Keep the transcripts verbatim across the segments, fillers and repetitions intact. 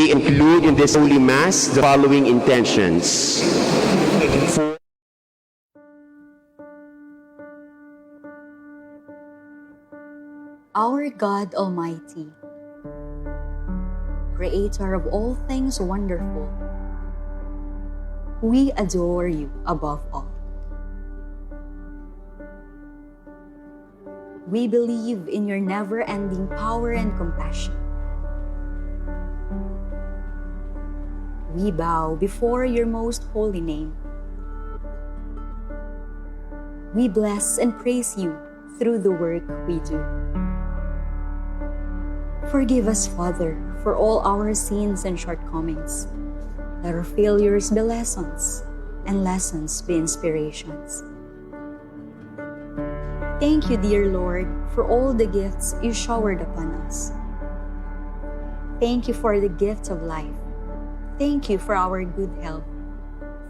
Include in this Holy Mass the following intentions. For Our God Almighty, creator of all things wonderful, we adore you above all. We believe in your never-ending power and compassion. We bow before your most holy name. We bless and praise you through the work we do. Forgive us, Father, for all our sins and shortcomings. Let our failures be lessons, and lessons be inspirations. Thank you, dear Lord, for all the gifts you showered upon us. Thank you for the gift of life. Thank you for our good health.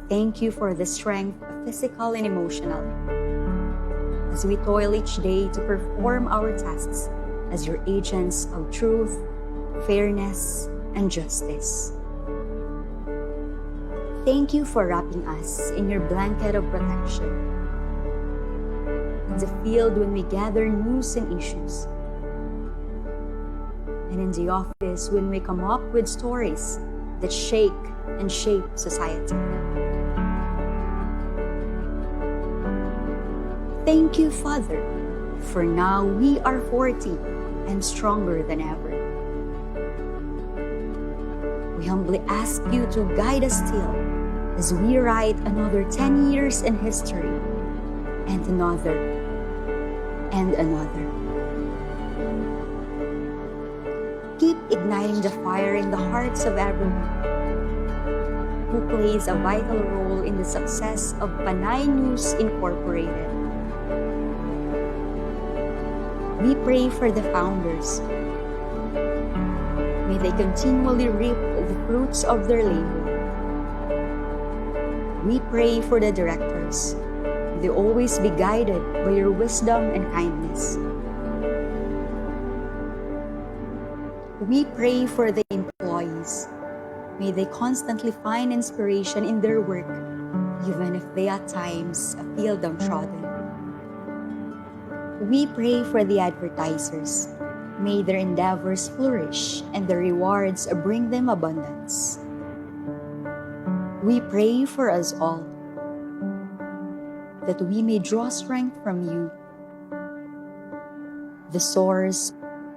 Thank you for the strength, physical and emotional, as we toil each day to perform our tasks as your agents of truth, fairness, and justice. Thank you for wrapping us in your blanket of protection. In the field, when we gather news and issues, and in the office, when we come up with stories that shake and shape society. Thank you, Father, for now we are forty and stronger than ever. We humbly ask you to guide us still as we write another ten years in history, and another, and another. Keep igniting the fire in the hearts of everyone who plays a vital role in the success of Panay News Incorporated. We pray for the founders. May they continually reap the fruits of their labor. We pray for the directors. May they always be guided by your wisdom and kindness. We pray for the employees. May they constantly find inspiration in their work, even if they at times feel downtrodden. We pray for the advertisers. May their endeavors flourish and their rewards bring them abundance. We pray for us all, that we may draw strength from you, the source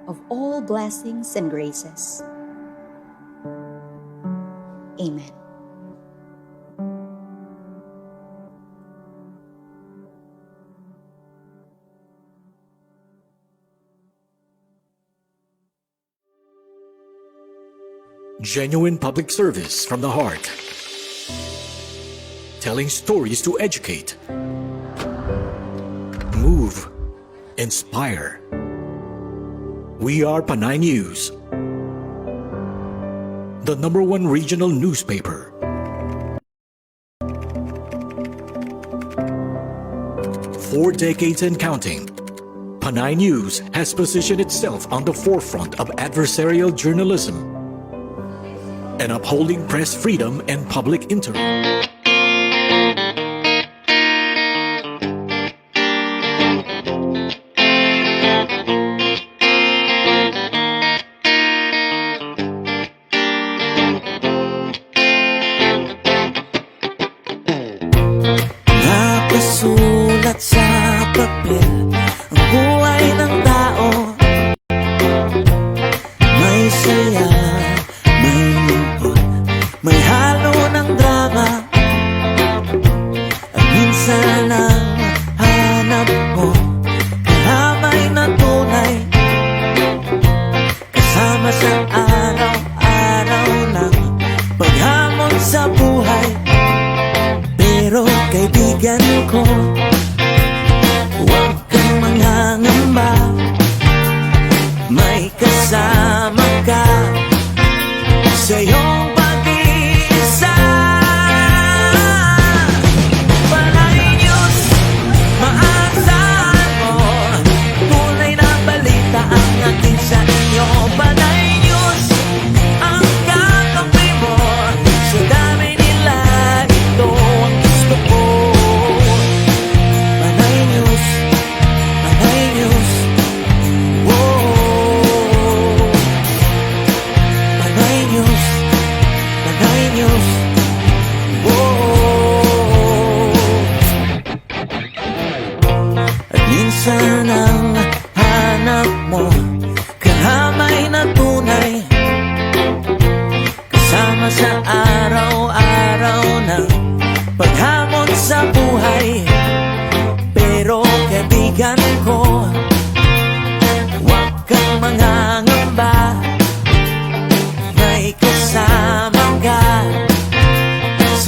of all blessings and graces. Amen. Genuine public service from the heart. Telling stories to educate, move, inspire. We are Panay News, the number one regional newspaper. For decades and counting, Panay News has positioned itself on the forefront of adversarial journalism and upholding press freedom and public interest. Nakasulat sa papel ang buhay ng tao. May saya, may lungkot, may halo ng drama. At minsan ang hanap mo, karamay na tunay. Kasama sa araw-araw ng paghamon sa buhay. Pero kaibigan ko, huwag kang mangangamba. May kasama ka sa iyong pag-iisa. Panay News, maasahan mo. Tunay na balita ang hatid sa inyo. Panay News, ang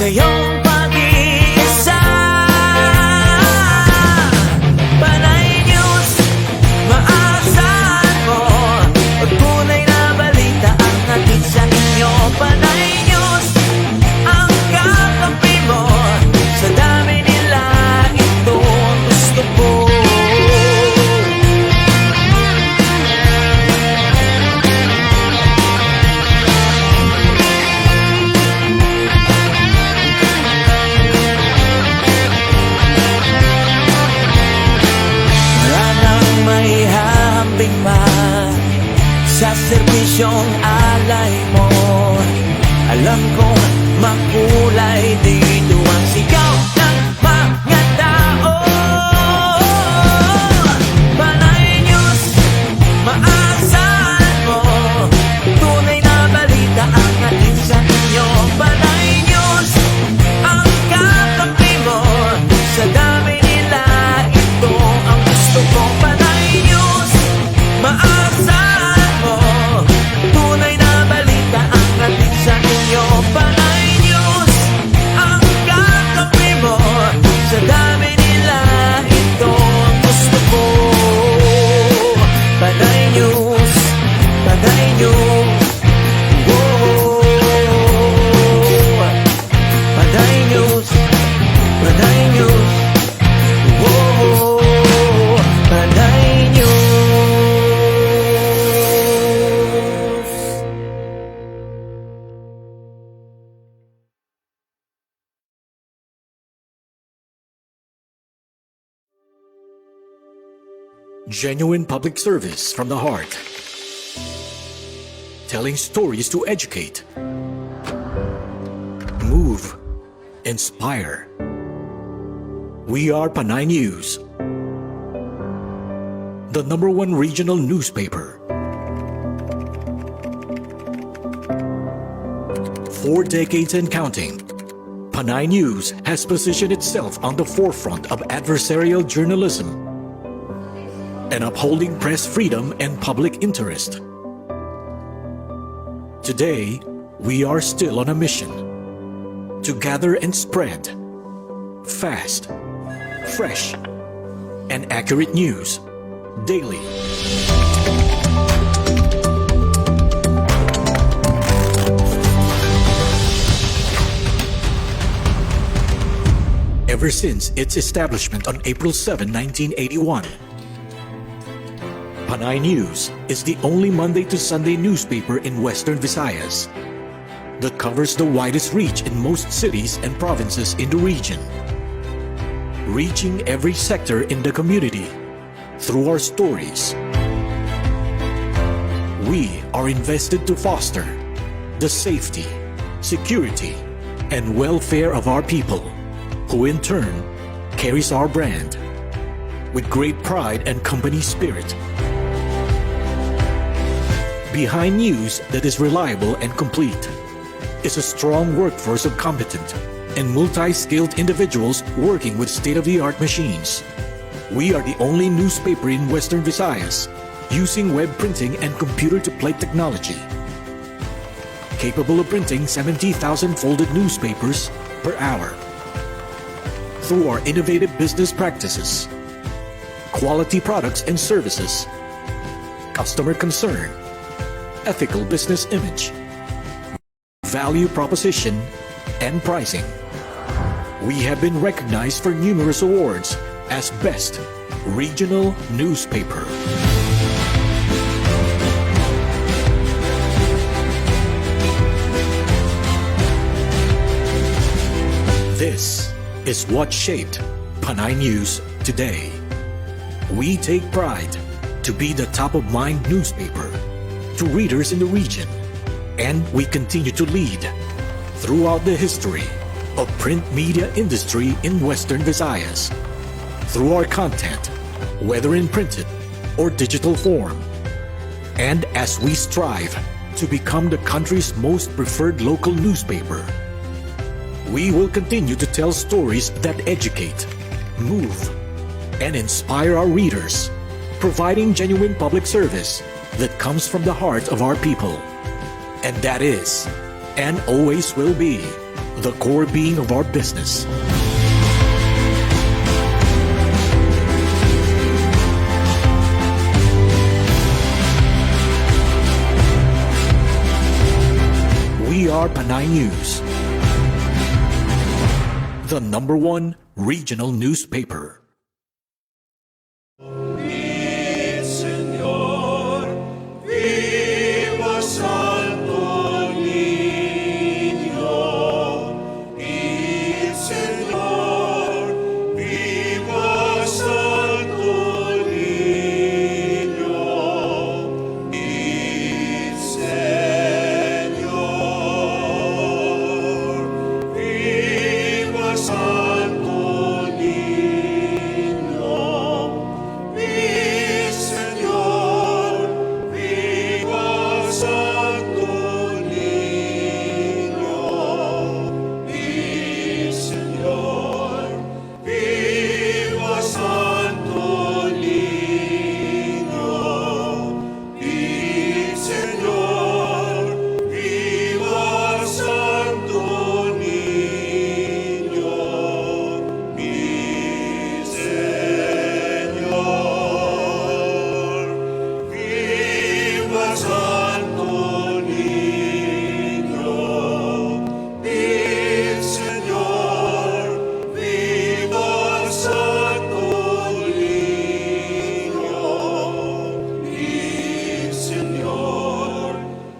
Ngayong pag-iisa, Panay News, maasahan mo. Tunay na balita ang hatid sa inyo. Panay News, ang kakampi mo. Sa dami nila, ito ang gusto ko. Wala nang maihambing pa sa serbisyong alay mo. Alam kong makulay dito ang sigaw ng mga tao. Panay News, maasahan mo. Tunay na balita ang hatid sa inyo. Panay News, ang kakampi mo. Sa dami nila, ito ang gusto ko. Panay News, maasahan mo. Tunay na balita ang hatid sa inyo. Panay News, ang kakampi mo. Sa dami nila, ito ang gusto ko. Panay News, Panay News. Whoa. Panay News, Panay News. Whoa. Panay News. Genuine public service from the heart. Telling stories to educate, move, inspire. We are Panay News, the number one regional newspaper. Four decades and counting, Panay News has positioned itself on the forefront of adversarial journalism and upholding press freedom and public interest. Today, we are still on a mission to gather and spread fast, fresh, and accurate news daily. Ever since its establishment on April seven, nineteen eighty-one, Panay News is the only Monday to Sunday newspaper in Western Visayas that covers the widest reach in most cities and provinces in the region, reaching every sector in the community through our stories. We are invested to foster the safety, security, and welfare of our people, who in turn carries our brand with great pride and company spirit. Behind news that is reliable and complete is a strong workforce of competent and multi-skilled individuals working with state-of-the-art machines. We are the only newspaper in Western Visayas using web printing and computer-to-plate technology, capable of printing seventy thousand folded newspapers per hour. Through our innovative business practices, quality products and services, customer concern, ethical business image, value proposition, and pricing, we have been recognized for numerous awards as Best Regional Newspaper. This is what shaped Panay News today. We take pride to be the top-of-mind newspaper to readers in the region, and we continue to lead throughout the history of print media industry in Western Visayas through our content, whether in printed or digital form. And as we strive to become the country's most preferred local newspaper, we will continue to tell stories that educate, move, and inspire our readers, providing genuine public service that comes from the heart of our people. And that is, and always will be, The core being of our business. We are Panay News, the number one regional newspaper. Señor, viva Santo Niño. Señor, viva Santo Niño. Señor, viva Santo Niño. Mi Señor, viva Santo Niño. Mi Señor, viva Santo Niño. Mi Señor, viva Santo Niño, mi Señor, viva Santo Niño. Mi Señor, viva Santo Niño. Mi Señor,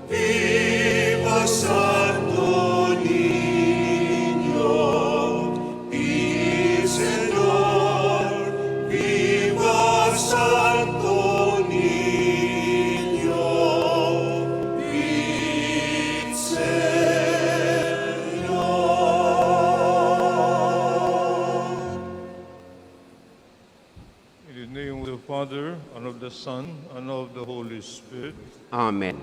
viva Santo Niño. Mi Señor, viva Santo Niño. Mi Señor. In the name of the Father, and of the Son, and of the Holy Spirit. Amen.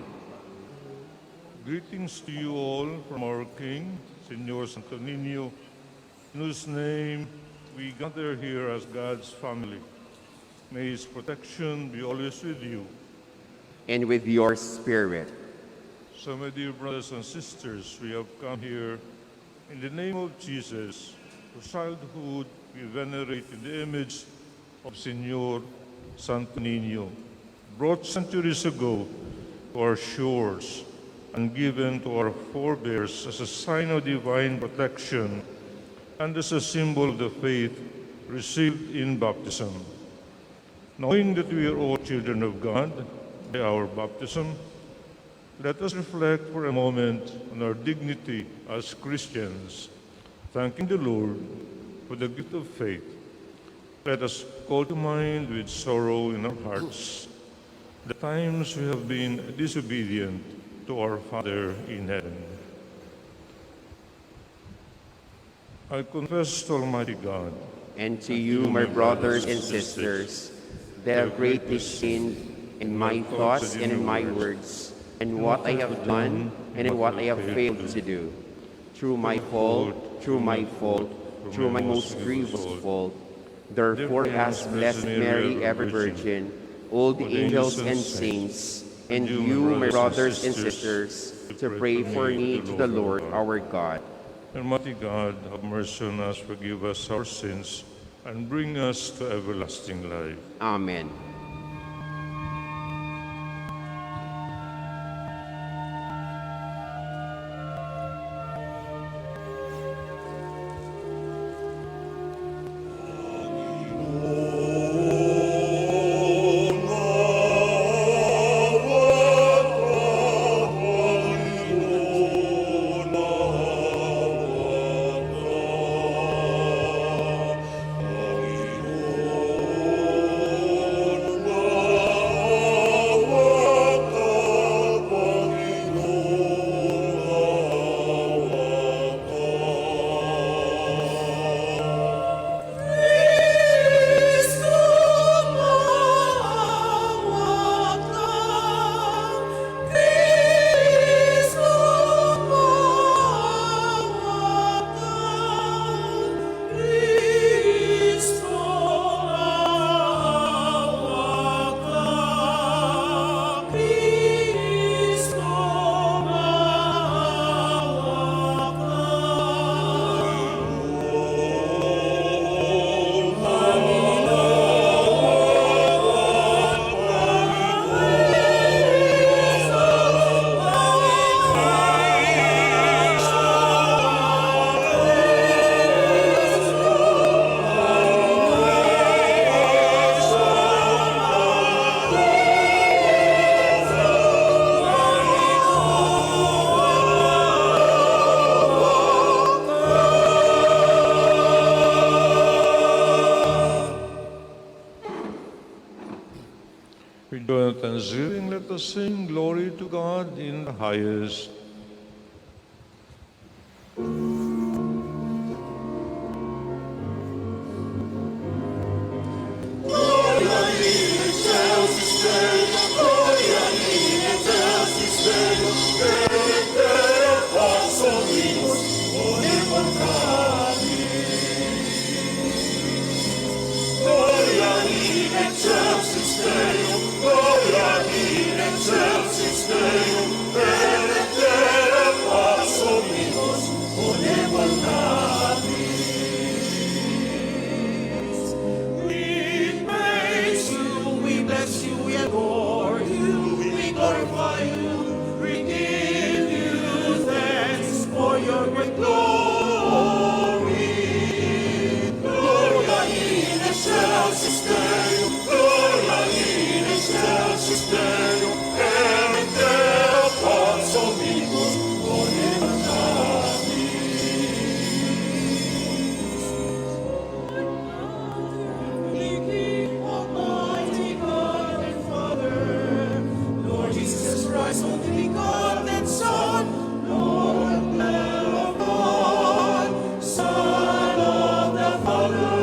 Greetings to you all from our King, Señor Santo Niño, in whose name we gather here as God's family. May His protection be always with you. And with your spirit. So, my dear brothers and sisters, we have come here in the name of Jesus, whose childhood we venerate in the image of Señor Santo Niño, brought centuries ago to our shores and given to our forebears as a sign of divine protection and as a symbol of the faith received in baptism. Knowing that we are all children of God by our baptism, let us reflect for a moment on our dignity as Christians, thanking the Lord for the gift of faith. Let us call to mind with sorrow in our hearts the times we have been disobedient to our Father in heaven. I confess to Almighty God and to you, my brothers and sisters, that I have greatly sinned in my thoughts and in my words, in what I have done and in what I have failed to do. Through my fault, through my fault, through my most grievous fault. Therefore, ask Blessed Mary, ever Virgin, all the angels and saints, and you, my brothers and sisters, to pray for me to the Lord our God. Almighty God, have mercy on us, forgive us our sins, and bring us to everlasting life. Amen. Let us sing glory to God in the highest. We praise you, we bless you, we adore you, we glorify you, we give you thanks for your great glory. Gloria in excelsis Deo, gloria in excelsis Deo, et in terra pax Dominus, bonum. Almighty God and Father, Lord Jesus Christ, only begotten Son, Lord of God, Son of the Father.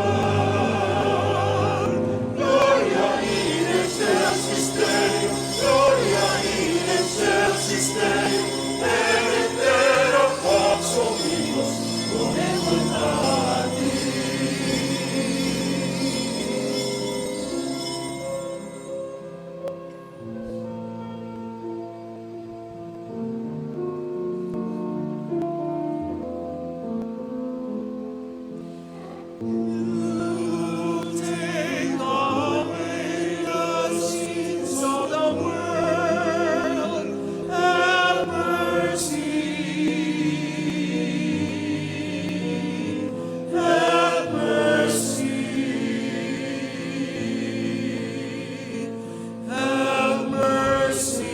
Gloria in excelsis Deo, gloria in excelsis Deo, et in terra pax Dominus, bonum. You take away the sins of the world. Have mercy. Have mercy. Have mercy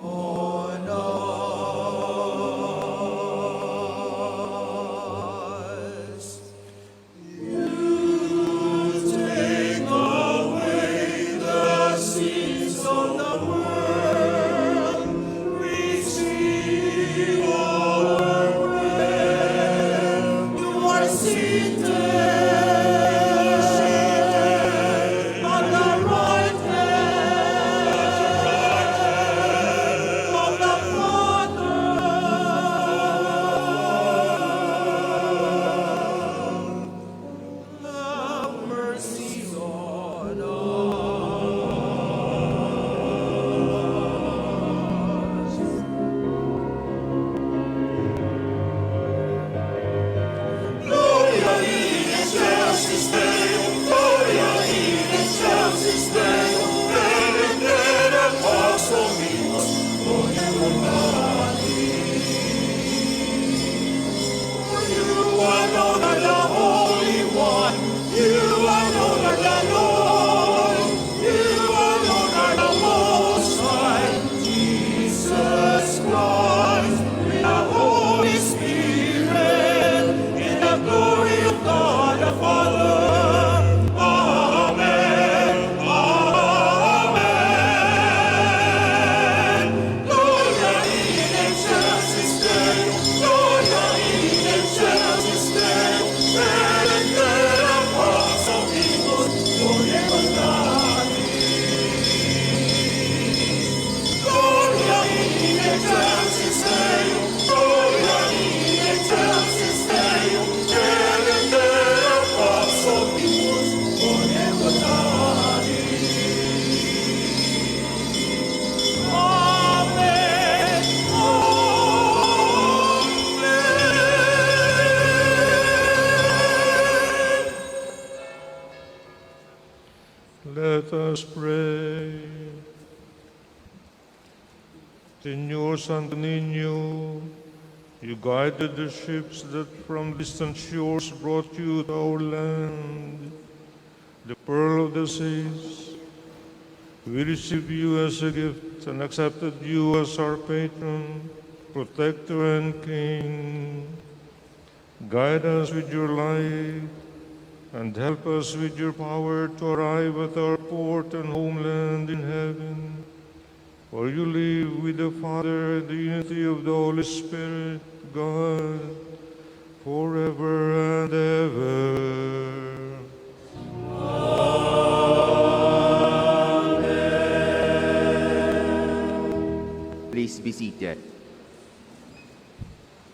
on us. You take away the sins of the world. Receive our prayer. You are seated at the right hand of the Father. Have mercy on us. Gloria in excelsis Deo, gloria in excelsis Deo, et in terra pax Dominus, bonum. You alone are the Holy One. You alone are the Lord. You alone are the Most High. Jesus Christ, with the Holy Spirit, in the glory of God the Father. Amen. Amen. Gloria in excelsis Deo, gloria in excelsis Deo, et in terra pax Dominus, bonum. Gloria in excelsis Deo, gloria in excelsis Deo, et in terra pax Dominus, bonum. Amen. Amen. Let us pray. Señor Santo Niño, you guided the ships that from distant shores brought you to our land, the pearl of the seas. We receive you as a gift and accepted you as our patron, protector, and king. Guide us with your light, And help us with your power to arrive at our port and homeland in heaven. For you live with the Father and the unity of the Holy Spirit, God, forever and ever. Please be seated.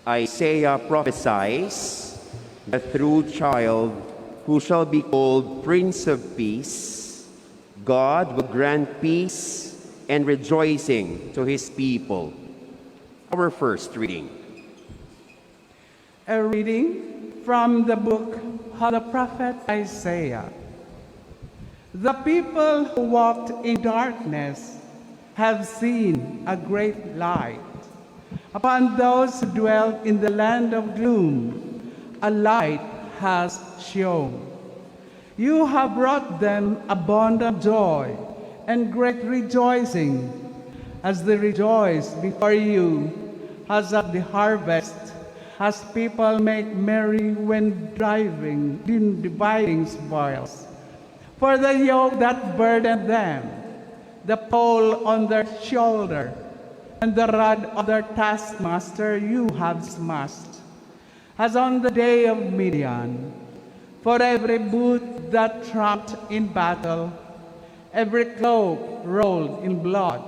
Isaiah prophesies the true child who shall be called Prince of Peace. God will grant peace and rejoicing to his people. Our first reading. A reading from the book of the prophet Isaiah. The people who walked in darkness have seen a great light. Upon those who dwell in the land of gloom, a light has shone. You have brought them abundant joy and great rejoicing, as they rejoice before you as at the harvest, as people make merry when driving in dividing spoils. For the yoke that burdened them, the pole on their shoulder, and the rod of their taskmaster you have smashed, as on the day of Midian. For every boot that tramped in battle, every cloak rolled in blood,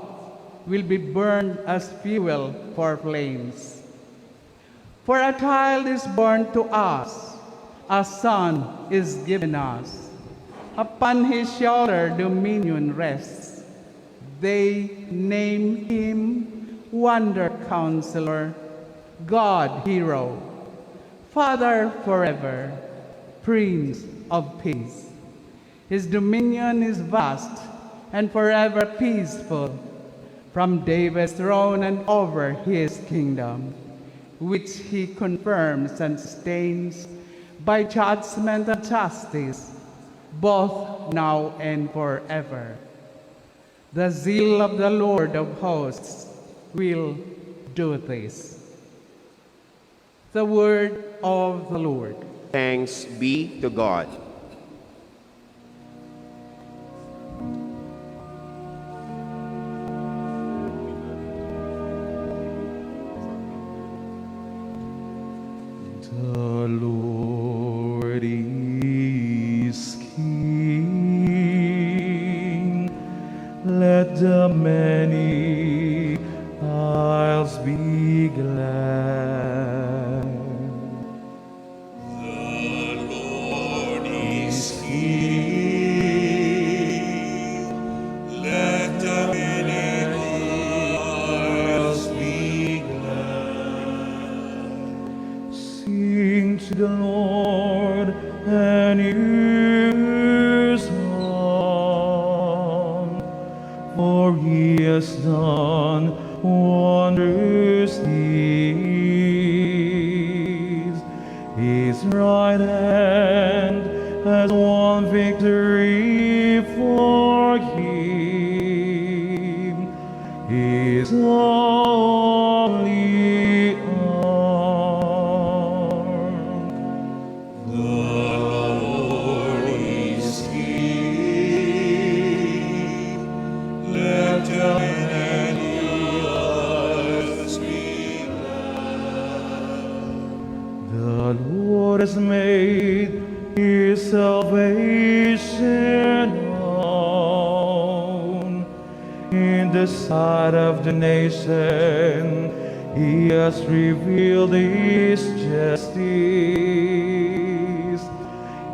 will be burned as fuel for flames. For a child is born to us, a son is given us. Upon his shoulder dominion rests. They name him Wonder Counselor, God Hero, Father forever, Prince of Peace. His dominion is vast and forever peaceful, from David's throne and over his kingdom, which he confirms and sustains by judgment and justice, both now and forever. The zeal of the Lord of hosts will do this. The word of the Lord. Thanks be to God. The Lord is King. Let the many isles be glad. The Lord is King. Let the many isles be glad. Sing to the Lord a new song, for he has done wondrous deeds. His right hand has won victory for him. His holy arm. The Lord is King. Let the many isles be glad. The Lord has made his salvation known. In the sight of the nation, he has revealed his justice.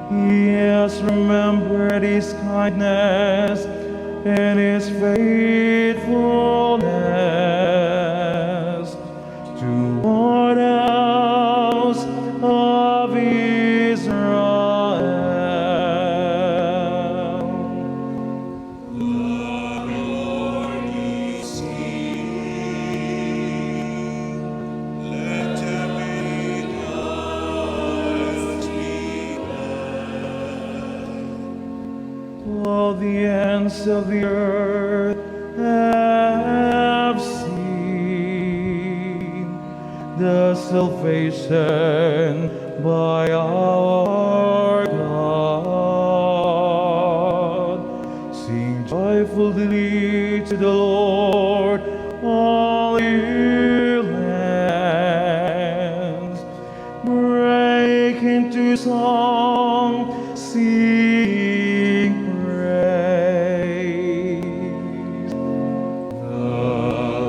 He has remembered his kindness and his faithfulness toward the house of Israel. The Lord is King. Let the many isles be glad. All the ends of the earth have seen the salvation by our God. All you lands, break into song, sing praise. The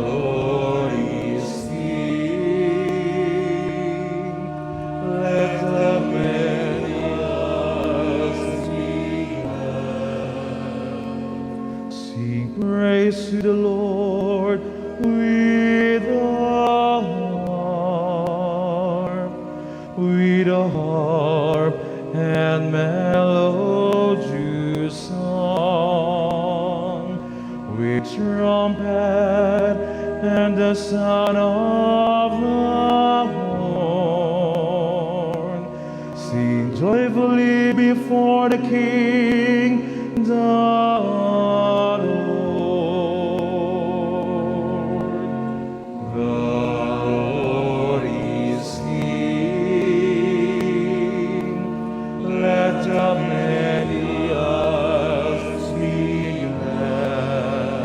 Lord is King. Let the many hearts be glad. Sing praise to the Lord with the harp, with the harp and melodious song, with trumpet and the sound of the horn. Sing joyfully before the King, the Lord. The Lord is King. Let the many hearts be glad.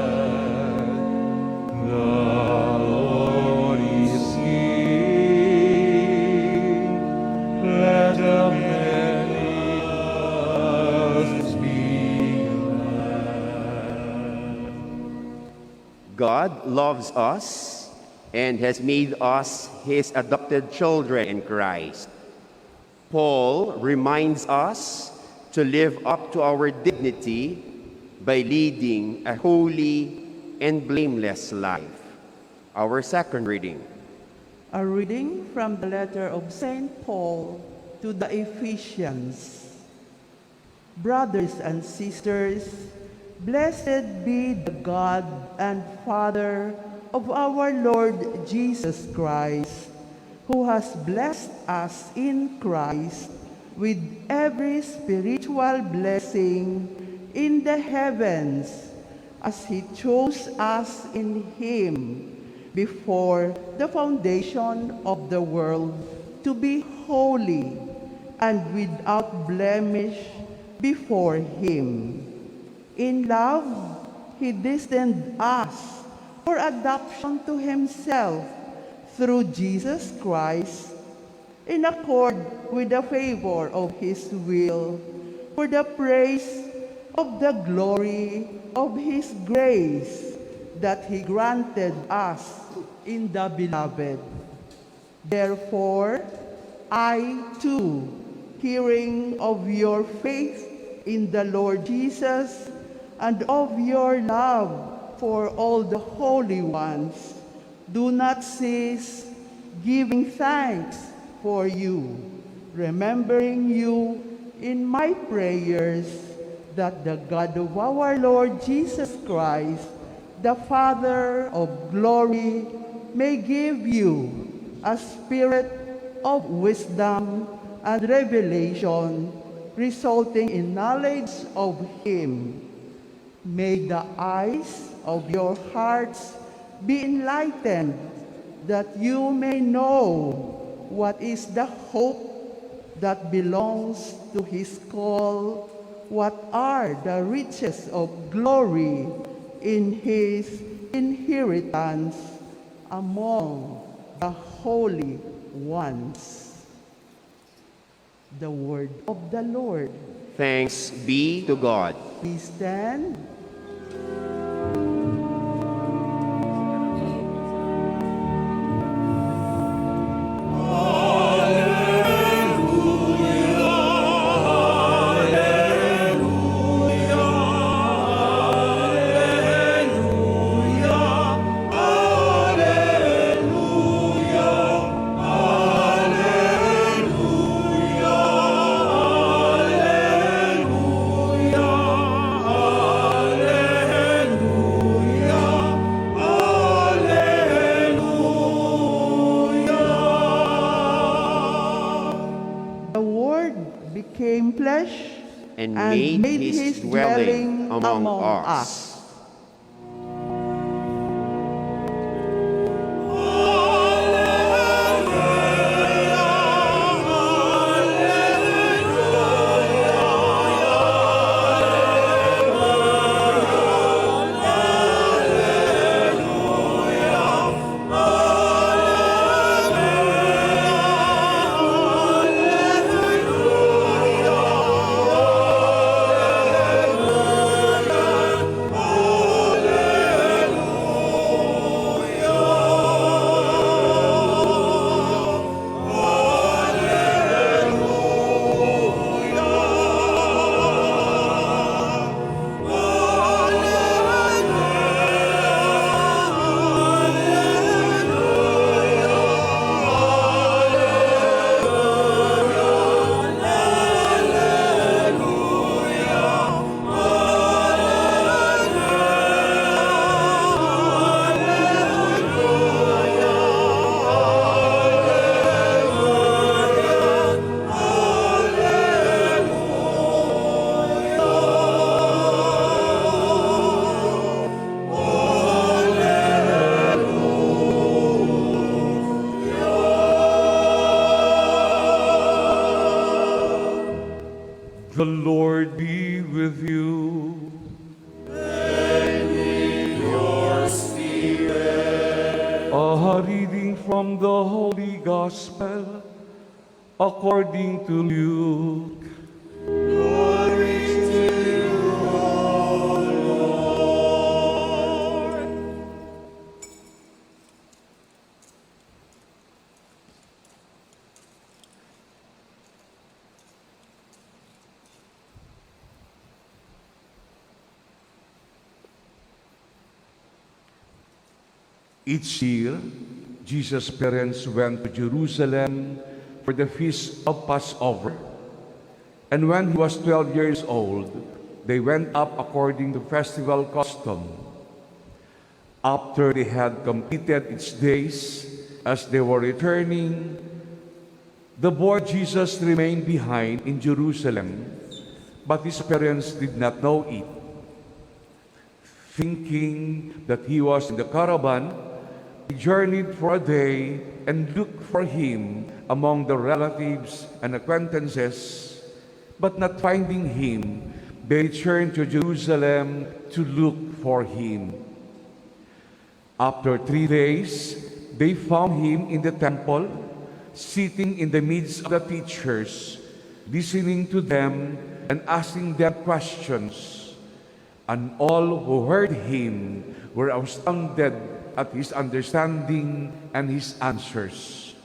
The Lord is King. Let the many hearts be glad. God loves us and has made us his adopted children in Christ. Paul reminds us to live up to our dignity by leading a holy and blameless life. Our second reading. A reading from the letter of Saint Paul to the Ephesians. Brothers and sisters, blessed be the God and Father of our Lord Jesus Christ, who has blessed us in Christ with every spiritual blessing in the heavens, as he chose us in him before the foundation of the world to be holy and without blemish before him. In love, he destined us for adoption to himself through Jesus Christ, in accord with the favor of his will, for the praise of the glory of his grace that he granted us in the beloved. Therefore, I too, hearing of your faith in the Lord Jesus and of your love for all the holy ones, do not cease giving thanks for you, remembering you in my prayers, that the God of our Lord Jesus Christ, the Father of glory, may give you a spirit of wisdom and revelation, resulting in knowledge of him. May the eyes of your hearts be enlightened, that you may know what is the hope that belongs to his call, what are the riches of glory in his inheritance among the holy ones. The word of the Lord. Thanks be to God. Please stand. The Word became flesh and made his dwelling among us. A reading from the Holy Gospel according to Luke. Glory to you, O Lord. Each year, Jesus' parents went to Jerusalem for the feast of Passover. And when he was twelve years old, they went up according to festival custom. After they had completed its days, as they were returning, the boy Jesus remained behind in Jerusalem, but his parents did not know it. Thinking that he was in the caravan, they journeyed for a day and looked for him among the relatives and acquaintances, but not finding him, they returned to Jerusalem to look for him. After three days, they found him in the temple, sitting in the midst of the teachers, listening to them and asking them questions. And all who heard him were astounded at his understanding and his answers.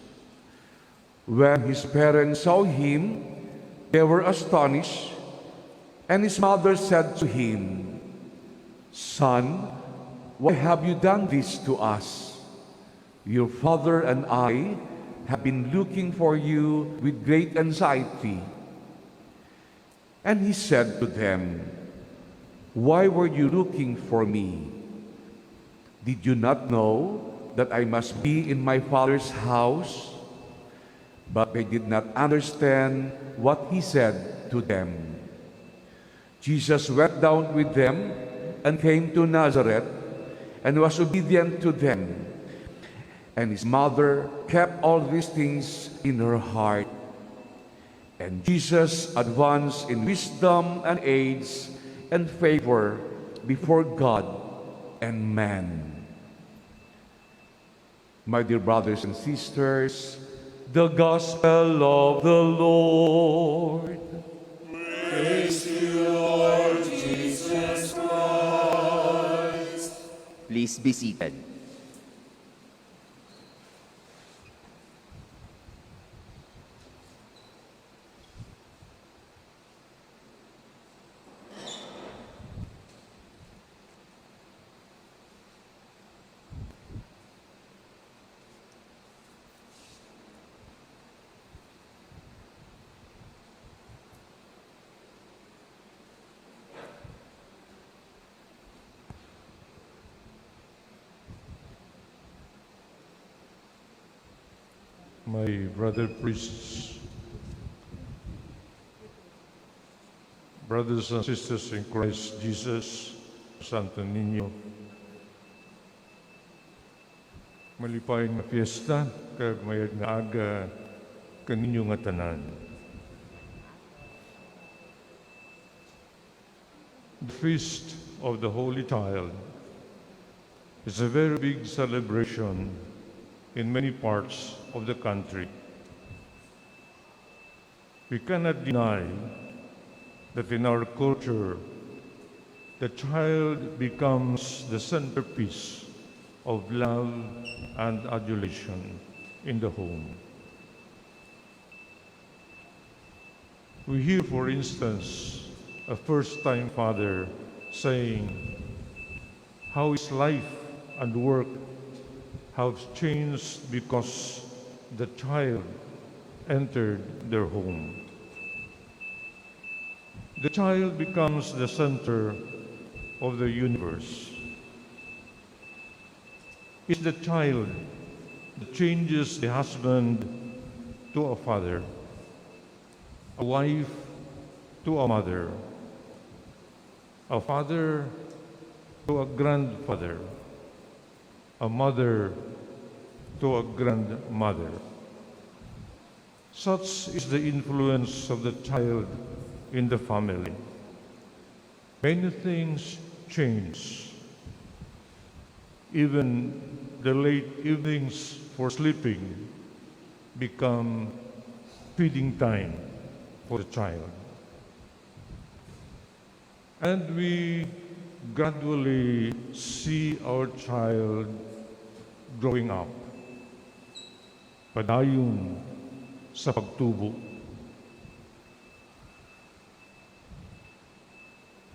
When his parents saw him, they were astonished, and his mother said to him, "Son, why have you done this to us? Your father and I have been looking for you with great anxiety." And he said to them, "Why were you looking for me? Did you not know that I must be in my Father's house?" But they did not understand what he said to them. Jesus went down with them and came to Nazareth and was obedient to them. And his mother kept all these things in her heart. And Jesus advanced in wisdom and age and favor before God and man. My dear brothers and sisters, the gospel of the Lord. Praise to you, Lord Jesus Christ. Please be seated. My brother priests, brothers and sisters in Christ Jesus, Santo Niño, malipay nga fiesta kag mayad nga aga kaninyo nga tanan. The Feast of the Holy Child is a very big celebration in many parts of the country. We cannot deny that in our culture, the child becomes the centerpiece of love and adulation in the home. We hear, for instance, a first-time father saying how his life and work have changed because the child entered their home. The child becomes the center of the universe. It's the child that changes the husband to a father, a wife to a mother, a father to a grandfather, a mother to a grandmother. Such is the influence of the child in the family. Many things change. Even the late evenings for sleeping become feeding time for the child. And we gradually see our child growing up, padayon sa pagtubo.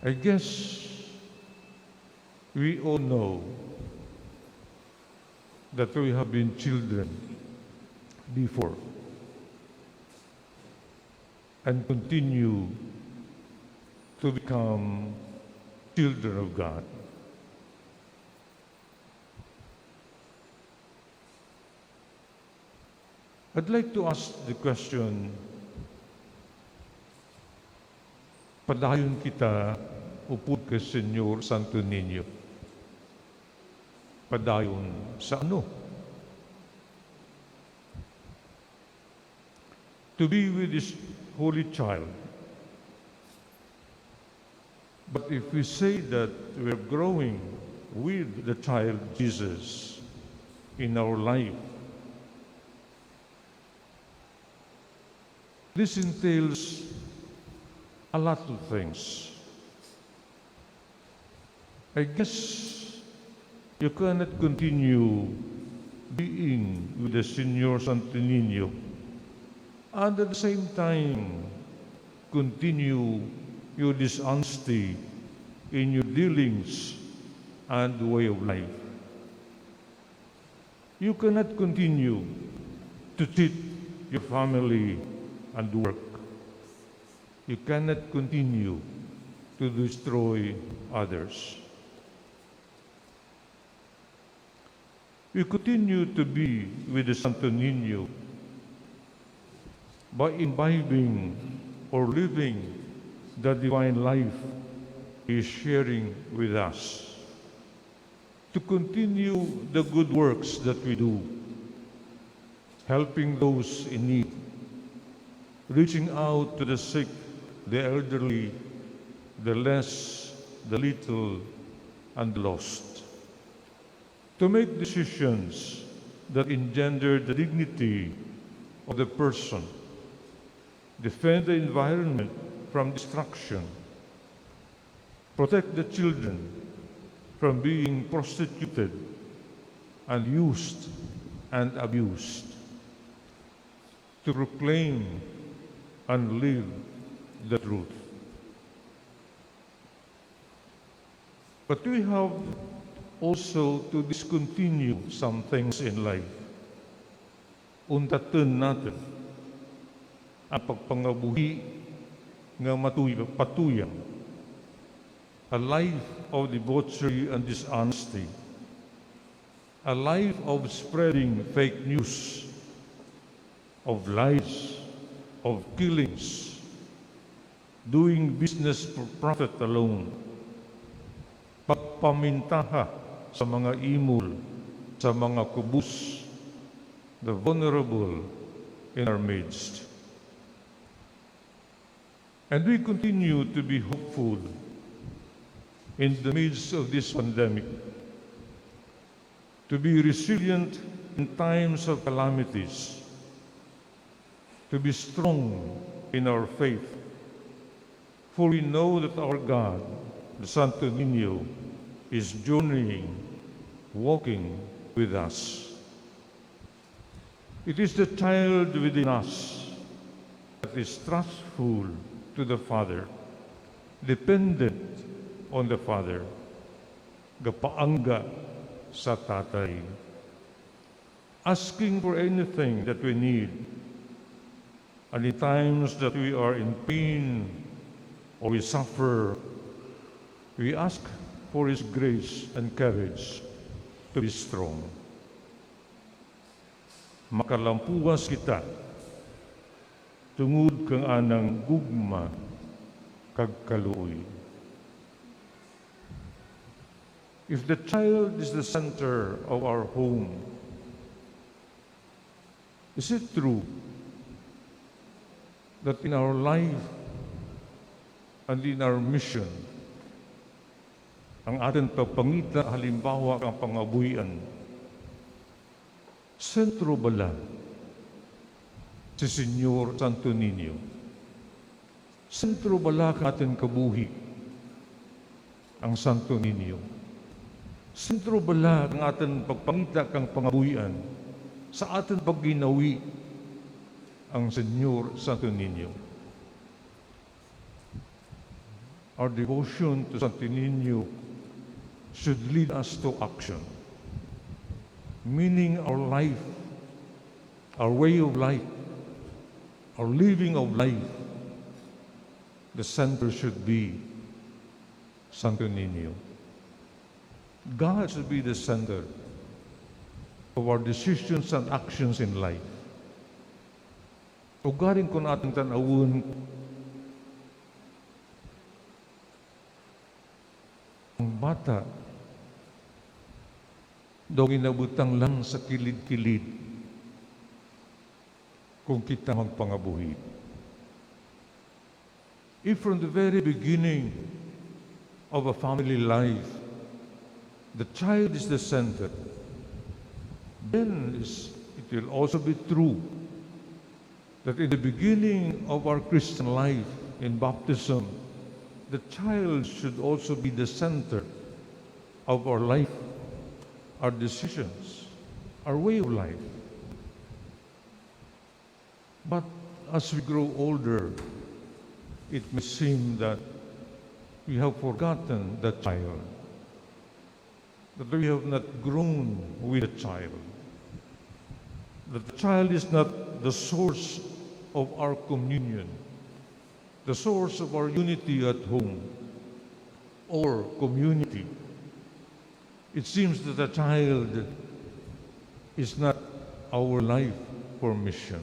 I guess we all know that we have been children before and continue to become children of God. I'd like to ask the question, padayon kita upod kay Señor Santo Niño? Padayon sa ano? To be with this holy child. But if we say that we are growing with the child Jesus in our life, this entails a lot of things. I guess you cannot continue being with the Señor Santo Niño and at the same time continue your dishonesty in your dealings and way of life. You cannot continue to cheat your family and work. You cannot continue to destroy others. We continue to be with the Santo Niño by imbibing or living the divine life He is sharing with us, to continue the good works that we do, helping those in need, reaching out to the sick, the elderly, the less, the little, and the lost, to make decisions that engender the dignity of the person, defend the environment from destruction, protect the children from being prostituted and used and abused, to proclaim and live the truth. But we have also to discontinue some things in life. Undaton naton ang pagpangabuhi nga matuy-, patuyang, a life of debauchery and dishonesty, a life of spreading fake news, of lies, of killings, doing business for profit alone, pagpamintaha sa mga imol, sa mga kubos, the vulnerable in our midst. And we continue to be hopeful in the midst of this pandemic, to be resilient in times of calamities, to be strong in our faith, for we know that our God, the Santo Niño, is journeying, walking with us. It is the child within us that is trustful to the Father, dependent on the Father, gapaangga sa Tatay, asking for anything that we need. And in times that we are in pain or we suffer, we ask for His grace and courage to be strong. Makalampuwas kita tungod kang anang gugma kag kaluoy. If the child is the center of our home, is it true that in our life and in our mission, Ang aton pagpangita, halimbawa kang pangabuhian. Sentro bala si Señor Santo Niño? Sentro bala kang aton kabuhi ang Santo Niño? Sentro bala kang aton pagpangita kang pangabuhian sa aton pagginawi ang Señor Santo Niño? Our devotion to Santo Niño should lead us to action, meaning our life, our way of life, our living of life. The center should be Santo Niño. God should be the center of our decisions and actions in life. Ugaling, kung aton tan-awon, ang bata daw ginabutang lang sa kilid-kilid kung kita magpangabuhi. If from the very beginning of a family life, the child is the center, then is, it will also be true that in the beginning of our Christian life, in baptism, the child should also be the center of our life, our decisions, our way of life. But as we grow older, it may seem that we have forgotten the child, that we have not grown with the child, that the child is not the source of our communion, the source of our unity at home or community. It seems that a child is not our life for mission.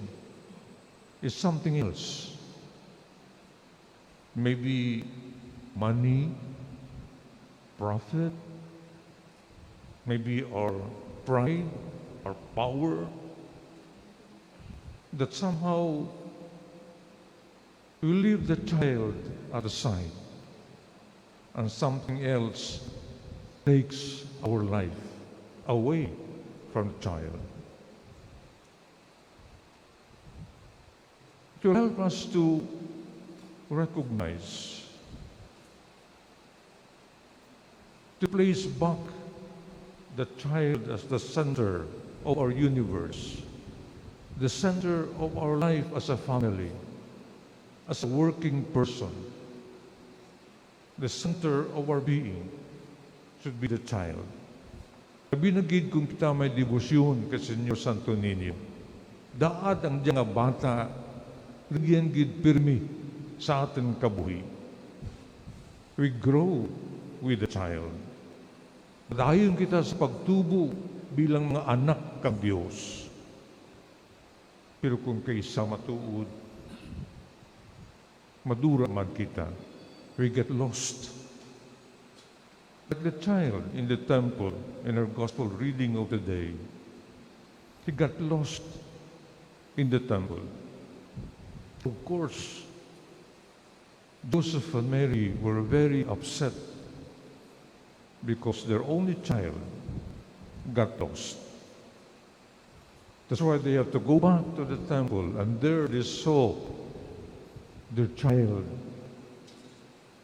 It's something else. Maybe money, profit, maybe our pride, our power, that somehow we leave the child at the side, and something else takes our life away from the child. To help us to recognize, to place back the child as the center of our universe, the center of our life as a family, as a working person. The center of our being should be the child. Labi na gid kung kita may debosyon kay Señor Santo Niño. Daad ang diya nga bata, rugyan gid pirmi sa aton kabuhi. We grow with the child. Madayon kita sa pagtubo bilang mga anak kang Dios. Pero kung kay sa matuod, madura man kita. We get lost. Like the child in the temple in our gospel reading of the day, he got lost in the temple. Of course, Joseph and Mary were very upset because their only child got lost. That's why they have to go back to the temple, and there they saw their child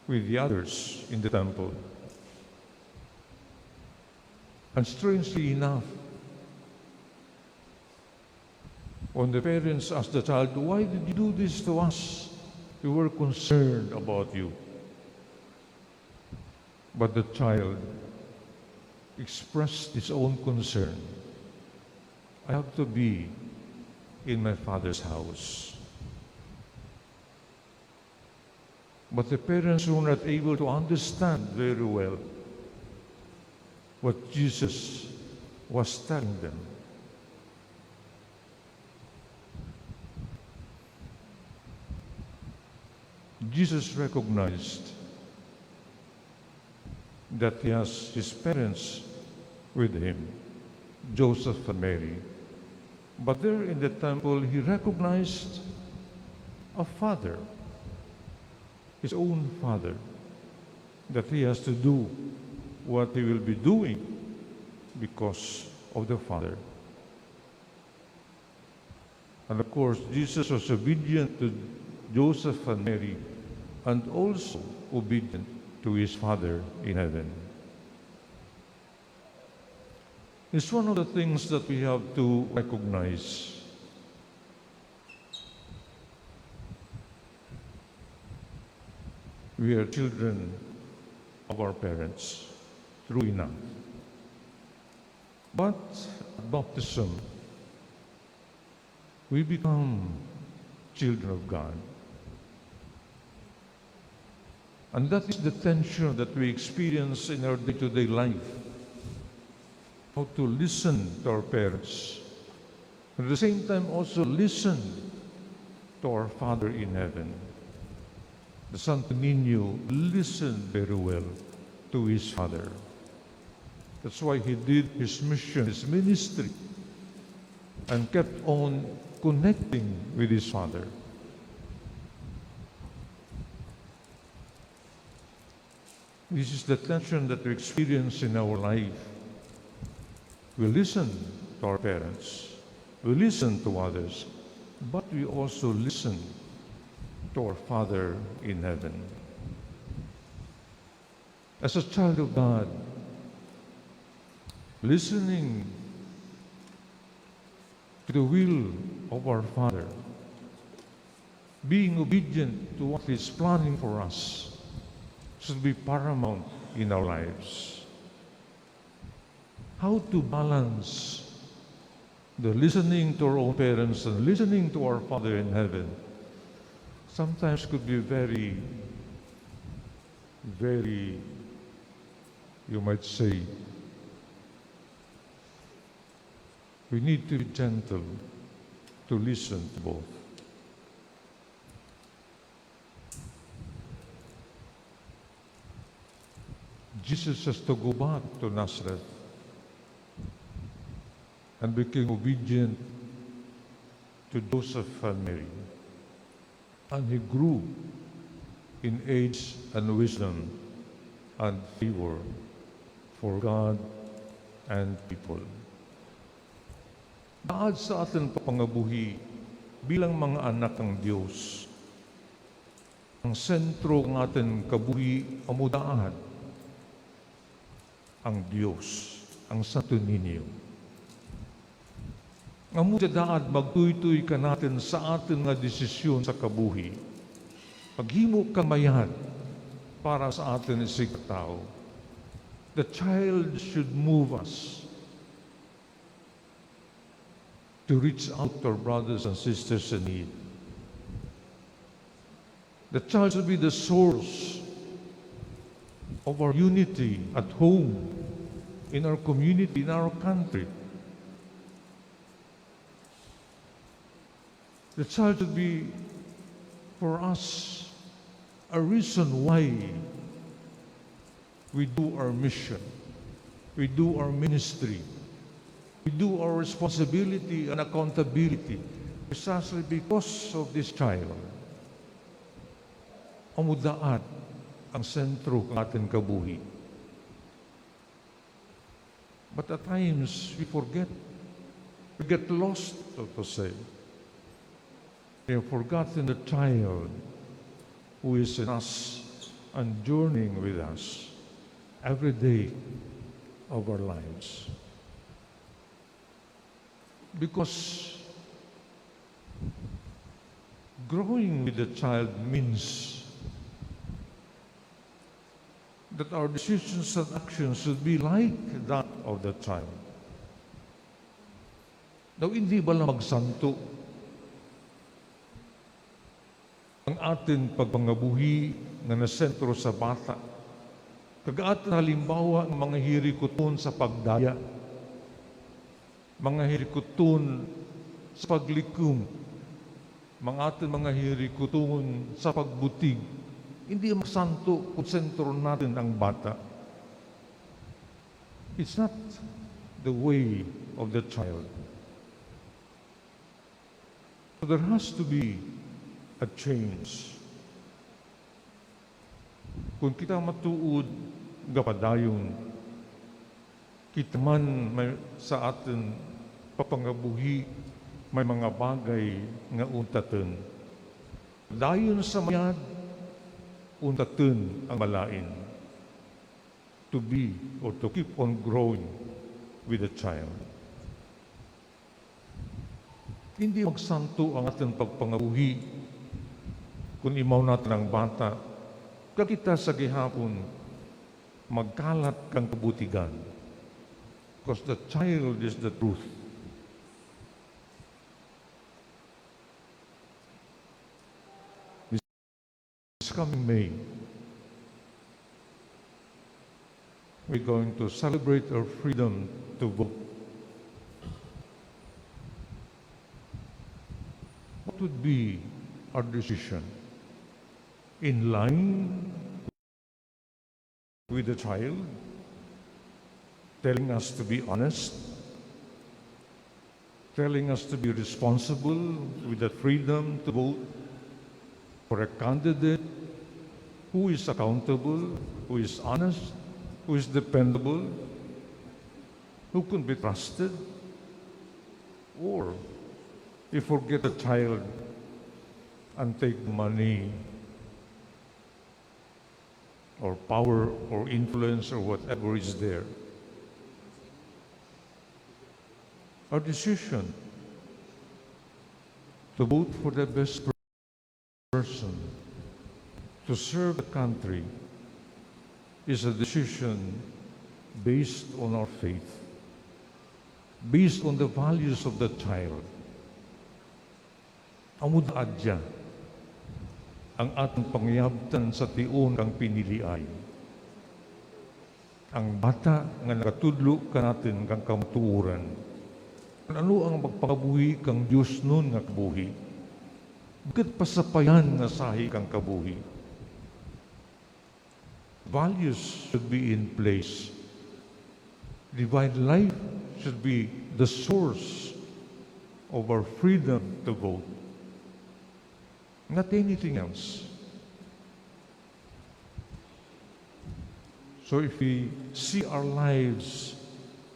with the others in the temple. And strangely enough, when the parents asked the child, "Why did you do this to us? We were concerned about you." But the child expressed his own concern. "I have to be in my father's house." But the parents were not able to understand very well what Jesus was telling them. Jesus recognized that he has his parents with him, Joseph and Mary. But there in the temple, he recognized a father, his own father, that he has to do what he will be doing because of the Father. And of course, Jesus was obedient to Joseph and Mary and also obedient to his Father in heaven. It's one of the things that we have to recognize. We are children of our parents, true enough. But at baptism, we become children of God. And that is the tension that we experience in our day-to-day life. How to listen to our parents, at the same time also listen to our Father in heaven. The Santo Niño listened very well to his Father. That's why he did his mission, his ministry, and kept on connecting with his Father. This is the tension that we experience in our life. We listen to our parents, we listen to others, but we also listen to our Father in heaven. As a child of God, listening to the will of our Father, being obedient to what He's planning for us, should be paramount in our lives. How to balance the listening to our own parents and listening to our Father in heaven sometimes could be very, very, you might say, we need to be gentle to listen to both. Jesus has to go back to Nazareth and became obedient to Joseph and Mary. And he grew in age and wisdom and favor for God and people. Daad sa aton pangabuhi bilang mga anak ng Dios, ang sentro ng aton kabuhi amo daad ang Dios, ang Santo Niño. Amo siya daad magtuytoy kanaton sa aton nga desisyon sa kabuhi. Maghimo kang mayad para sa aton isigkatawo. The child should move us to reach out to our brothers and sisters in need. The child should be the source of our unity at home, in our community, in our country. The child should be, for us, a reason why we do our mission, we do our ministry, we do our responsibility and accountability precisely because of this child. Amo daad ang sentro ng aton kabuhi. But at times, we forget. We get lost, so to say. We have forgotten the child who is in us and journeying with us every day of our lives. Because growing with the child means that our decisions and actions should be like that of the child. Daw hindi bala magsanto ang aton pagpangabuhi nga nasentro sa bata, kag aton halimbawa ang mga hirikuton sa pagdaya, mga hirikuton sa paglikom, mga aton mga hirikuton sa pagbutig. Hindi masanto kung sentro natin ang bata. It's not the way of the child. So there has to be a change. Kung kita matuod nga padayon Kita man may, sa aton pagpangabuhi, may mga bagay nga untatun. Dayon sa mayad, untatun ang malain. To be or to keep on growing with the child. Hindi magsanto ang aton pagpangabuhi kung imaw naton ang bata, kag kita sa gihapon magkalat kang kabutigan. Because the child is the truth. This coming May, we're going to celebrate our freedom to vote. What would be our decision? In line with the child, telling us to be honest, telling us to be responsible with the freedom to vote for a candidate who is accountable, who is honest, who is dependable, who can be trusted? Or if we forget the child and take the money or power or influence or whatever is there. Our decision to vote for the best per-, person to serve the country is a decision based on our faith, based on the values of the child. Amo adya ang aton pangyabtan sa tion kang piniliay. Ang bata nga nagatudlo kanaton kang kamatuoran, ano ang magpangabuhi kang diosnon nga kabuhi, bukod pasapayan nga sahi kang kabuhi. Values should be in place. Divine life should be the source of our freedom to vote, not anything else. So if we see our lives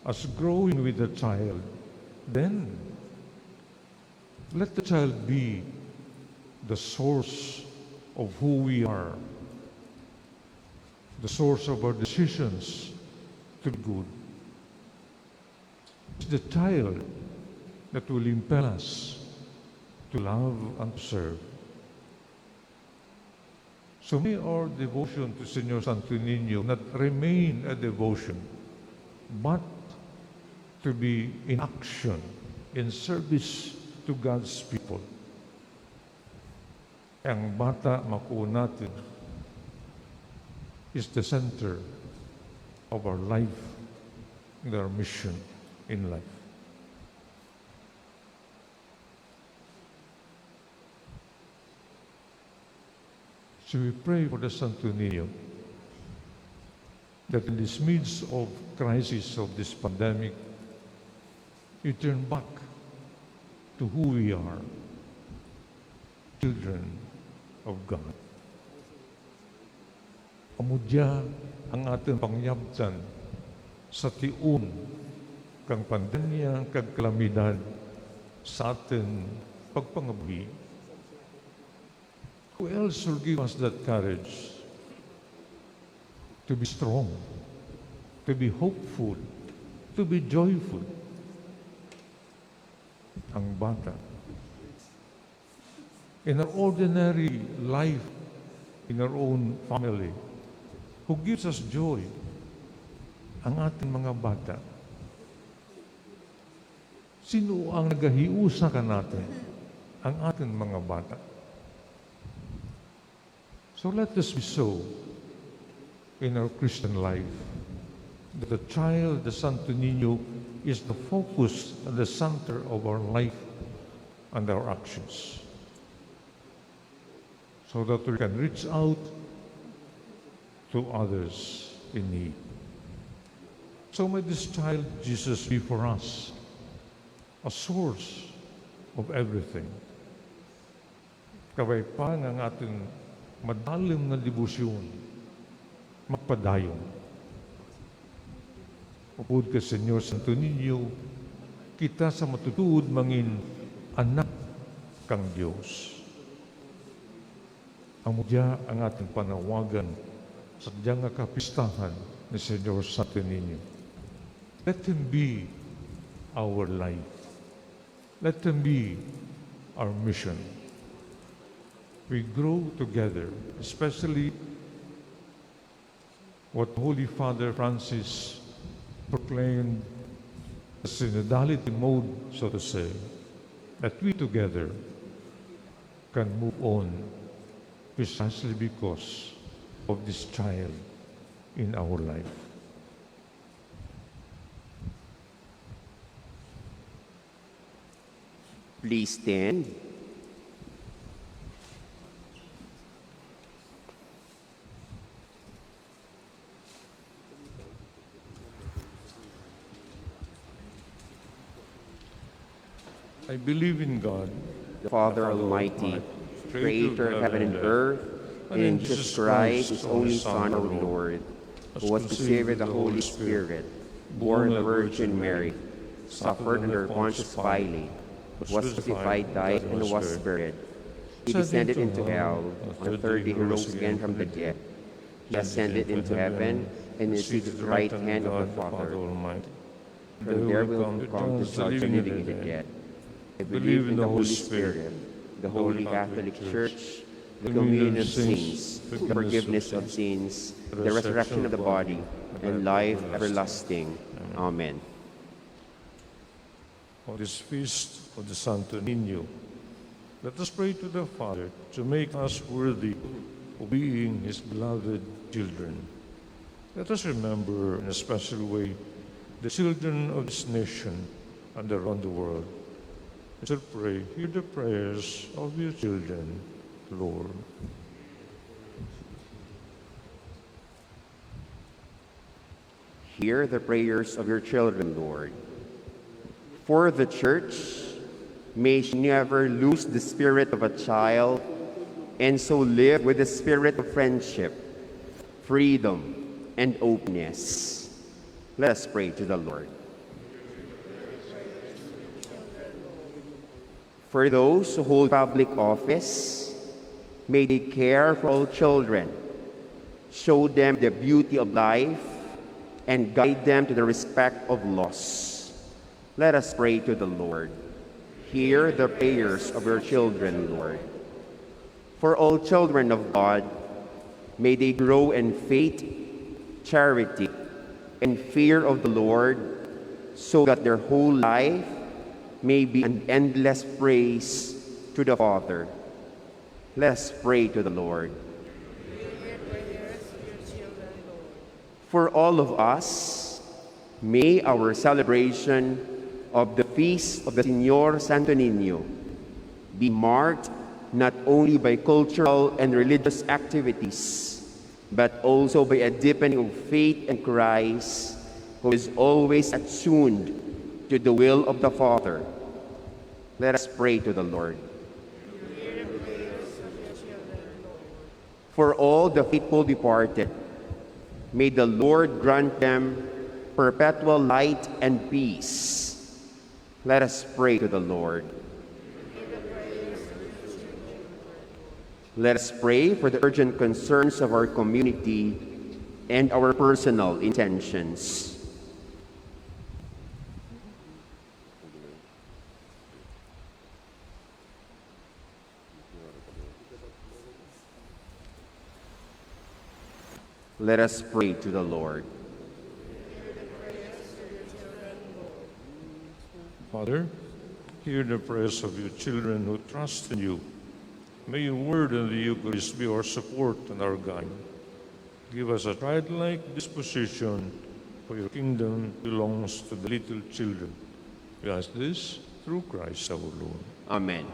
as growing with the child, then let the child be the source of who we are, the source of our decisions to be good. It's the child that will impel us to love and to serve. So may our devotion to Señor Santo Niño not remain a devotion, but to be in action, in service to God's people. Ang bata, makuon naton, is the center of our life and our mission in life. So we pray for the Santo Niño that in this midst of crisis of this pandemic, we turn back to who we are, children of God. Amo dia ang aton pangyabtan sa tion kang pandemya kag kalamidad sa aton pagpangabuhi. Who else will give us that courage to be strong, to be hopeful, to be joyful? Ang bata. In our ordinary life, in our own family, who gives us joy? Ang aton mga bata. Sino ang nagahiusa kanaton? Ang aton mga bata. So let us be so in our Christian life that the child, the Santo Niño, is the focus and the center of our life and our actions, so that we can reach out to others in need. So may this child, Jesus, be for us a source of everything. Kabay pa nga ang aton madalom nga debosyon magpadayon. Upod kay Señor Santo Niño, kita sa matutuod mangin anak kang Dios. Amo dia ang ating panawagan sa dia nga kapistahan ni Señor Santo Niño. Let him be our light. Let him be our mission. We grow together, especially what Holy Father Francis proclaimed, the synodality mode, so to say, that we together can move on precisely because of this child in our life. Please stand. I believe in God, The Father Almighty, creator of heaven and earth, and in Jesus Christ, his only Son, our Lord, who was conceived by the Holy Spirit, born of the Virgin Mary, suffered under Pontius Pilate, was crucified, died, and was buried. He descended into hell. On the third day he rose again from the dead. He ascended into heaven and is seated at the right hand of the Father. From there will come to judge the living and the dead. I believe in the Holy Spirit, the Holy Catholic Church, the communion of saints, the forgiveness of sins, the resurrection of the body, and life everlasting. Amen. On this feast of the Santo Niño, let us pray to the Father to make us worthy of being his beloved children. Let us remember in a special way the children of this nation and around the world. We shall pray, hear the prayers of your children, Lord. Hear the prayers of your children, Lord. For the church, may she never lose the spirit of a child and so live with the spirit of friendship, freedom, and openness. Let us pray to the Lord. For those who hold public office, may they care for all children, show them the beauty of life, and guide them to the respect of laws. Let us pray to the Lord. Hear the prayers of your children, Lord. For all children of God, may they grow in faith, charity, and fear of the Lord, so that their whole life may be an endless praise to the Father. Let us pray to the Lord. For all of us, may our celebration of the feast of the Señor Santo Niño be marked not only by cultural and religious activities, but also by a deepening of faith in Christ, who is always attuned to the will of the Father. Let us pray to the Lord. For all the faithful departed, may the Lord grant them perpetual light and peace. Let us pray to the Lord. Let us pray for the urgent concerns of our community and our personal intentions. Let us pray to the Lord. Father, hear the prayers of your children who trust in you. May your word and the Eucharist be our support and our guide. Give us a childlike disposition, for your kingdom belongs to the little children. We ask this through Christ our Lord. Amen.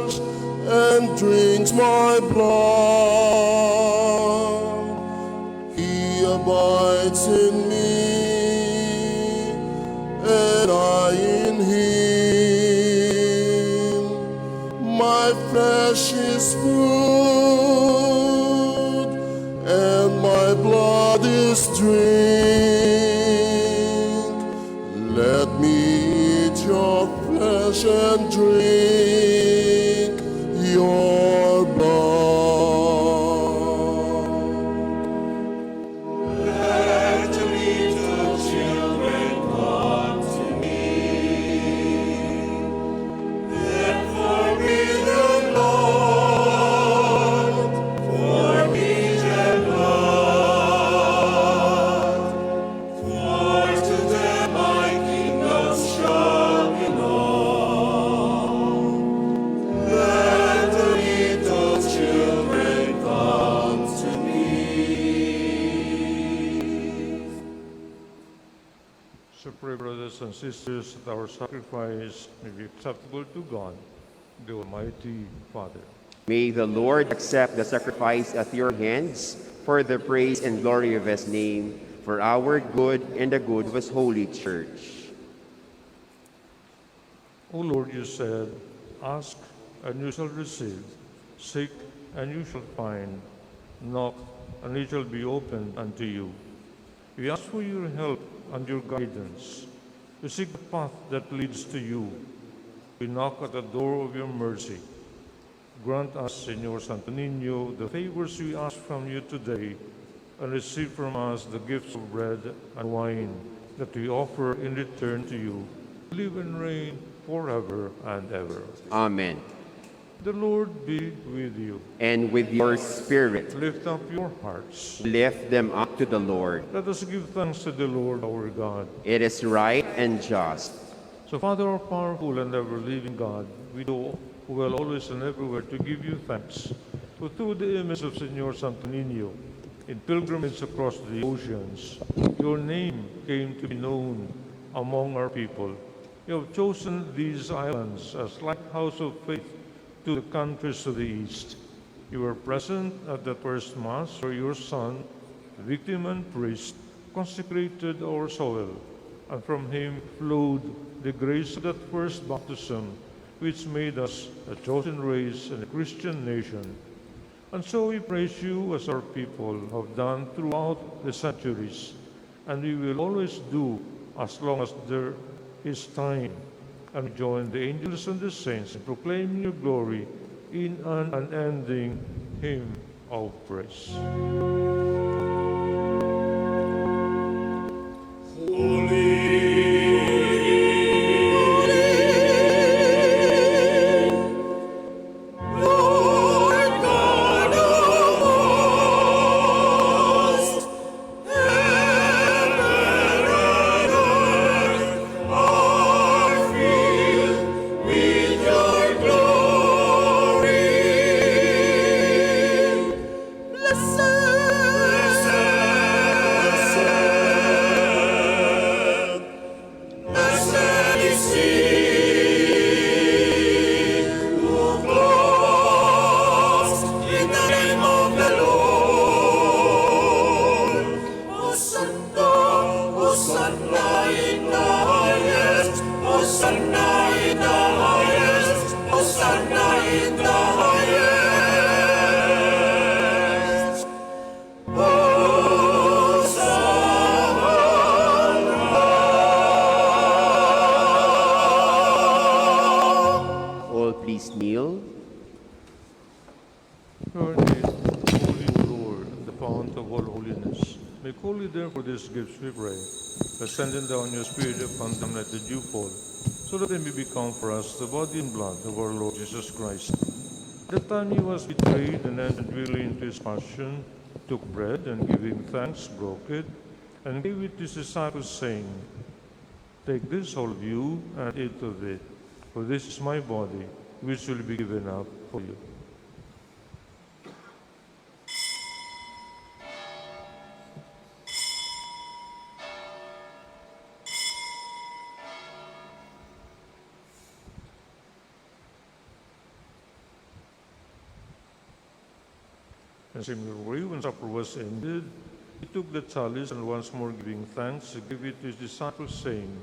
flesh and drinks my blood. He abides in me, and I in him. My flesh is food, and my blood is drink. Let me eat your flesh and drink your blood. Let the little children come to me. Let forbidden love, forbidden love. For to them my kingdom shall belong. Let the little children come to me. So pray, brothers and sisters, that our sacrifice may be acceptable to God, the Almighty Father. May the Lord accept the sacrifice at your hands for the praise and glory of his name, for our good and the good of his holy church. O Lord, you said, "Ask, and you shall receive, seek, and you shall find, knock, and it shall be opened unto you." We ask for your help and your guidance. We seek the path that leads to you. We knock at the door of your mercy. Grant us, Señor Santo Niño, the favors we ask from you today, and receive from us the gifts of bread and wine that we offer in return to you, who live and reign forever and ever. Amen. The Lord be with you. And with your spirit. Lift up your hearts. Lift them up to the Lord. Let us give thanks to the Lord our God. It is right and just. So, Father, our powerful and ever-living God, we do well always and everywhere to give you thanks. For through the image of Señor Santo Niño, in pilgrimage across the oceans, your name came to be known among our people. You have chosen these islands as lighthouse of faith to the countries of the East. You were present at the first Mass, where your Son, victim and priest, consecrated our soil, and from him flowed the grace of that first baptism, which made us a chosen race and a Christian nation. And so we praise you as our people have done throughout the centuries, and we will always do as long as there is time, and join the angels and the saints in proclaiming your glory in an unending hymn of praise. Holy, Lord God of hosts, heaven and earth are filled with your glory. Blessed, blessed, blessed. Blessed is he who comes in the name of the Lord. Hosanna, Hosanna in the highest, Hosanna in the highest, Hosanna in the highest. All please kneel. Turn it, holy Lord, the fount of all holiness. Make holy, therefore, these gifts, we pray, by sending down your Spirit upon them like the dewfall, so that they may become for us the body and blood of our Lord Jesus Christ. At the time he was betrayed and entered willingly into his passion, took bread, and giving thanks, broke it, and gave it to his disciples, saying, "Take this, all of you, and eat of it, for this is my body, which will be given up for you." Similarly, when supper was ended, he took the chalice and, once more giving thanks, he gave it to his disciples, saying,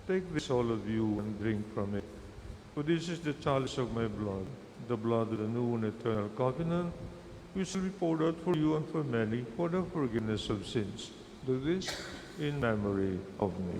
"Take this, all of you, and drink from it. For this is the chalice of my blood, the blood of the new and eternal covenant, which will be poured out for you and for many for the forgiveness of sins. Do this in memory of me."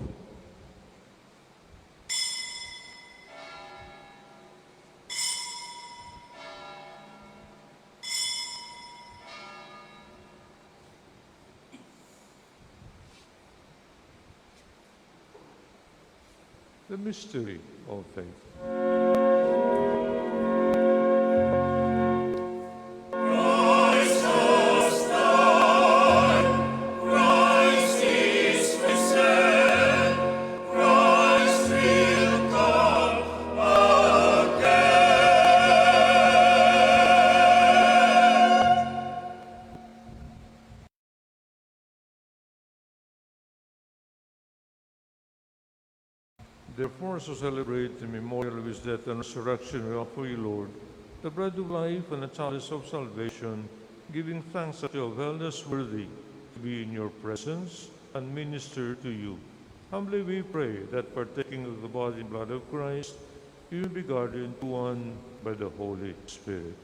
The mystery of faith. Therefore, as we celebrate the memorial of his death and resurrection, we offer you, Lord, the bread of life and the chalice of salvation, giving thanks that you have held us worthy to be in your presence and minister to you. Humbly we pray that, partaking of the body and blood of Christ, you will be guarded into one by the Holy Spirit.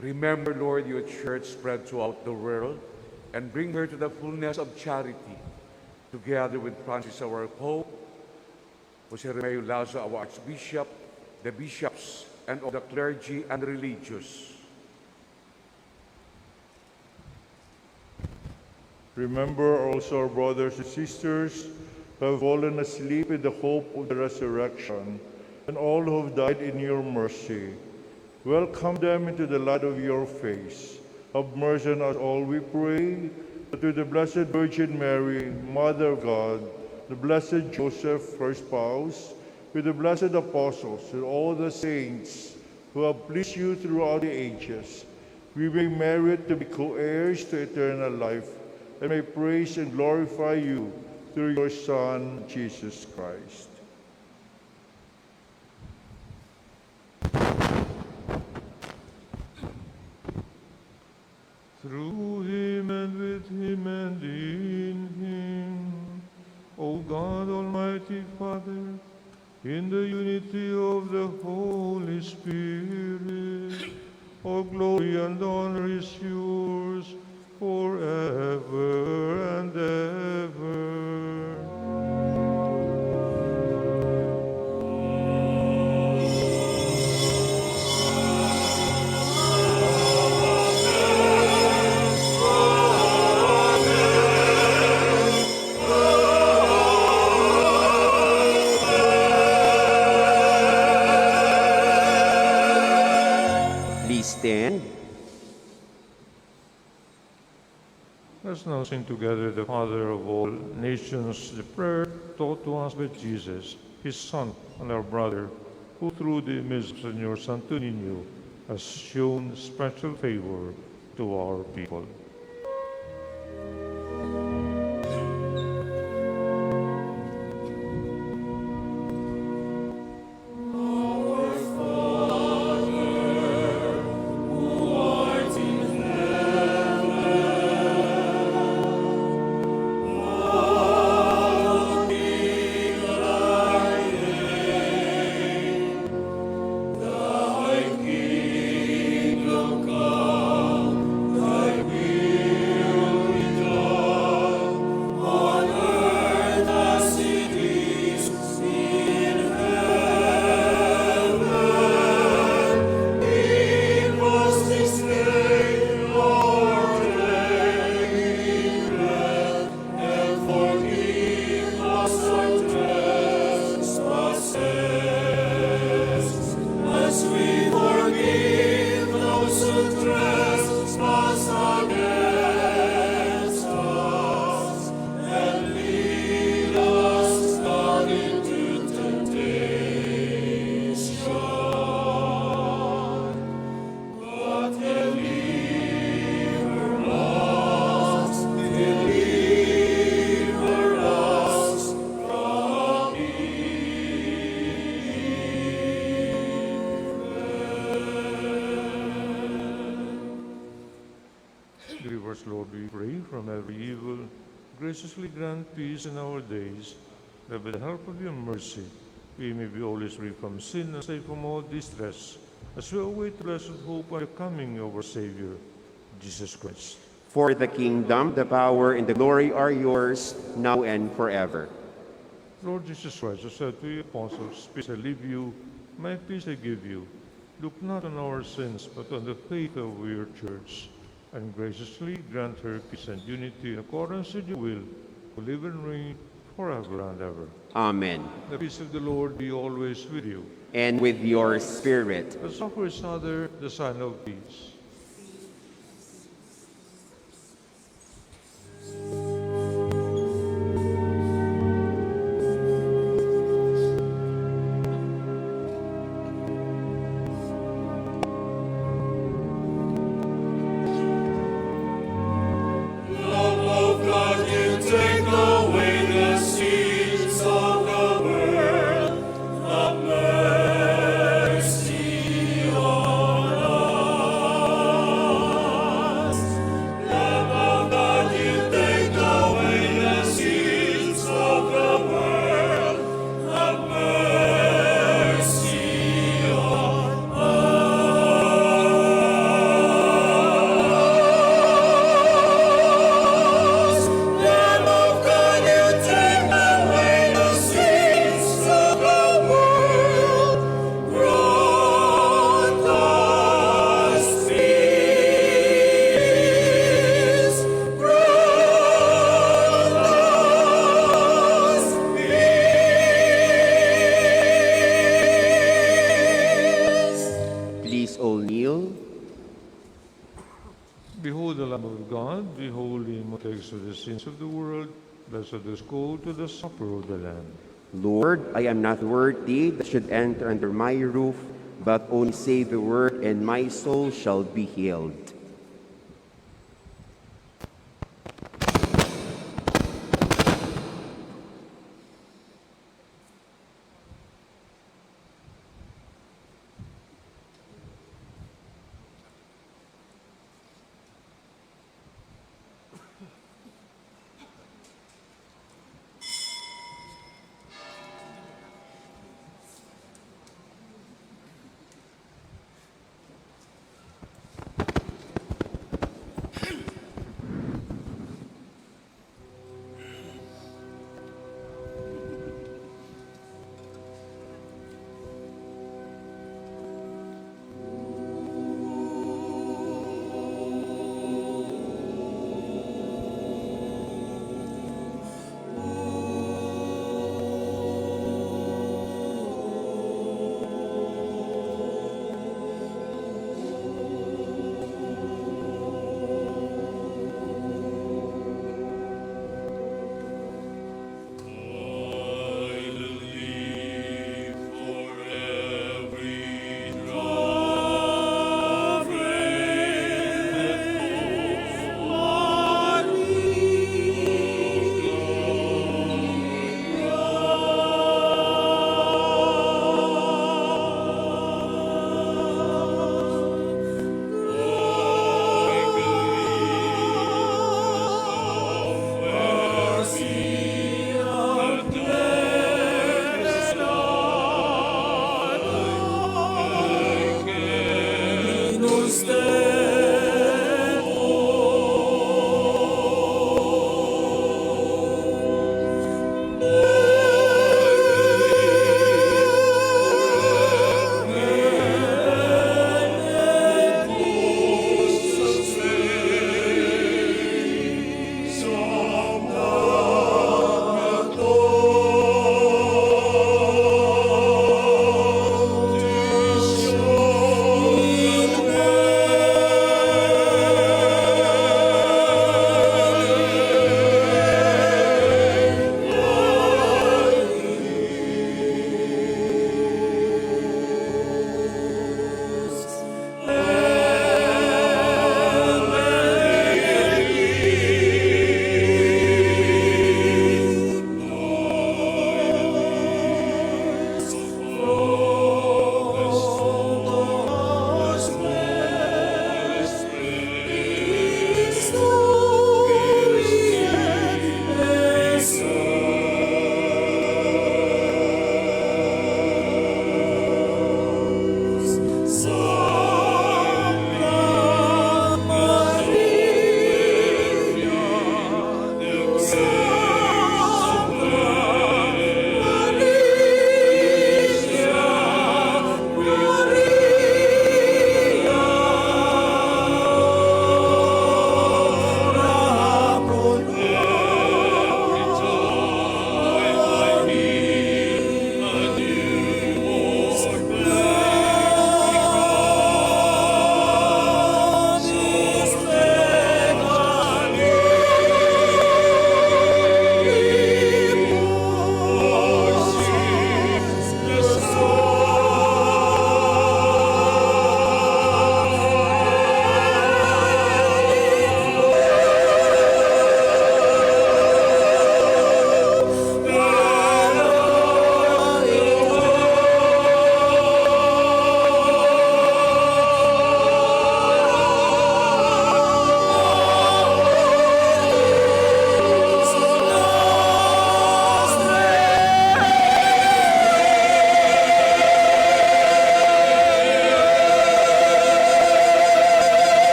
Remember, Lord, your church spread throughout the world, and bring her to the fullness of charity, together with Francis our Pope, Jose Romeo Lazo our Archbishop, the bishops, and all the clergy and religious. Remember also our brothers and sisters who have fallen asleep in the hope of the resurrection, and all who have died in your mercy. Welcome them into the light of your face. Have mercy on us all, we pray, that with the Blessed Virgin Mary, Mother of God, the Blessed Joseph, her spouse, with the blessed apostles and all the saints who have pleased you throughout the ages, we may merit to be co-heirs to eternal life, and may praise and glorify you through your Son, Jesus Christ. Through him, and with him, and in him, O God, Almighty Father, in the unity of the Holy Spirit, all glory and honor is yours forever and ever. Please stand. Let's now sing together the Father of all nations, the prayer taught to us by Jesus, his Son and our brother, who through the image of Señor Santo Niño has shown special favor to our people. from every evil, graciously grant peace in our days, that by the help of your mercy we may be always free from sin and safe from all distress, as we await the blessed hope and the coming of our Savior, Jesus Christ. For the kingdom, the power, and the glory are yours, now and forever. Lord Jesus Christ, you said to your apostles, "Peace I leave you, my peace I give you." Look not on our sins, but on the faith of your church, and graciously grant her peace and unity in accordance with your will, who live and reign forever and ever. Amen. The peace of the Lord be always with you. And with your spirit. Let's offer each other the sign of peace. Love of God, you take away the sins of the world. Have mercy on us. Lamb of God, you take away the sins of the world. Have mercy on us. Lamb of God, you take away the sins of the world. Grant us peace. Grant us peace. Please all kneel. Behold the Lamb of God, be holy, who takes away the sins of the world. Blessed is called to the supper of the Lamb. Lord, I am not worthy that should enter under my roof, but only say the word, and my soul shall be healed.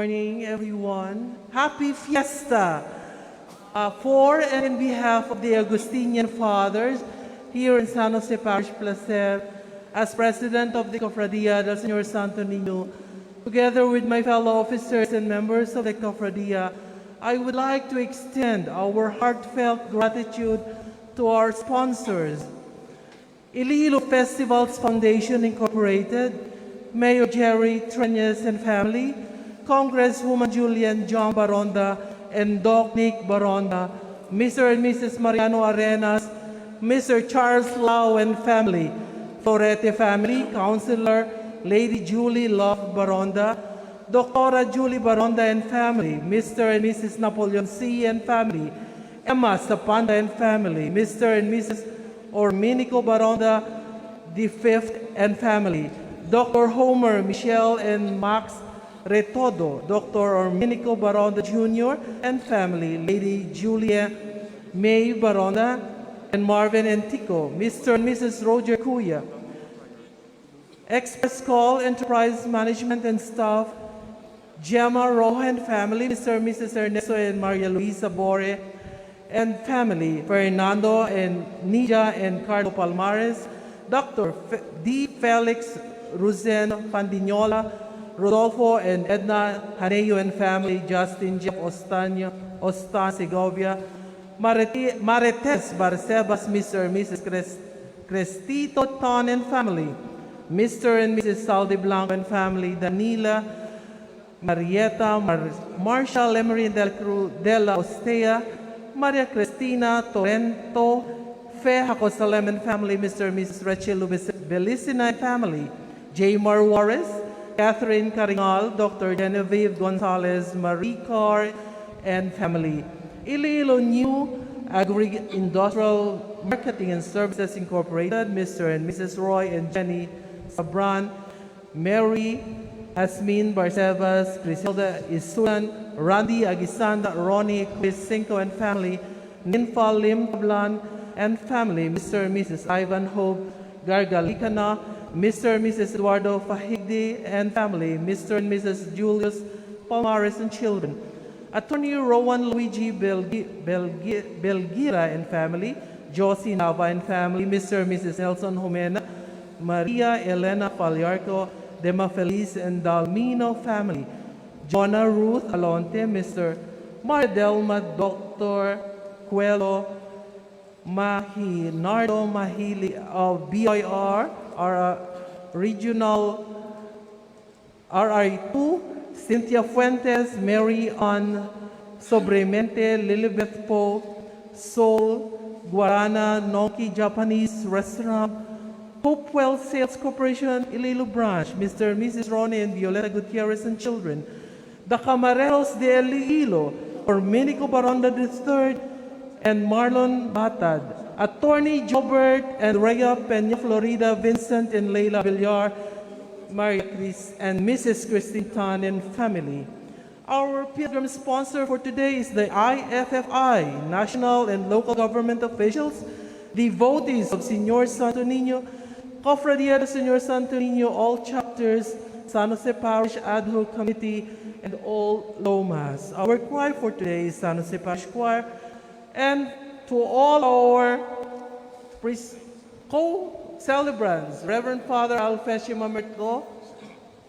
Morning, everyone. Happy Fiesta! Uh, for and in behalf of the Augustinian Fathers here in San Jose Parish, Placer, as President of the Cofradia del Señor Santo Niño, together with my fellow officers and members of the Cofradia, I would like to extend our heartfelt gratitude to our sponsors, Iloilo Festivals Foundation Incorporated, Mayor Jerry Treñas and family, Congresswoman Julian John Baronda and Doc Nick Baronda, Mister and Missus Mariano Arenas, Mister Charles Lau and family, Florete family, Councilor Lady Julie Love Baronda, Doctora Julie Baronda and family, Mister and Missus Napoleon C and family, Emma Sapanda and family, Mister and Missus Orminico Baronda the fifth and family, Doctor Homer, Michelle, and Max Retodo, Doctor Orminico Baronda Junior and family, Lady Julia May Baronda, and Marvin and Tico, Mister and Missus Roger Cuya, Express Call Enterprise Management and staff, Gemma Rojo and family, Mister and Missus Ernesto and Maria Luisa Bore and family, Fernando and Nidia and Carlo Palmares, Doctor Fe-, D. Felix, Ruzen Pandinola, Rodolfo and Edna Haneo and family, Justin Jeff Ostaño, Ostan Segovia, Mareti-, Marites Barcebas, Mister and Missus Cres-, Crestito Tan and family, Mister and Missus Saldi Blanco and family, Danila, Marieta, Mar-, Marshall Emery Del Cru-, de la Ostea, Maria Cristina Torrento, Fe Jacosalem and family, Mister and Missus Rachel Lubis-, Belicina and family, Jaymar Juarez, Catherine Caringal, Doctor Genevieve Gonzalez, Marie Carr, and family. Iloilo New Agri-Industrial Marketing and Services Incorporated, Mister and Missus Roy and Jenny Sabran, Mary Asmin Barcebas, Criselda Isunan, Randy Agisanda, Ronnie Chris Cinco and family, Ninfa Lim Tablan and family, Mister and Missus Ivan Hope Gargalicana, Mister and Missus Eduardo Fahigdi and family, Mister and Missus Julius Palmares and children, Attorney Rowan Luigi Belgi-, Belgi-, Belgira and family, Josie Nava and family, Mister and Missus Nelson Jomena, Maria Elena Faliarco, Dema Feliz and Dalmino family, Jonah Ruth Alonte, Mister Mardelma, Doctor Cuelo, Mahinardo Mahili of B I R, our, uh, regional R I two, Cynthia Fuentes, Mary Ann Sobremente, Lilibeth Poe, Seoul, Guarana, Nongki Japanese Restaurant, Hopewell Sales Corporation, Iloilo Branch, Mister and Missus Ronnie and Violeta Gutierrez and children, the Camareros de Iloilo, Orminico Baronda the third, and Marlon Batad, Attorney Jobert and Rhea Peña Florida, Vincent and Leila Villar, Maria Chris, and Missus Christine Tan and family. Our pilgrim sponsor for today is the I F F I, national and local government officials, devotees of Señor Santo Niño, Cofradia de Señor Santo Niño, all chapters, San Jose Parish Ad Hoc Committee, and all lomas. Our choir for today is San Jose Parish Choir. And to all our pres-, co-celebrants, Reverend Father Alfecio Mamerto,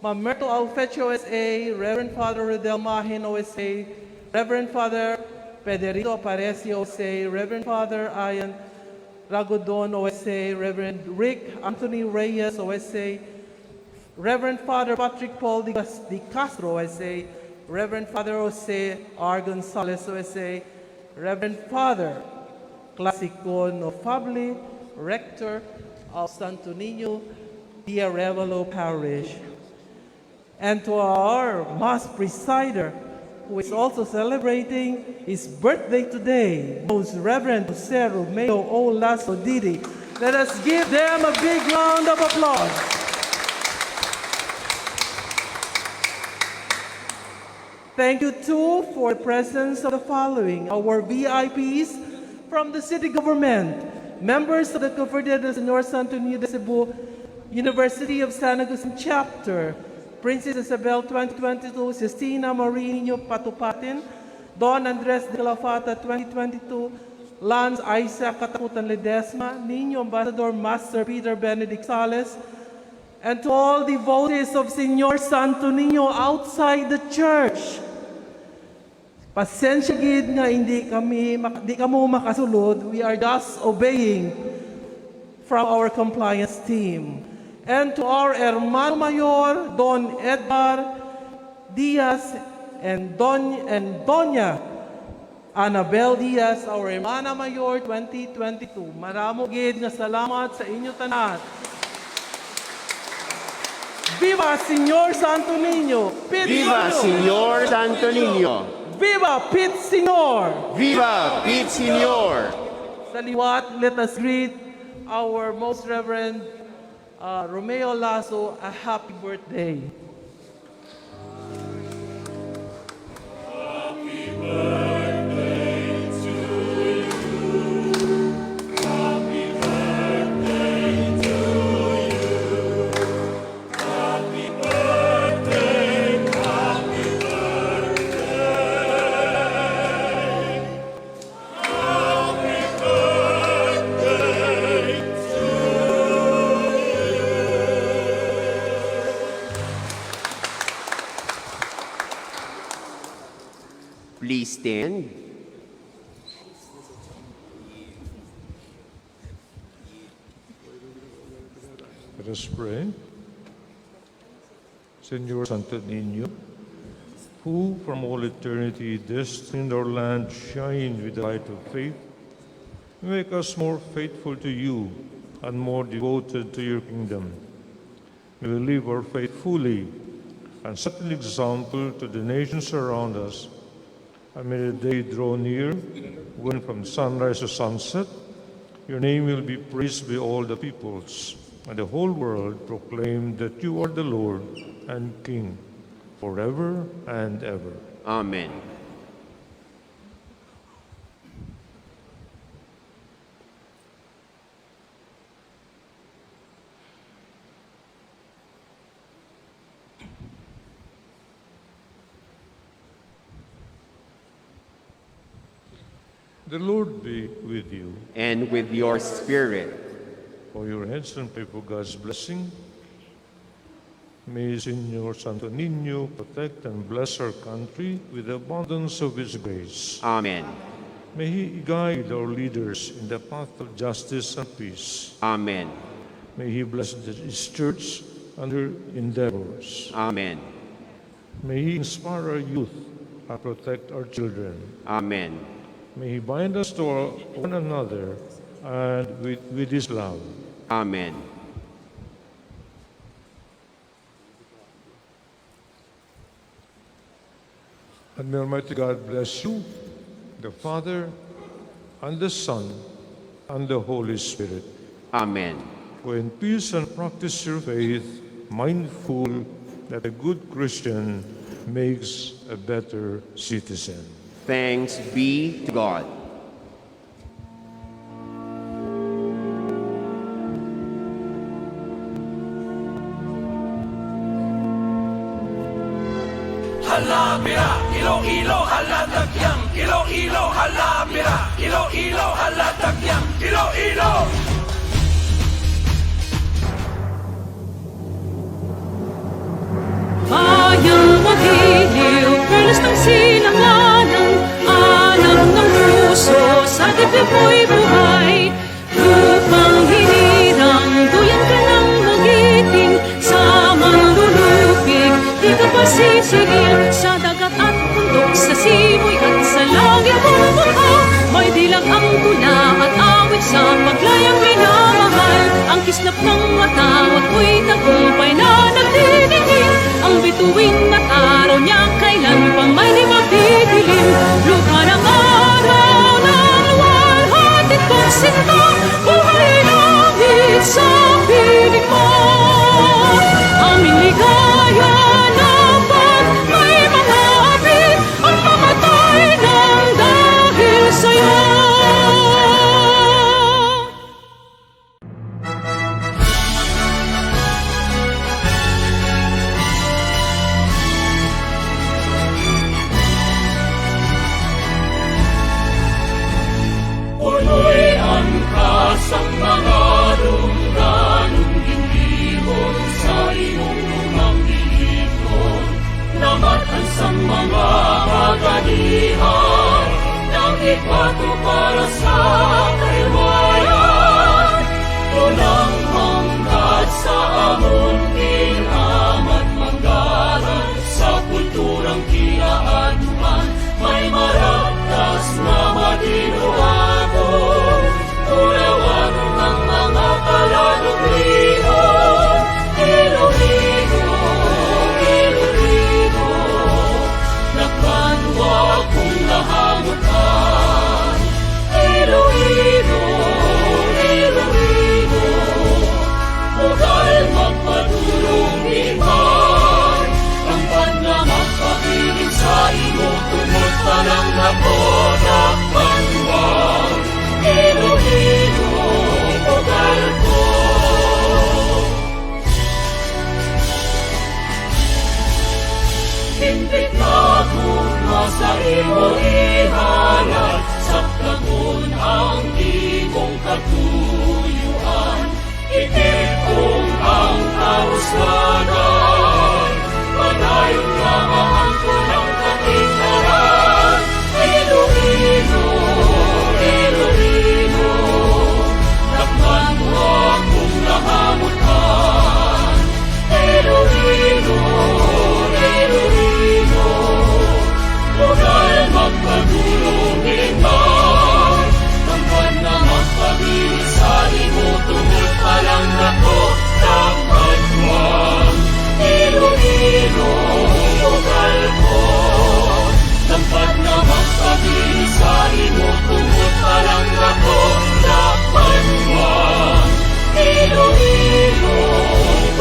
Mamerto Alfecio O S A, Reverend Father Rodel Mahin O S A, Reverend Father Federico Aparecio O S A, Reverend Father Ian Ragodon O S A, Reverend Rick Anthony Reyes O S A, Reverend Father Patrick Paul de Cas-, de Castro O S A, Reverend Father Jose R. Gonzalez O S A, Reverend Father Clasico Nofable, Rector of Santo Niño de Arevalo Parish. And to our Mass presider, who is also celebrating his birthday today, Most Reverend Jose Romeo O. Lasso Didi. Let us give them a big round of applause. Thank you too for the presence of the following, our V I Ps from the city government, members of the Cofradia del Señor Santo Niño de Cebu, University of San Agustin Chapter, Princess Isabel twenty twenty-two, Sistina Marie Niño Patupatin, Don Andres de la Fata twenty twenty-two, Lance Isaac Katakutan Ledesma, Niño Ambassador Master Peter Benedict Sales, and to all devotees of Señor Santo Niño outside the church. Pasensya gid nga hindi kami mak-, di kamo makasulod. We are just obeying from our compliance team. And to our Hermano Mayor, Don Edgar Diaz, and Don-, and Doña Annabel Diaz, our Hermana Mayor twenty twenty-two. Maramo gid nga salamat sa inyo tanan. Viva Señor Santo Niño! Pit Viva Señor! Señor Santo Niño! Viva Pit Señor! Viva Pit Señor! Sa liwat, let us greet our Most Reverend, uh, Romeo Lasso a happy birthday. Please stand. Let us pray. Señor Santo Niño, who from all eternity destined our land to shine with the light of faith, make us more faithful to you and more devoted to your kingdom. May we live our faith fully and set an example to the nations around us. And may the day draw near when from sunrise to sunset your name will be praised by all the peoples, and the whole world proclaim that you are the Lord and King forever and ever. Amen. The Lord be with you. And with your spirit. Bow your heads and pray for God's blessing. May Señor Santo Niño protect and bless our country with the abundance of His grace. Amen. May He guide our leaders in the path of justice and peace. Amen. May He bless the, His church and her endeavors. Amen. May He inspire our youth and protect our children. Amen. May He bind us to our, one another and with, with His love. Amen. And may Almighty God bless you, the Father, and the Son, and the Holy Spirit. Amen. Go in peace and practice your faith, mindful that a good Christian makes a better citizen. Thanks be to God. Halabira, Iloilo, haladagyang, Iloilo, halabira, Iloilo, haladagyang, Iloilo. Bayang magiliw, perlas ng silanganan, alam ng puso, sa dibdib mo'y buhay. Lupang hinirang, duyan ka ng magiting, sa manlulupig, di ka pasisiril, sa dagat at bundok, sa simoy at sa langit bumukha. May dilag ang tula at awit sa paglayang minamahal. Ang kislap ng mata, ako'y tagumpay na nagdidingin. Ang bituin at araw niya, kailan pa may di magdidilim. Lupa ng araw ng luwal, hatid kong sinta, buhay langit sa piling mo. Aming ligaya na pag may mga api, ang mamatay nang dahil sa'yo. Ibato para sa kaliwayan, unang manggad sa amon ginamat manggaran, sa kulturang kinaaduan, may maragtas nga madinuagon. Ulawan ang mga palanublion, Iloilo, Iloilo, nagbanwa kung nahamutan. Iloilo, Iloilo, bugal magpadulong iban. Ang banwa magpabilin sa imo tungod pa lang nako nagbanwa. Iloilo, bugal ko. Hindi ka gugma sa imo ihalat, saktagon ang imong katuyuan. Itipon ang kauswagan, padayon nga maangkon ang katikaran. Iloilo, Iloilo, dakpan mo akong nahamutan. Iloilo, Iloilo, bugal magpadulong iban. Ang buwan nga magpabilin sa imo, tungod pa lang nako, dakpan mo. Iloilo, bugal ko. Dapat na magpabilin sa imo, tungod pa lang nako, dakpan mo. Iloilo,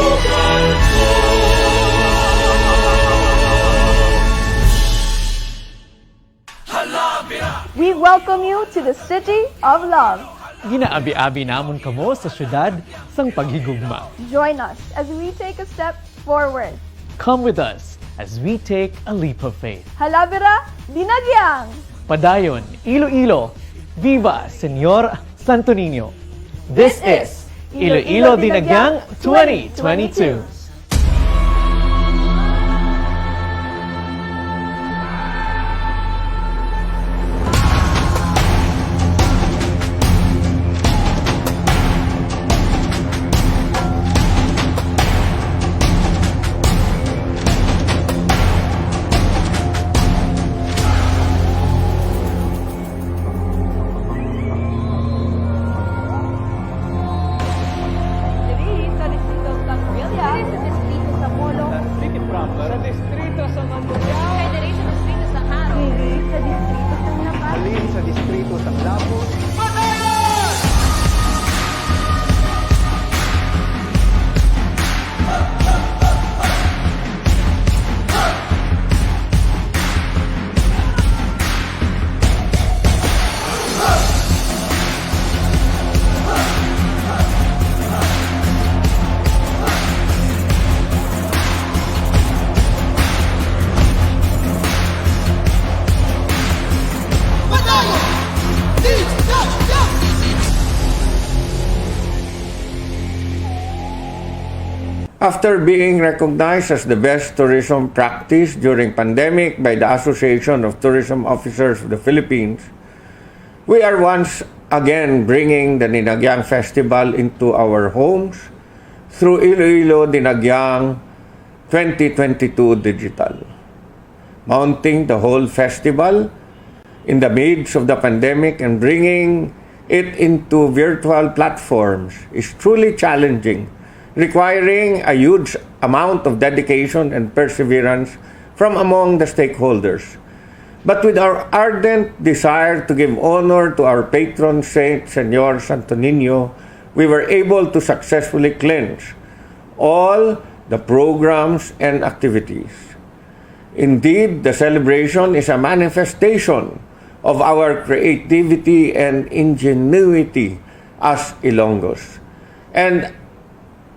bugal ko. Halabira! We welcome you to the City of Love. Ginaabi-abi namon kamo sa siyudad sang paghigugma. Join us as we take a step forward. Come with us as we take a leap of faith. Halabira, Dinagyang! Padayon, Iloilo! Viva Señor Santo Niño! This is Iloilo Dinagyang twenty twenty-two. Diri sa distrito sang Villa. Diri sa distrito sa Molo. Sa distrito sang Mandurriao. Kay diri sa distrito sang Jaro. Diri sa distrito sang La Paz. Halin sa distrito sang Labus. After being recognized as the best tourism practice during pandemic by the Association of Tourism Officers of the Philippines, we are once again bringing the Dinagyang Festival into our homes through Iloilo Dinagyang twenty twenty-two Digital. Mounting the whole festival in the midst of the pandemic and bringing it into virtual platforms is truly challenging, requiring a huge amount of dedication and perseverance from among the stakeholders. But with our ardent desire to give honor to our patron saint, Señor Santo Niño, we were able to successfully cleanse all the programs and activities. Indeed, the celebration is a manifestation of our creativity and ingenuity as Ilonggos, and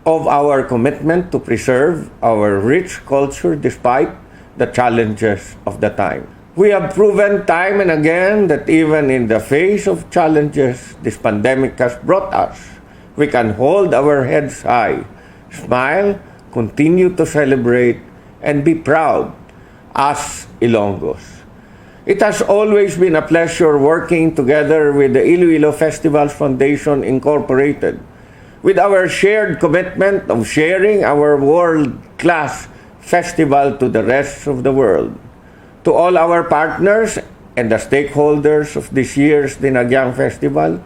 of our commitment to preserve our rich culture despite the challenges of the time. We have proven time and again that even in the face of challenges this pandemic has brought us, we can hold our heads high, smile, continue to celebrate, and be proud as Ilonggos. It has always been a pleasure working together with the Iloilo Festivals Foundation Incorporated, with our shared commitment of sharing our world-class festival to the rest of the world. To all our partners and the stakeholders of this year's Dinagyang Festival,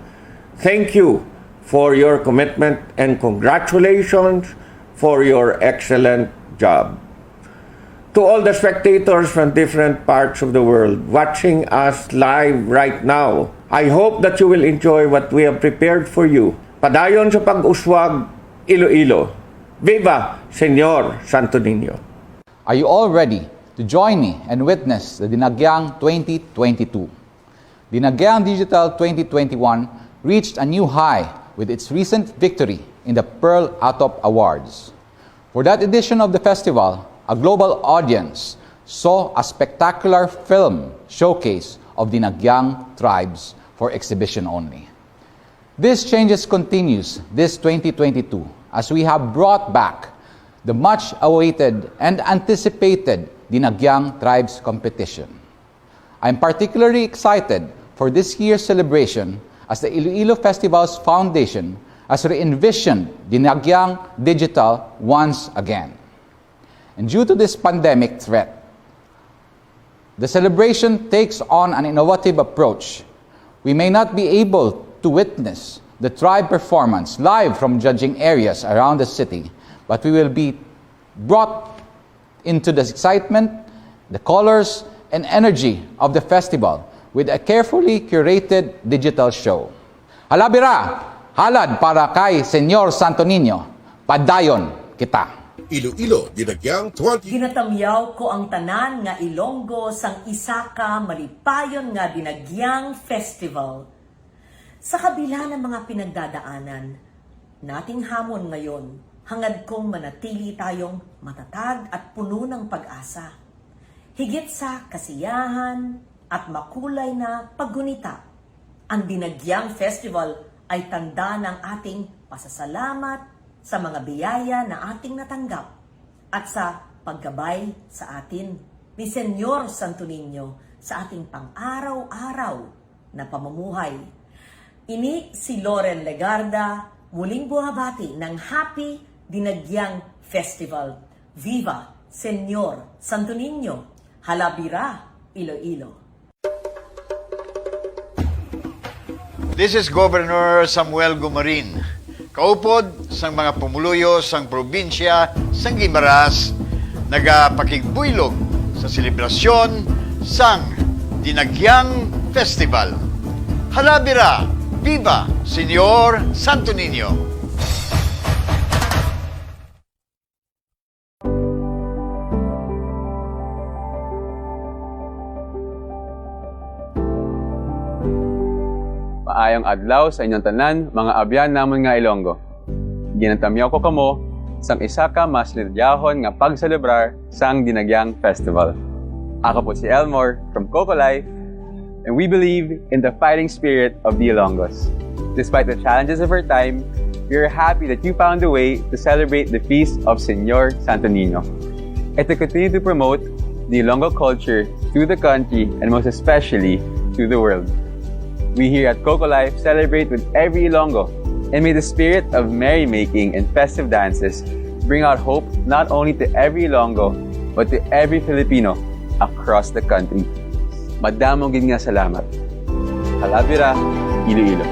thank you for your commitment and congratulations for your excellent job. To all the spectators from different parts of the world watching us live right now, I hope that you will enjoy what we have prepared for you. Padayon sa pag-uswag, Iloilo. Viva Señor Santo Niño! Are you all ready to join me and witness the Dinagyang twenty twenty-two? Dinagyang Digital twenty twenty-one reached a new high with its recent victory in the Pearl Atop Awards. For that edition of the festival, a global audience saw a spectacular film showcase of Dinagyang tribes for exhibition only. This changes continues this twenty twenty-two, as we have brought back the much awaited and anticipated Dinagyang Tribes Competition. I'm particularly excited for this year's celebration, as the Iloilo Festivals Foundation has re-envisioned Dinagyang Digital once again. And due to this pandemic threat, the celebration takes on an innovative approach. We may not be able to witness the tribe performance live from judging areas around the city, but we will be brought into the excitement, the colors, and energy of the festival with a carefully curated digital show. Hala bira! Halad para kay Señor Santo Niño! Padayon kita! Iloilo, Dinagyang twenty. Ginatamyaw ko ang tanan nga Ilonggo sang isa ka malipayon nga Dinagyang Festival. Sa kabila ng mga pinagdadaanan nating hamon ngayon, hangad kong manatili tayong matatag at puno ng pag-asa. Higit sa kasiyahan at makulay na paggunita, ang Dinagyang Festival ay tanda ng ating pasasalamat sa mga biyaya na ating natanggap at sa paggabay sa atin ni Señor Santo Niño sa ating pang-araw-araw na pamumuhay. Ini si Loren Legarda, muling buhabati ng Happy Dinagyang Festival. Viva Señor Santo Niño! Halabira, Iloilo! This is Governor Samuel Gumarin, kaupod sang mga pumuluyo sang probinsya sang Guimaras, nagapakigbuylog sa selebrasyon sang Dinagyang Festival. Halabira! Viva Señor Santo Niño! Maayong adlaw sa inyong tanan, mga abyan namon nga Ilonggo. Ginatamyaw ko kamo sang isa ka mas lilyahon nga pagselebrar sang Dinagyang Festival. Ako po si Elmore from Coco Life, and we believe in the fighting spirit of the Ilonggos. Despite the challenges of our time, we are happy that you found a way to celebrate the feast of Señor Santo Niño and to continue to promote the Ilonggo culture to the country and most especially to the world. We here at Coco Life celebrate with every Ilonggo, and may the spirit of merrymaking and festive dances bring out hope not only to every Ilonggo but to every Filipino across the country. Madamo gid nga salamat. Halabira, Iloilo.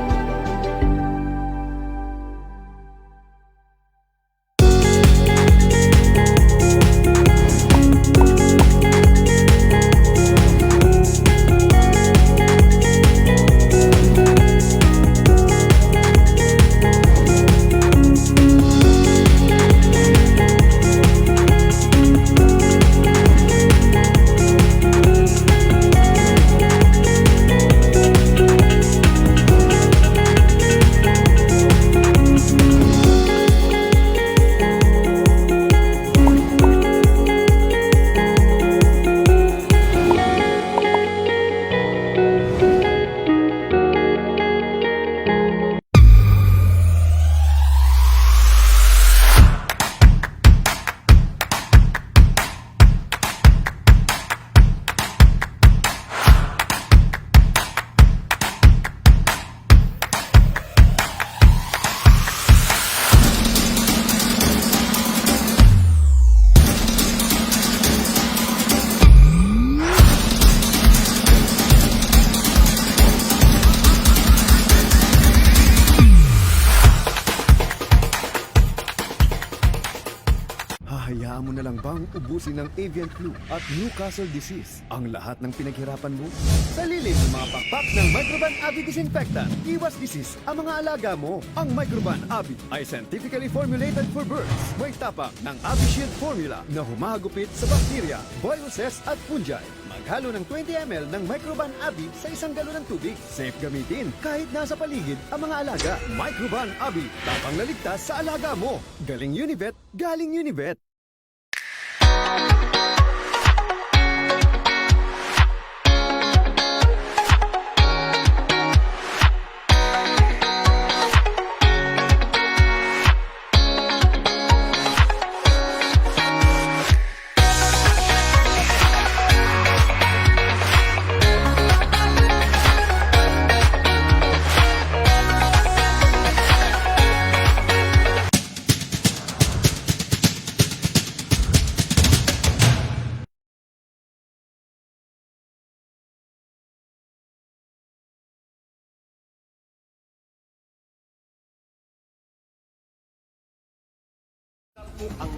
Kailangan mo na lang bang ubusin ng avian flu at Newcastle disease ang lahat ng pinaghirapan mo? Sa lilim ng mga pakpak ng Microban Abi Disinfectant, iwas disease ang mga alaga mo. Ang Microban Abi ay scientifically formulated for birds. May tapang ng Abi Shield formula na humahagupit sa bacteria, viruses at fungi. Maghalo ng twenty M L ng Microban Abi sa isang galon ng tubig. Safe gamitin kahit nasa paligid ang mga alaga. Microban Abi, tapang na ligtas sa alaga mo. Galing Unibet, galing Unibet.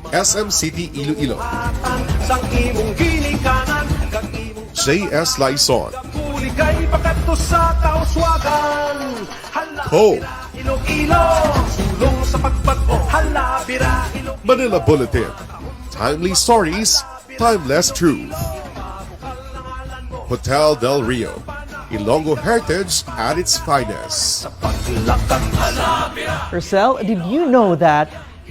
S M City Iloilo. Sang imong ginikanan, kag imong J S Laison. Kuligay pakadto sa kauswagan. Hala, Ho. Bira, Iloilo, sulong sa pagbag-o. Hala, bira, Iloilo. Manila Bulletin. Timely stories, timeless truth. Hotel Del Rio, Ilonggo heritage at its finest. Rosel, did you know that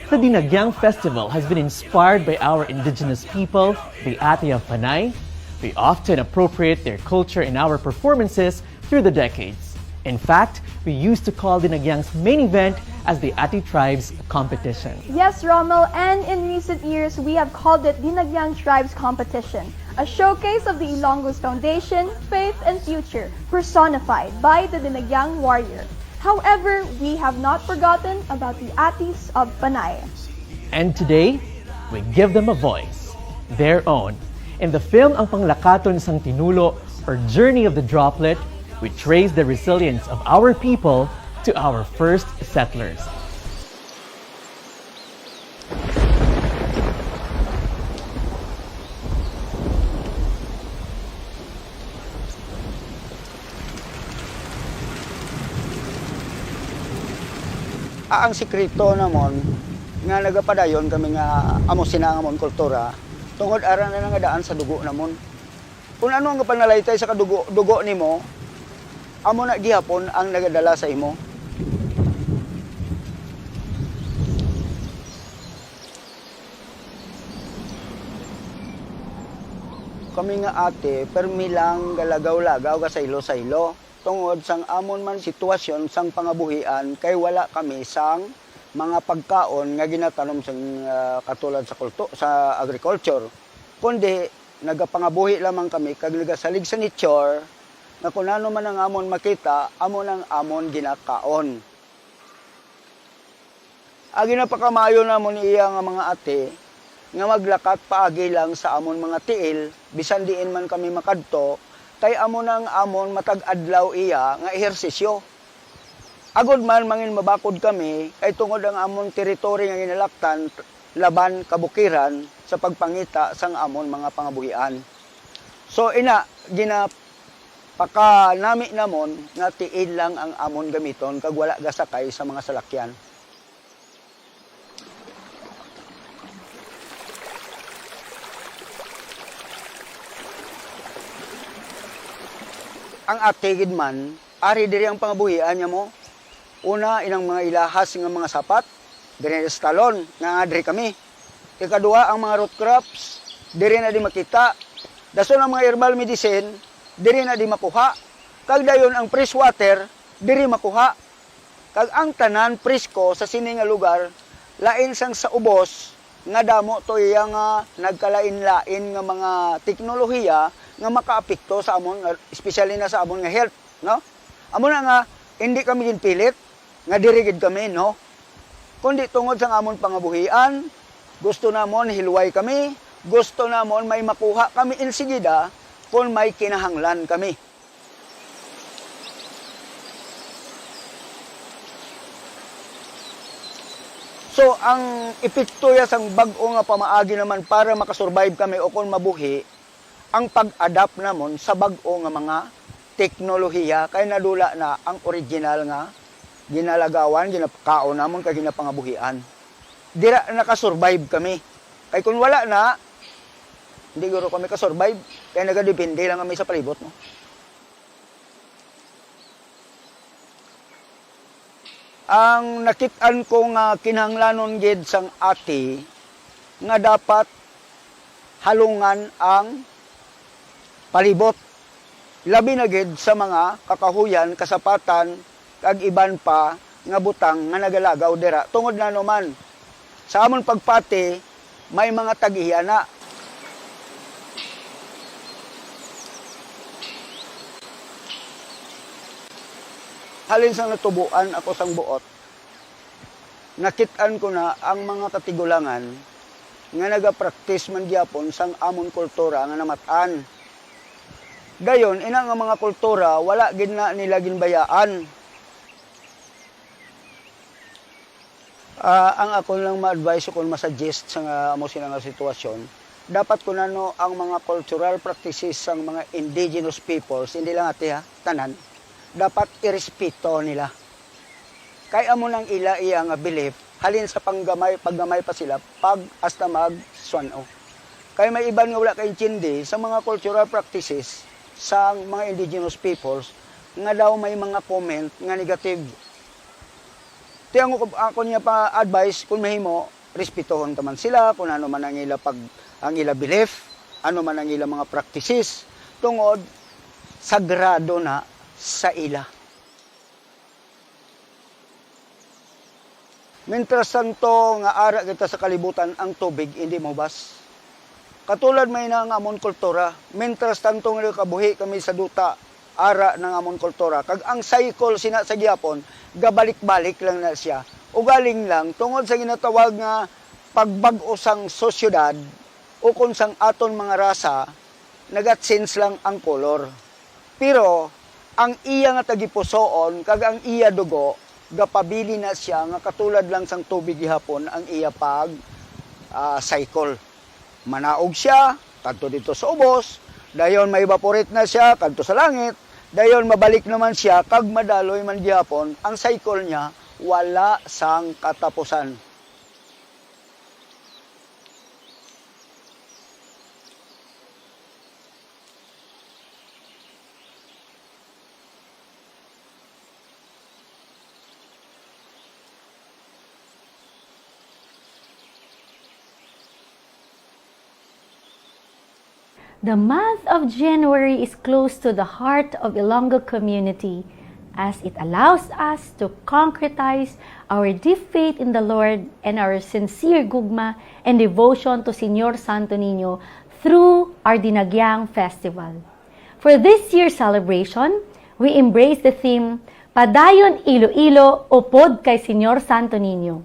the Dinagyang Festival has been inspired by our indigenous people, the Ate of Panay? We often appropriate their culture in our performances through the decades. In fact, we used to call Dinagyang's main event as the Ate Tribes Competition. Yes, Rommel, and in recent years, we have called it Dinagyang Tribes Competition, a showcase of the Ilonggo's foundation, faith, and future, personified by the Dinagyang warrior. However, we have not forgotten about the Atis of Panay. And today, we give them a voice, their own. In the film Ang Panglakaton sang Tinulo, or Journey of the Droplet, we trace the resilience of our people to our first settlers. Ah, ang sikreto namon nga nagapadayon kami nga amo sina ang amon kultura, tungod ara na nga daan sa dugo namon. Kung ano ang panalaytay sa kadugo, dugo nimo, amo na gihapon ang nagadala sa imo. Kami nga ate, permi lang galagaw-lagaw, gasaylo-saylo. Tungod sang amon man sitwasyon sang pangabuhian, kay wala kami sang mga pagkaon nga ginatanom sang, ah, katulad sa kulto-, sa agriculture, kundi nagapangabuhi lamang kami kag nagasalig sa nature, nga kun ano man ang amon makita, amo nang amon ginakaon. Ang ginapakamaayo namon iya nga mga ate, nga maglakat paagi lang sa amon mga tiil, bisan diin man kami makadto, kay amo na ang amon matag adlaw iya nga ehersisyo. Agod man manginmabakod kami, kay tungod ang amon teritoryo nga ginalaktan laban kabukiran sa pagpangita sang amon mga pangabuhian. So, ina, ginapakanami namon nga tiil lang ang amon gamiton kag wala gasakay sa mga salakyan. Ang ate gid man, ari diri ang pangabuhian niya mo. Una, inang mga ilahas nga mga sapat, diri sa estalon, nga diri kami. Ikaduha, ang mga root crops, diri na di makita. Dason ang mga herbal medicine, diri na di makuha. Kag dayon ang fresh water, diri makuha. Kag ang tanan presko sa sini nga lugar, lain sang sa ubos, nga damo to iya nga nagkalain-lain nga mga teknolohiya nga makaapekto sa amon, especially na sa amon nga health, no? Amo na nga, hindi kami ginpilit nga diri gid kami, no? Kundi tungod sang amon pangabuhian, gusto namon hilway kami, gusto namon may makuha kami insigida kon may kinahanglan kami. So, ang epekto ya sang bag-o nga pamaagi naman para makasurvive kami o kon mabuhi, ang pag-adapt namon sa bag-o nga mga teknolohiya, kay nadula na ang original nga ginalagawan, ginapakaon namon kag ginapangabuhian. Dira nakasurvive kami. Kay kung wala na, hindi guro kami kasurvive. Kay nagadepende lang kami sa palibot, no? Ang nakit-an ko nga kinahanglanon gid sang ati nga dapat halungan ang palibot, labi na gid sa mga kakahuyan, kasapatan, kag iban pa nga butang nga nagalagaw dira. Tungod na naman, sa amon pagpati, may mga tag-iya na. Halin sang natubuan ako sang buot, nakit-an ko na ang mga katigulangan nga nagapraktis man gyapon sang amon kultura nga namat-an. Dayon, ina nga mga kultura, wala gid na nila ginbayaan. Ah, ang akon lang ma-advise o kon ma-suggest sa nga amo sila nga sitwasyon, dapat kun ano ang mga cultural practices sang mga indigenous peoples, hindi lang ati ha, tanan, dapat irespeto nila. Kay amo nang ila iya nga belief, halin sa panggamay, paggamay pa sila, pag hasta magsuan-o. Kay may iban nga wala kaintindi sa mga cultural practices sang mga indigenous peoples nga daw may mga comment nga negative. Ti ang ako, ako niya pa advice, kung mahimo, respetohon ta man sila, kung ano man ang ila pag, ang ila belief, ano man ang ila mga practices, tungod sagrado na sa ila. Mientras tanto nga ara kita sa kalibutan, ang tubig hindi mahubas. Katulad may na nga amon kultura, mientras tanto nga nagakabuhi kami sa duta, ara na nga amon kultura. Kag ang cycle sina sa gihapon, gabalik-balik lang na siya. Ugaling lang, tungod sa ginatawag nga pagbag-o sang sosyedad, ukon sang aton mga rasa, naga-change lang ang kolor. Pero ang iya nga tagipusoon kag ang iya dugo, gapabilin na sia nga katulad lang sang tubig gihapon ang iya pag, ah, cycle. Manaog sia kadto didto sa ubos, dayon ma-evaporate na sia kadto sa langit, dayon mabalik naman sia kag madaloy man gihapon. Ang cycle niya wala sang katapusan. The month of January is close to the heart of Ilonggo community, as it allows us to concretize our deep faith in the Lord and our sincere gugma and devotion to Señor Santo Niño through our Dinagyang Festival. For this year's celebration, we embrace the theme, Padayon Iloilo, Upod kay Señor Santo Niño.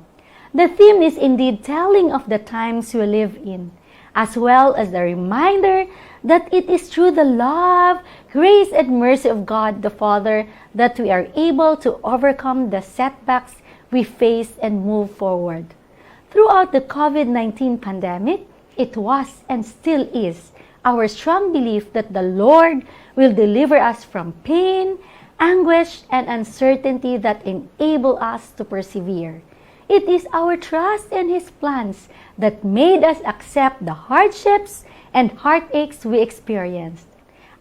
The theme is indeed telling of the times we live in, as well as the reminder that it is through the love, grace, and mercy of God the Father that we are able to overcome the setbacks we face and move forward. Throughout the COVID nineteen pandemic, it was and still is our strong belief that the Lord will deliver us from pain, anguish, and uncertainty that enable us to persevere. It is our trust in His plans that made us accept the hardships and heartaches we experienced.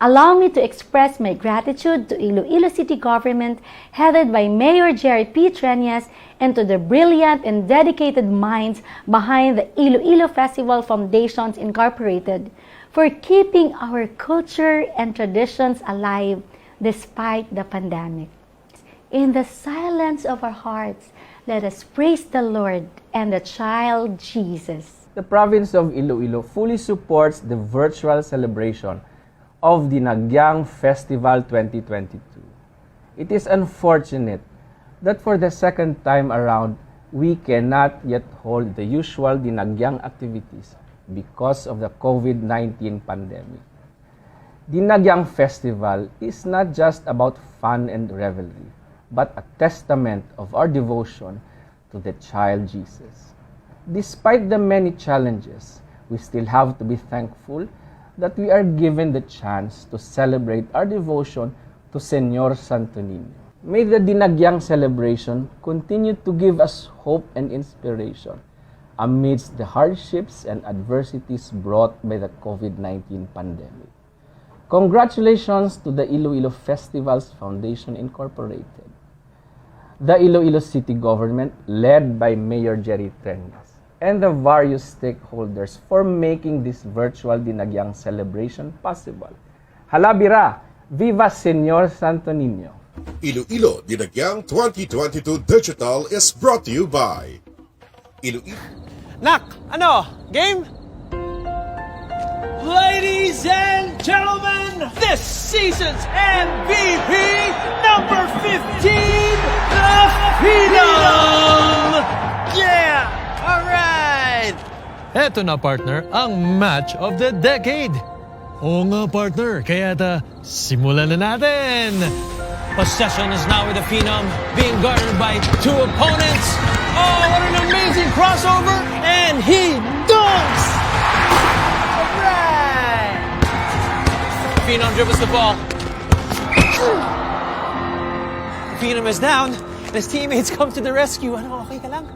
Allow me to express my gratitude to Iloilo City Government, headed by Mayor Jerry P. Treñas, and to the brilliant and dedicated minds behind the Iloilo Festival Foundations Incorporated for keeping our culture and traditions alive despite the pandemic. In the silence of our hearts, let us praise the Lord and the child Jesus. The province of Iloilo fully supports the virtual celebration of Dinagyang Festival twenty twenty-two. It is unfortunate that for the second time around, we cannot yet hold the usual Dinagyang activities because of the COVID nineteen pandemic. Dinagyang Festival is not just about fun and revelry, but a testament of our devotion to the child Jesus. Despite the many challenges, we still have to be thankful that we are given the chance to celebrate our devotion to Señor Santo Niño. May the Dinagyang celebration continue to give us hope and inspiration amidst the hardships and adversities brought by the COVID nineteen pandemic. Congratulations to the Iloilo Festivals Foundation Incorporated, the Iloilo City Government led by Mayor Jerry Treñas, and the various stakeholders for making this virtual Dinagyang celebration possible. Hala bira! Viva Señor Santo Niño! Iloilo Dinagyang twenty twenty-two Digital is brought to you by Iloilo. Nak, ano? Game? Ladies and gentlemen, this season's M V P, number fifteen, the Phenom! Yeah! All right! Eto na, partner, ang match of the decade. Oo nga, partner. Kaya ta, simulan na natin! Possession is now with the Phenom, being guarded by two opponents. Oh, what an amazing crossover! And he dunks! All right! Phenom dribbles the ball. Phenom is down, and his teammates come to the rescue. Ano, okay ka lang?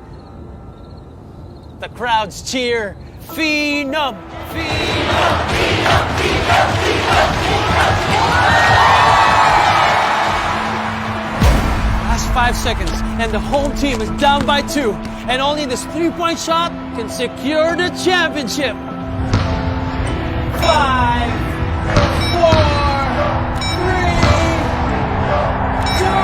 The crowds cheer, "Phenom! Phenom! Phenom! Phenom! Phenom!" Last five seconds, and the home team is down by two, and only this three-point shot can secure the championship. Five, four, three, two.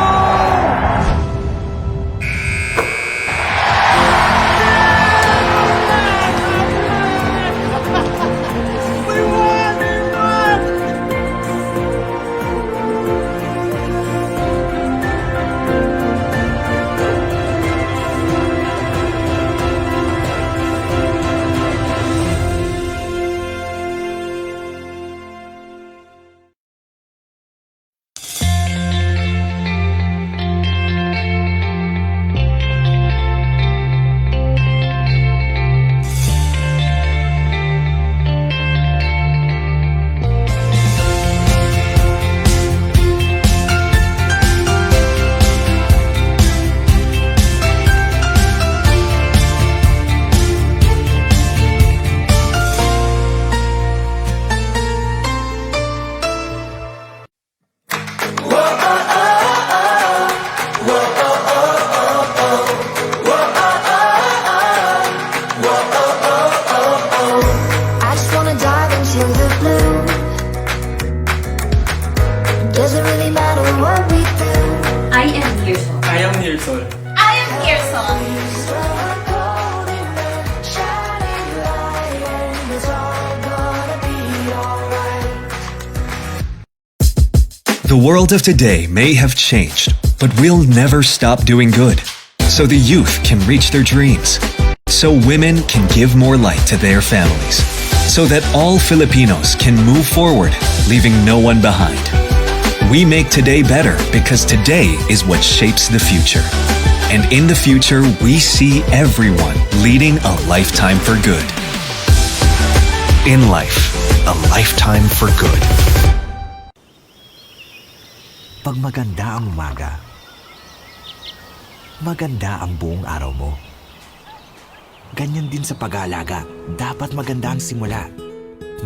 I just wanna dive into the blue. Doesn't really matter what we do. I am Nearsol. I am Nearsol. I am Nearsol. The world of today may have changed, but we'll never stop doing good, so the youth can reach their dreams, so women can give more light to their families, so that all Filipinos can move forward, leaving no one behind. We make today better because today is what shapes the future. And in the future, we see everyone leading a lifetime for good. In life, a lifetime for good. Pag maganda ang umaga, maganda ang buong araw mo. Ganyan din sa pag-aalaga, dapat maganda ang simula.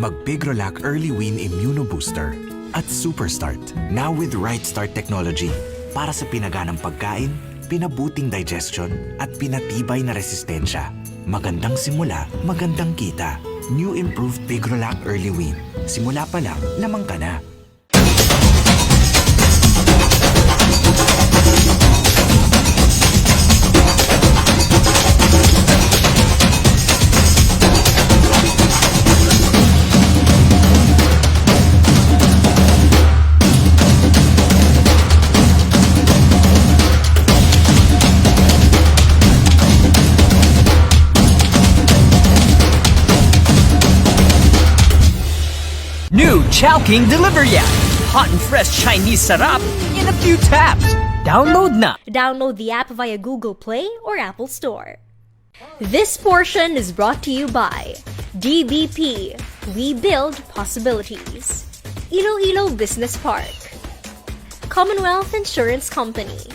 Mag Pigrolac Early Wean Immuno Booster at Super Start, now with Right Start technology, para sa pinaganang pagkain, pinabuting digestion, at pinatibay na resistensya. Magandang simula, magandang kita. New improved Pigrolac Early Wean. Simula pa lang, lamang ka na. New Chowking Delivery App. Hot and fresh Chinese sarap in a few taps. Download na! Download the app via Google Play or Apple Store. This portion is brought to you by D B P. We build possibilities. Iloilo Business Park. Commonwealth Insurance Company.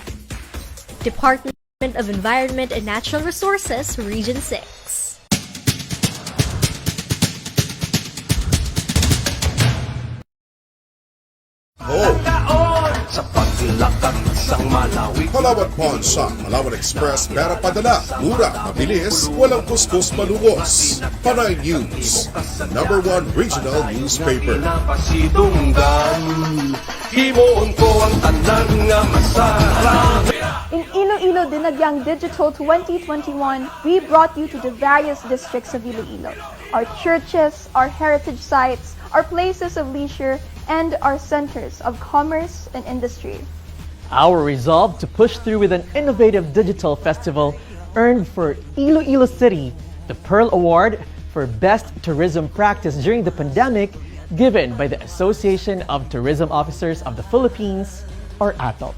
Department of Environment and Natural Resources, Region six. Ho! Sa paglakad sang Malawi. Palawan Pawn Shop, Palawan Express, pera padala. Mura, mabilis, walang kuskus malugos. Panay News, number one regional newspaper. Pinapasidunggan, himuon ko ang tanan nga masarap. In Iloilo Dinagyang Digital twenty twenty-one, we brought you to the various districts of Iloilo, our churches, our heritage sites, our places of leisure, and our centers of commerce and industry. Our resolve to push through with an innovative digital festival earned for Iloilo City the Pearl Award for Best Tourism Practice during the pandemic, given by the Association of Tourism Officers of the Philippines, or ATOP.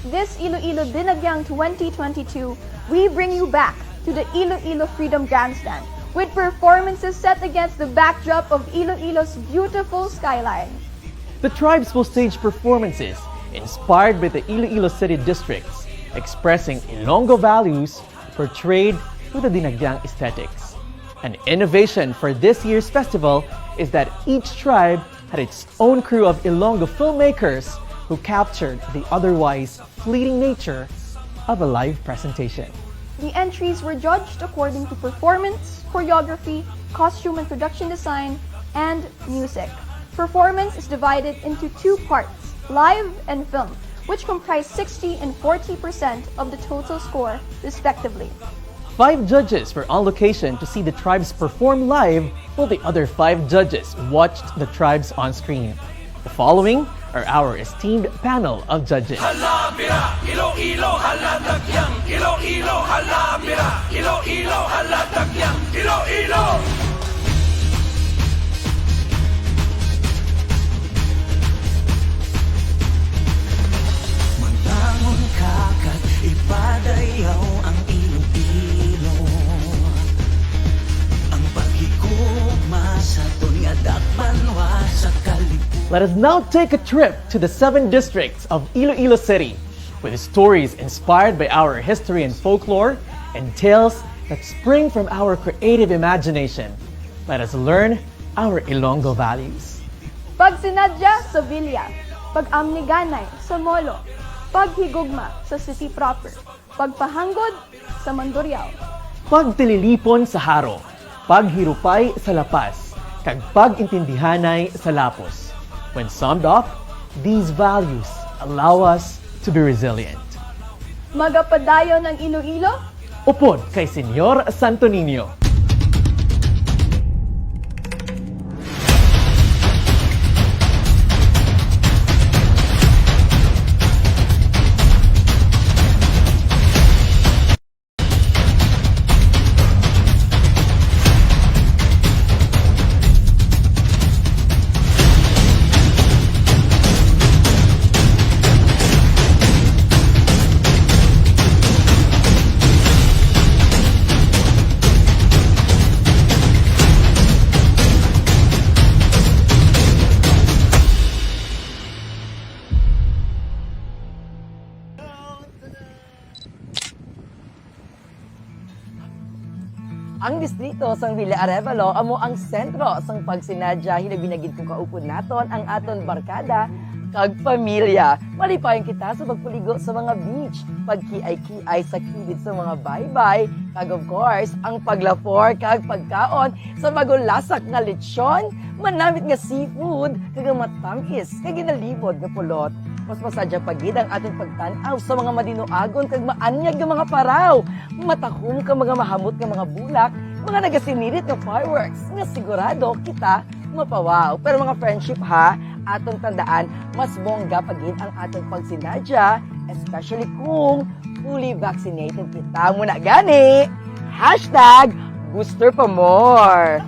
This Iloilo Dinagyang twenty twenty-two, we bring you back to the Iloilo Freedom Grandstand with performances set against the backdrop of Iloilo's beautiful skyline. The tribes will stage performances inspired by the Iloilo City districts, expressing Ilonggo values portrayed with the Dinagyang aesthetics. An innovation for this year's festival is that each tribe had its own crew of Ilonggo filmmakers who captured the otherwise fleeting nature of a live presentation. The entries were judged according to performance, choreography, costume and production design, and music. Performance is divided into two parts, live and film, which comprise sixty and forty percent of the total score, respectively. Five judges were on location to see the tribes perform live, while the other five judges watched the tribes on screen. The following are our esteemed panel of judges. Hala bira, Iloilo, hala Dagyang, Iloilo, hala bira, Iloilo, hala Dagyang, Iloilo. Mandangon ka kag ipadayaw ang Iloilo. Ang paghigugma sa aton nga dakbanon sa kalibutan. Let us now take a trip to the seven districts of Iloilo City, with stories inspired by our history and folklore and tales that spring from our creative imagination. Let us learn our Ilonggo values. Pagsinadya sa Villa, pag-amniganay sa Molo, paghigugma sa city proper, pagpahanggod sa Mandurriao, pagtililipon sa Jaro, paghirupay sa La Paz, kag pag-intindihanay sa Lapuz. When summed up, these values allow us to be resilient. Magapadayon ang Iloilo? Upod kay Señor Santo Niño. Ang distrito sang Villa Arevalo amo ang sentro sang pagsinadya, hilabi na gid kung kaupod naton ang aton barkada kag pamilya. Malipayon kita sa pagpuligo sa mga beach, pagkiay-kiay sa kilid sa mga baybay, kag of course, ang paglafor kag pagkaon sa magulasak nga lechon, manamit nga seafood, kag ang matamis nga ginalibod nga pulot. Mas masadya pa gid ang aton pagtan-aw sa mga madinuagon kag maanyag nga mga paraw, matahom kag mga mahamot nga mga bulak, mga nagasinirit nga fireworks nga sigurado kita mapawaw. Pero mga friendship ha, aton tandaan, mas bongga pa gid ang aton pagsinadya, especially kung fully vaccinated kita. Amo na gani, hashtag booster pa more.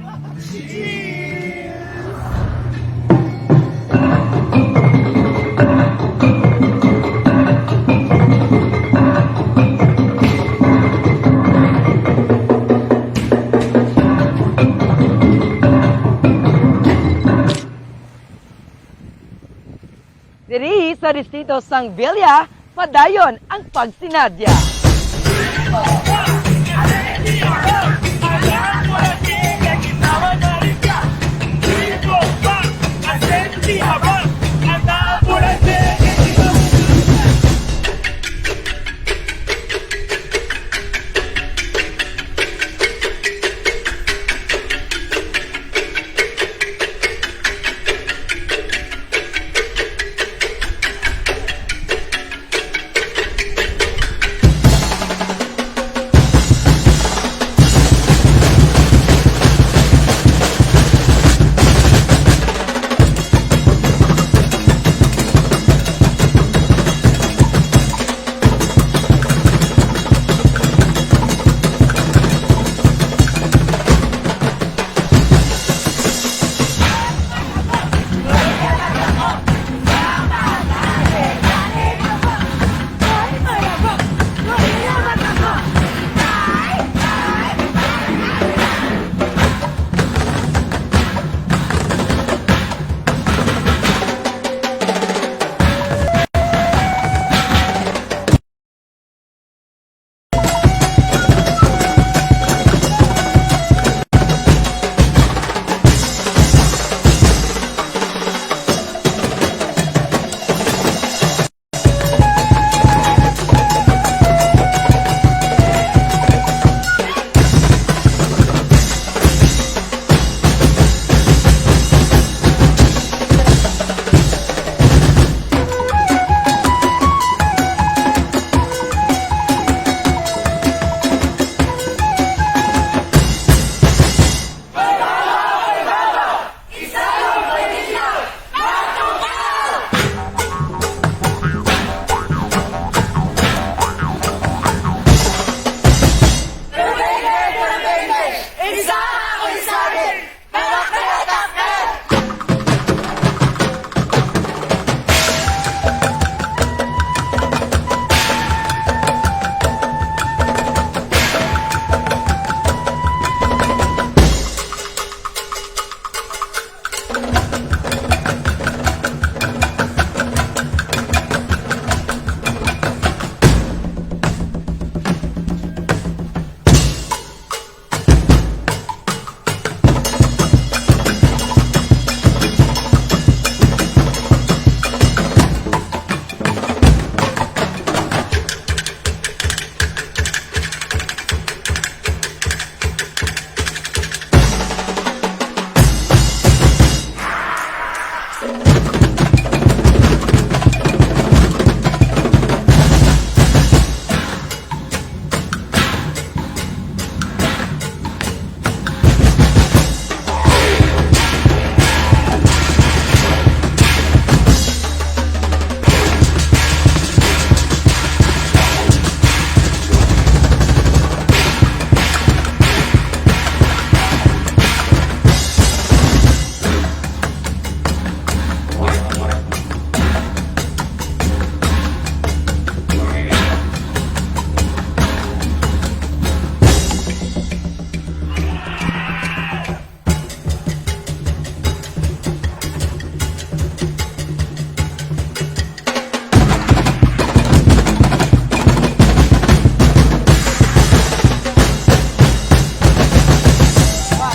Sa distrito sang Villa, padayon ang pagsinadya.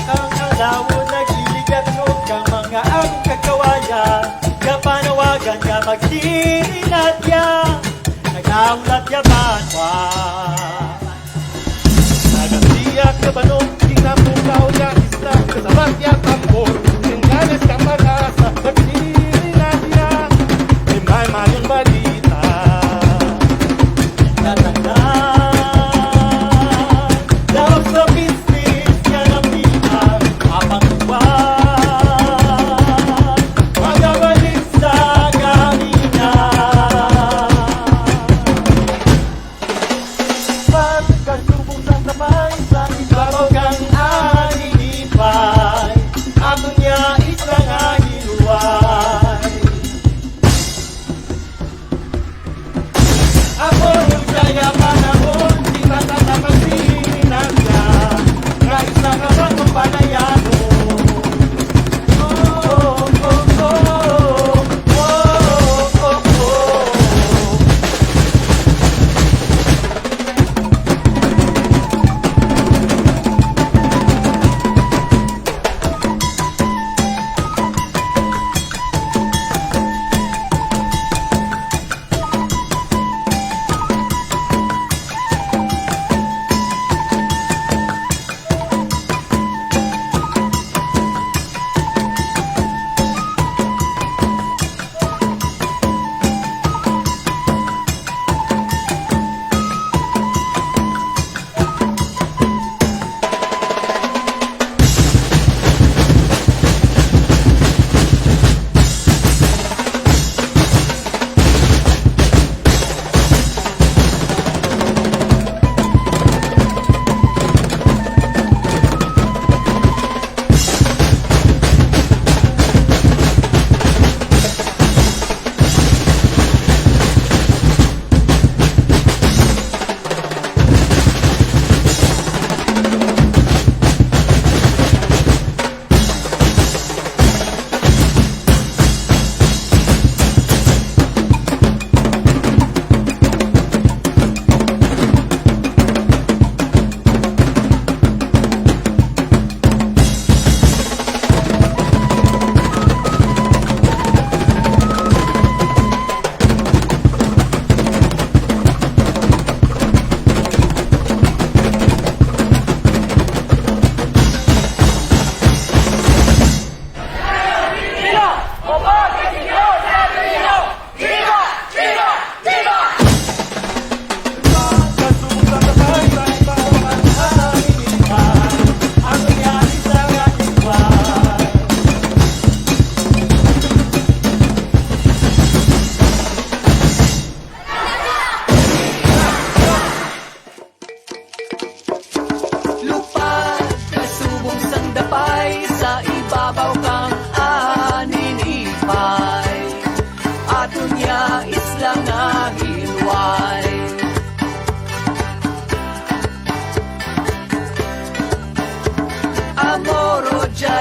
Ang alawon nagliligat, no, ka mga ang kagkawayan, kapanawagan nga magsirinadya, nagnahulat ya banwa. Nagasiyak sa banog, ginapukaw ya isla, kasabat ya tambor, singgalis ka mag-asa, magsirinadya, may, may maayong balita. Natandaan, daw sa business nga napian, apang uwan, magabalik sa kamingaw.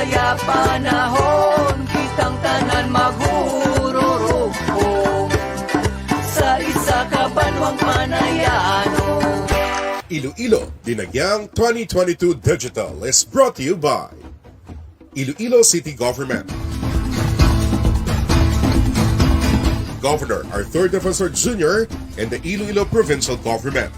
Ya panahon, kitang tanan maghururugpo sa isa ka banwang panayano. Iloilo, Dinagyang twenty twenty-two Digital is brought to you by Iloilo City Government, Governor Arthur Defensor Junior, and the Iloilo Provincial Government.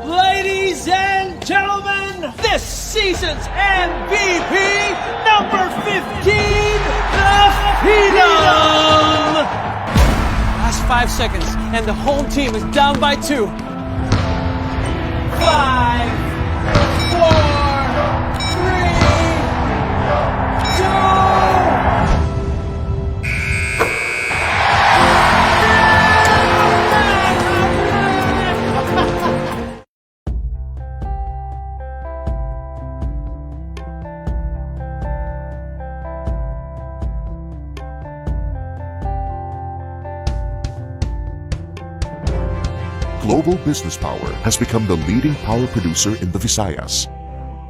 Ladies and gentlemen, this season's M V P, number fifteen, the Phenom! Last five seconds, and the home team is down by two. Five, four, three, two. Global Business Power has become the leading power producer in the Visayas,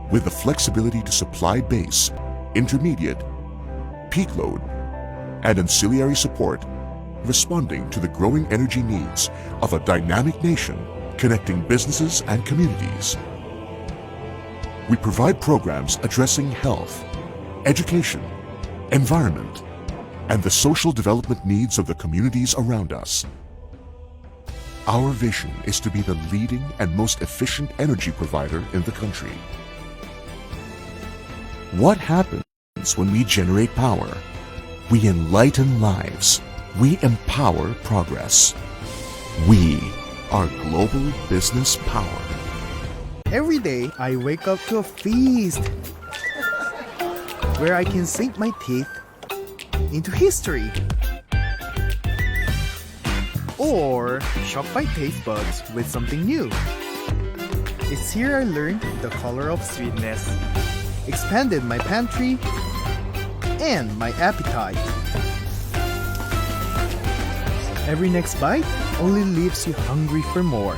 with the flexibility to supply base, intermediate, peak load, and ancillary support, responding to the growing energy needs of a dynamic nation connecting businesses and communities. We provide programs addressing health, education, environment, and the social development needs of the communities around us. Our vision is to be the leading and most efficient energy provider in the country. What happens when we generate power? We enlighten lives. We empower progress. We are Global Business Power. Every day, I wake up to a feast where I can sink my teeth into history or shock my taste buds with something new. It's here I learned the color of sweetness, expanded my pantry and my appetite. Every next bite only leaves you hungry for more.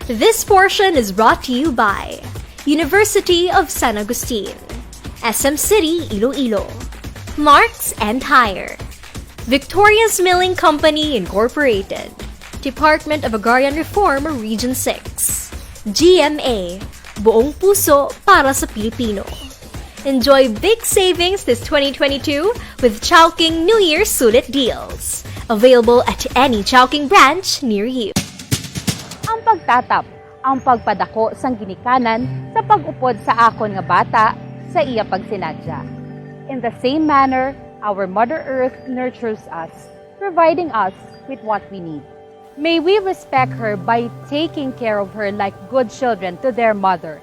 This portion is brought to you by University of San Agustin, S M City, Iloilo, Marks and Hire, Victoria's Milling Company Incorporated, Department of Agrarian Reform, Region six, G M A, buong puso para sa Pilipino. Enjoy big savings this twenty twenty-two with Chowking New Year Sulit Deals. Available at any Chowking branch near you. Ang pagtatap, ang pagpadako sang ginikanan sa pag-upod sa akon nga bata sa iya pagsinadya. In the same manner, our Mother Earth nurtures us, providing us with what we need. May we respect her by taking care of her like good children to their mother.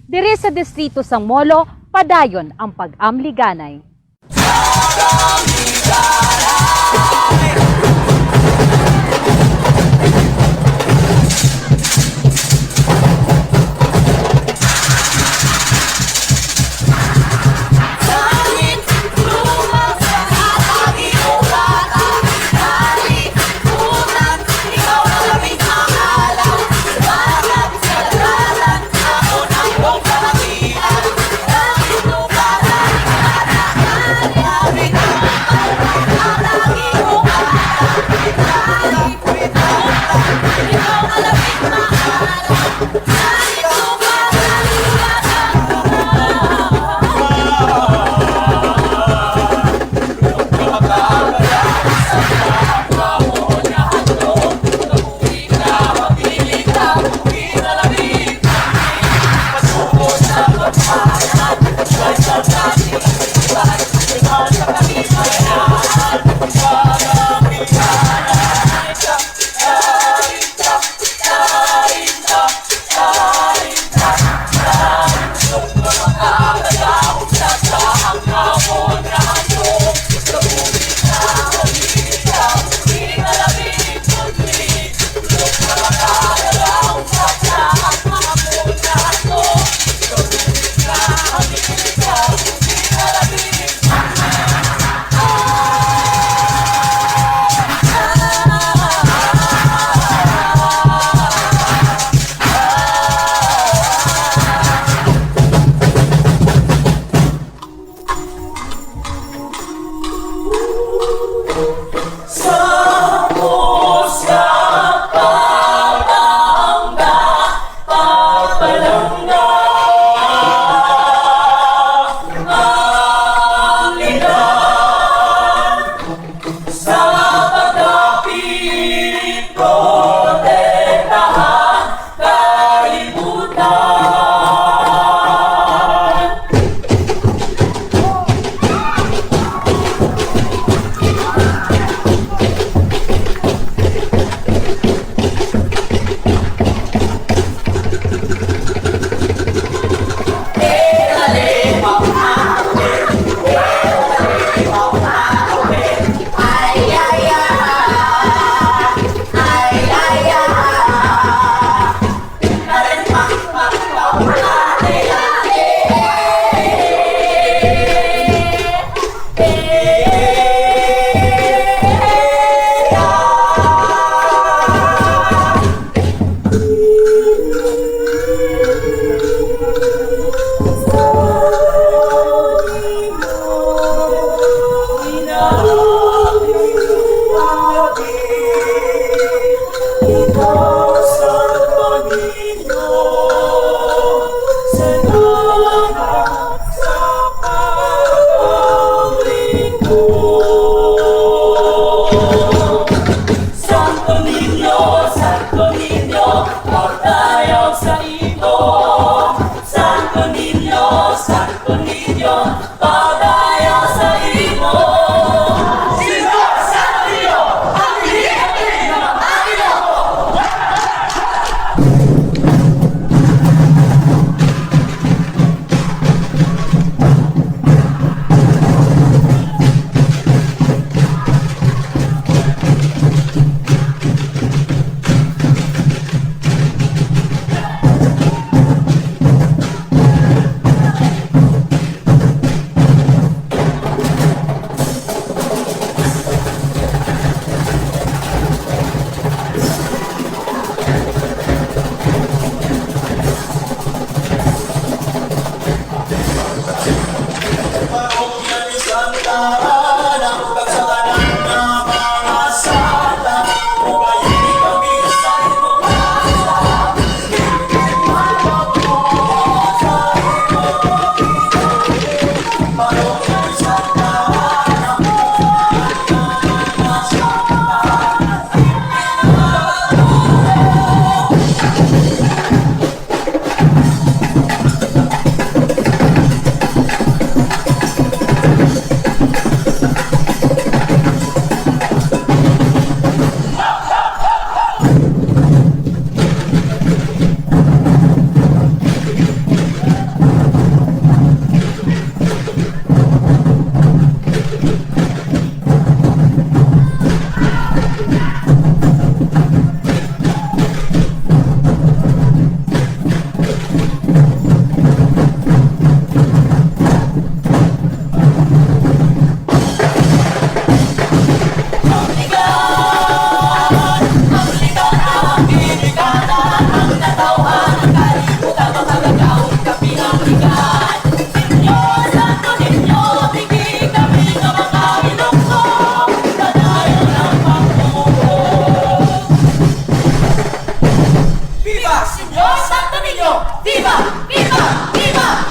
Diri sa distrito sang Molo, padayon ang pag-amliganay. Viva Señor Santo Niño! Viva! Viva! Viva!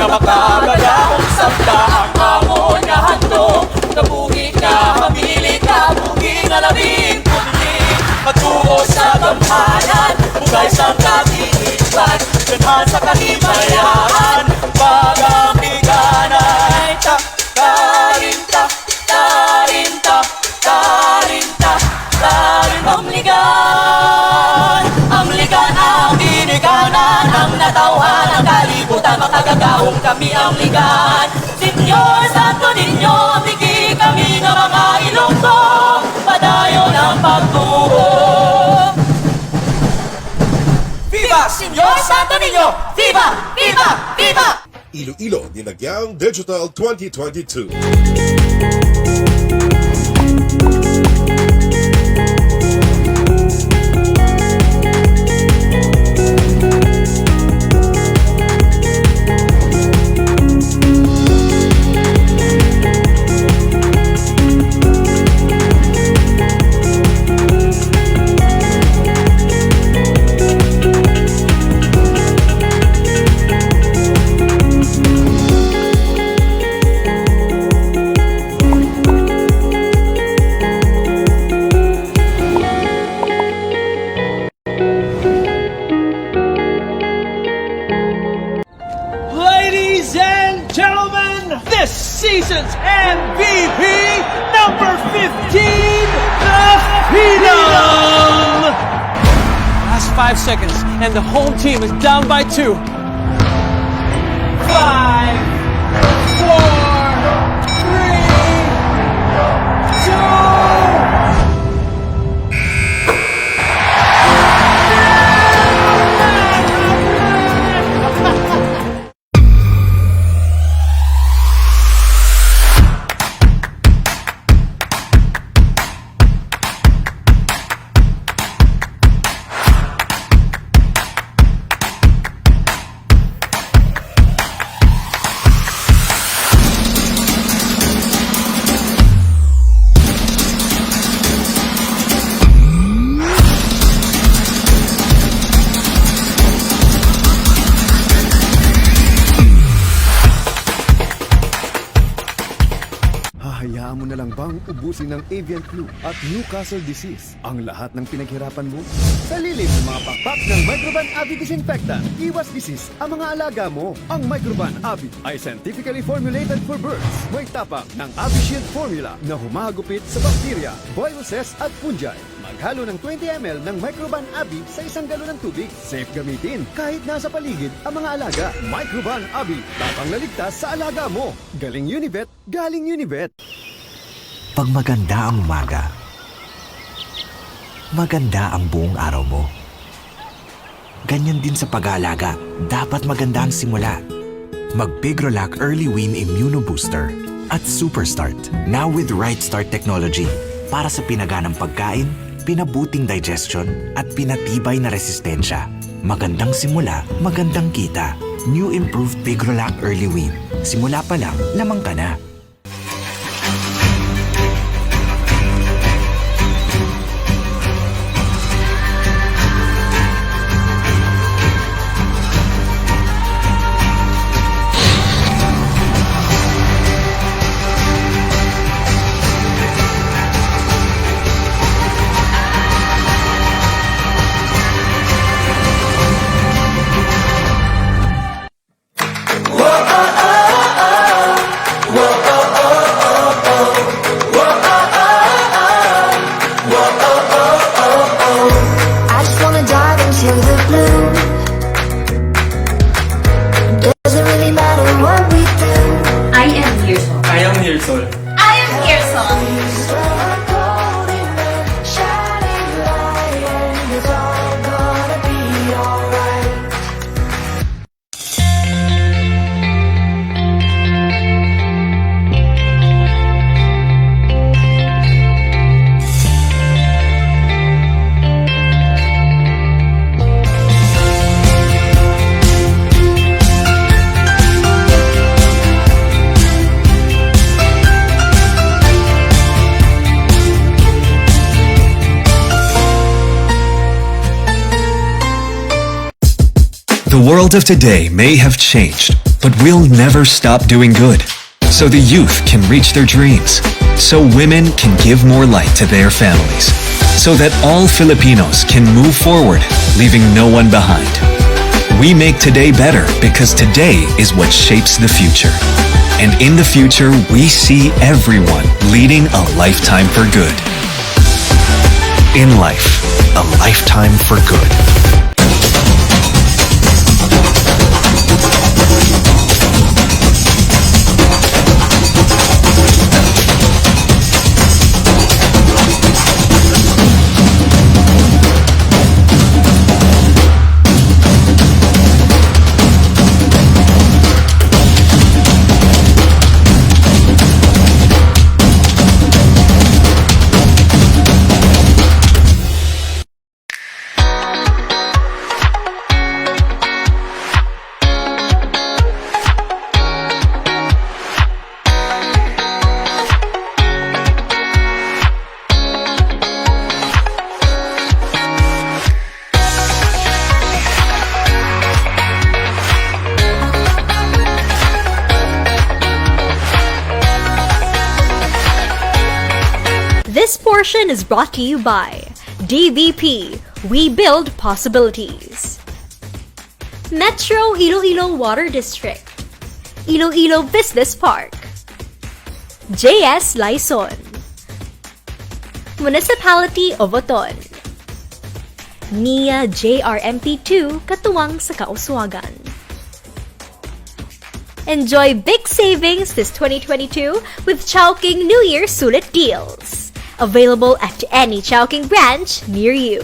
Nga makagagahong sabta ang amon nga handom, kabuhi nga hamili, kabuhi nga labing puti, matuo sa gamhanan, bugay sang kagiiban, ganahan sa kalimayan, pag-ambiganay ta, karinta, karinta, karinta, karinta, amligan, amligan ang ginikanan, ang natawhan, ang kalibutan, makagagahom kami, amligan. Señor Santo Niño, amligi kami nga mga Ilonggo, padayon ang pagtuo. Viva Señor Santo Niño! Viva! Viva! Viva! Iloilo, Dinagyang Digital twenty twenty-two. Ladies and gentlemen, this season's M V P, number fifteen, the Phenom! Last five seconds, and the home team is down by two. Five, four, three, two. Hahayaan mo na lang bang ubusin ng avian flu at Newcastle disease ang lahat ng pinaghirapan mo? Sa lilim ng mga pakpak ng Microban Abi Disinfectant, iwas disease ang mga alaga mo. Ang Microban Abi ay scientifically formulated for birds. May tapang ng Abi Shield formula na humahagupit sa bakterya, viruses, at fungi. Maghalo ng twenty M L ng Microban Abi sa isang galon ng tubig. Safe gamitin kahit nasa paligid ang mga alaga. Microban Abi, tapang na ligtas sa alaga mo. Galing Unibet, galing Unibet. Pag maganda ang umaga, maganda ang buong araw mo. Ganyan din sa pag-aalaga, dapat maganda ang simula. Mag Pigrolac Early Wean Immuno Booster at Super Start, now with Right Start technology, para sa pinaganang pagkain, pinabuting digestion, at pinatibay na resistensya. Magandang simula, magandang kita. New improved Pigrolac Early Wean. Simula pa lang, lamang ka na. The world of today may have changed, but we'll never stop doing good. So the youth can reach their dreams. So women can give more light to their families. So that all Filipinos can move forward, leaving no one behind. We make today better because today is what shapes the future. And in the future, we see everyone leading a lifetime for good. In life, a lifetime for good. This portion is brought to you by D B P. We build possibilities. Metro Iloilo Water District, Iloilo Business Park, J S Laison, Municipality of Oton, Nia J R M P two katuwang sa Kauswagan. Enjoy big savings this twenty twenty-two with Chowking New Year Sulit Deals. Available at any Chowking branch near you.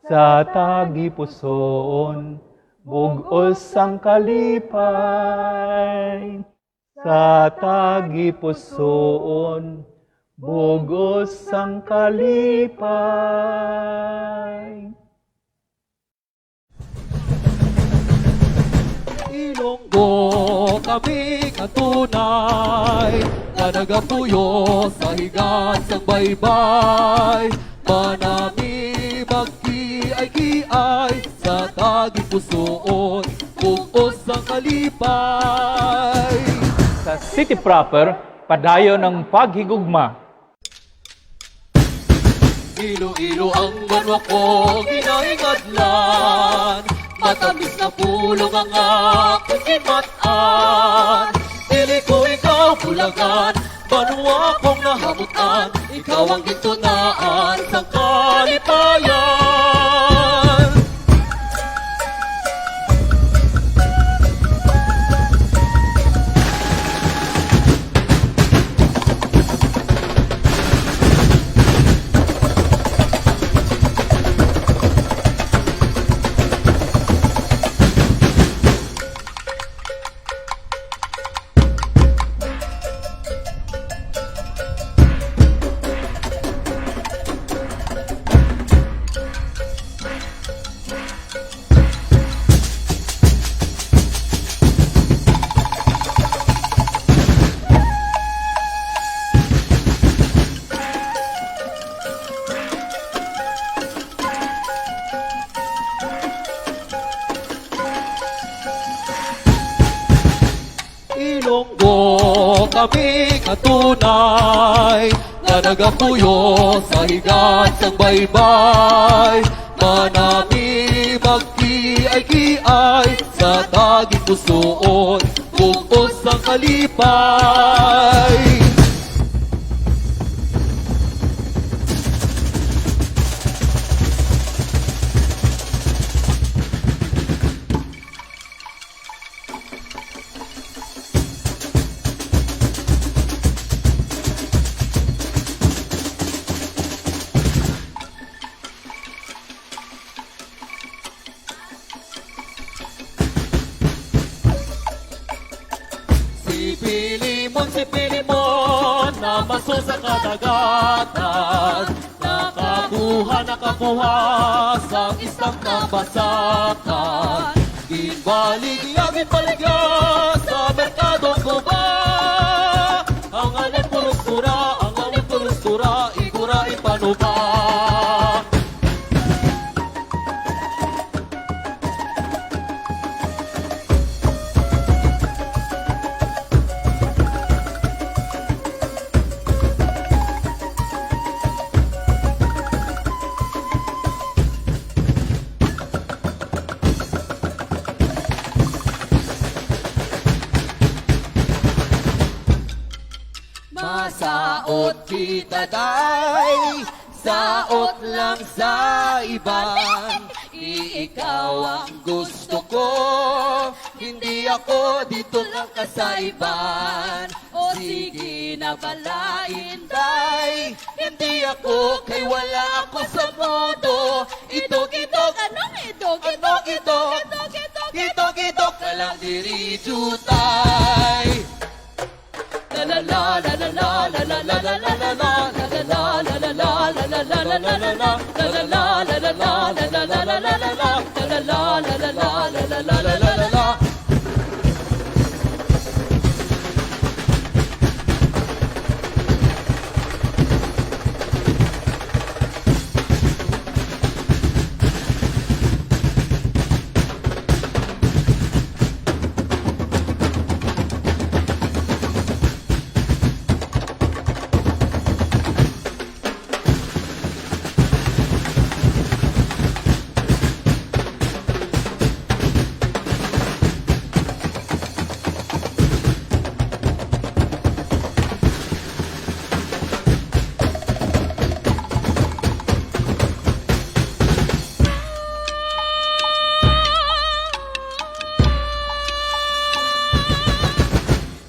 Sa tagipusoon, bug-os sang kalipay. Sa tagipusoon, bug-os sang kalipay. Ilonggo, kami katunay nga nagapuyo sa higan sang baybay. Manami magkiay-kiay sa tagipusoon, bug-os sang kalipay. Sa city proper, padayon ang paghigugma. Iloilo ang banwa ko ginahingadlan, matamis na pulong ang akong kinmat-an. Dili ko ikaw bulagan, banwa kong nahamutan, ikaw ang gintunaan sang kalipayan. Ilonggo kami katunay nga nagapuyo sa higan sang baybay. Manami magkiay-kiay sa tagipusoon, bug-os sang kalipay. Si Pilimon, si Pilimon, namaso sa kadagatan. Nakakuha, nakakuha sang isang kabasakan. Ginbaligya, ginbaligya sa merkadong guba. Ang aning pulustura, ang aning pulustura, igura ipanuba. Taday, saot lang sa iban. Ikaw ang gusto ko. Hindi ako dito lang ka sa iban. O sige na bala, Inday. Hindi ako kay wala ako sa modo. Itog-itog. Anong itog? Anong itog? Itog-itog. Itog-itog ka lang diri, jutay.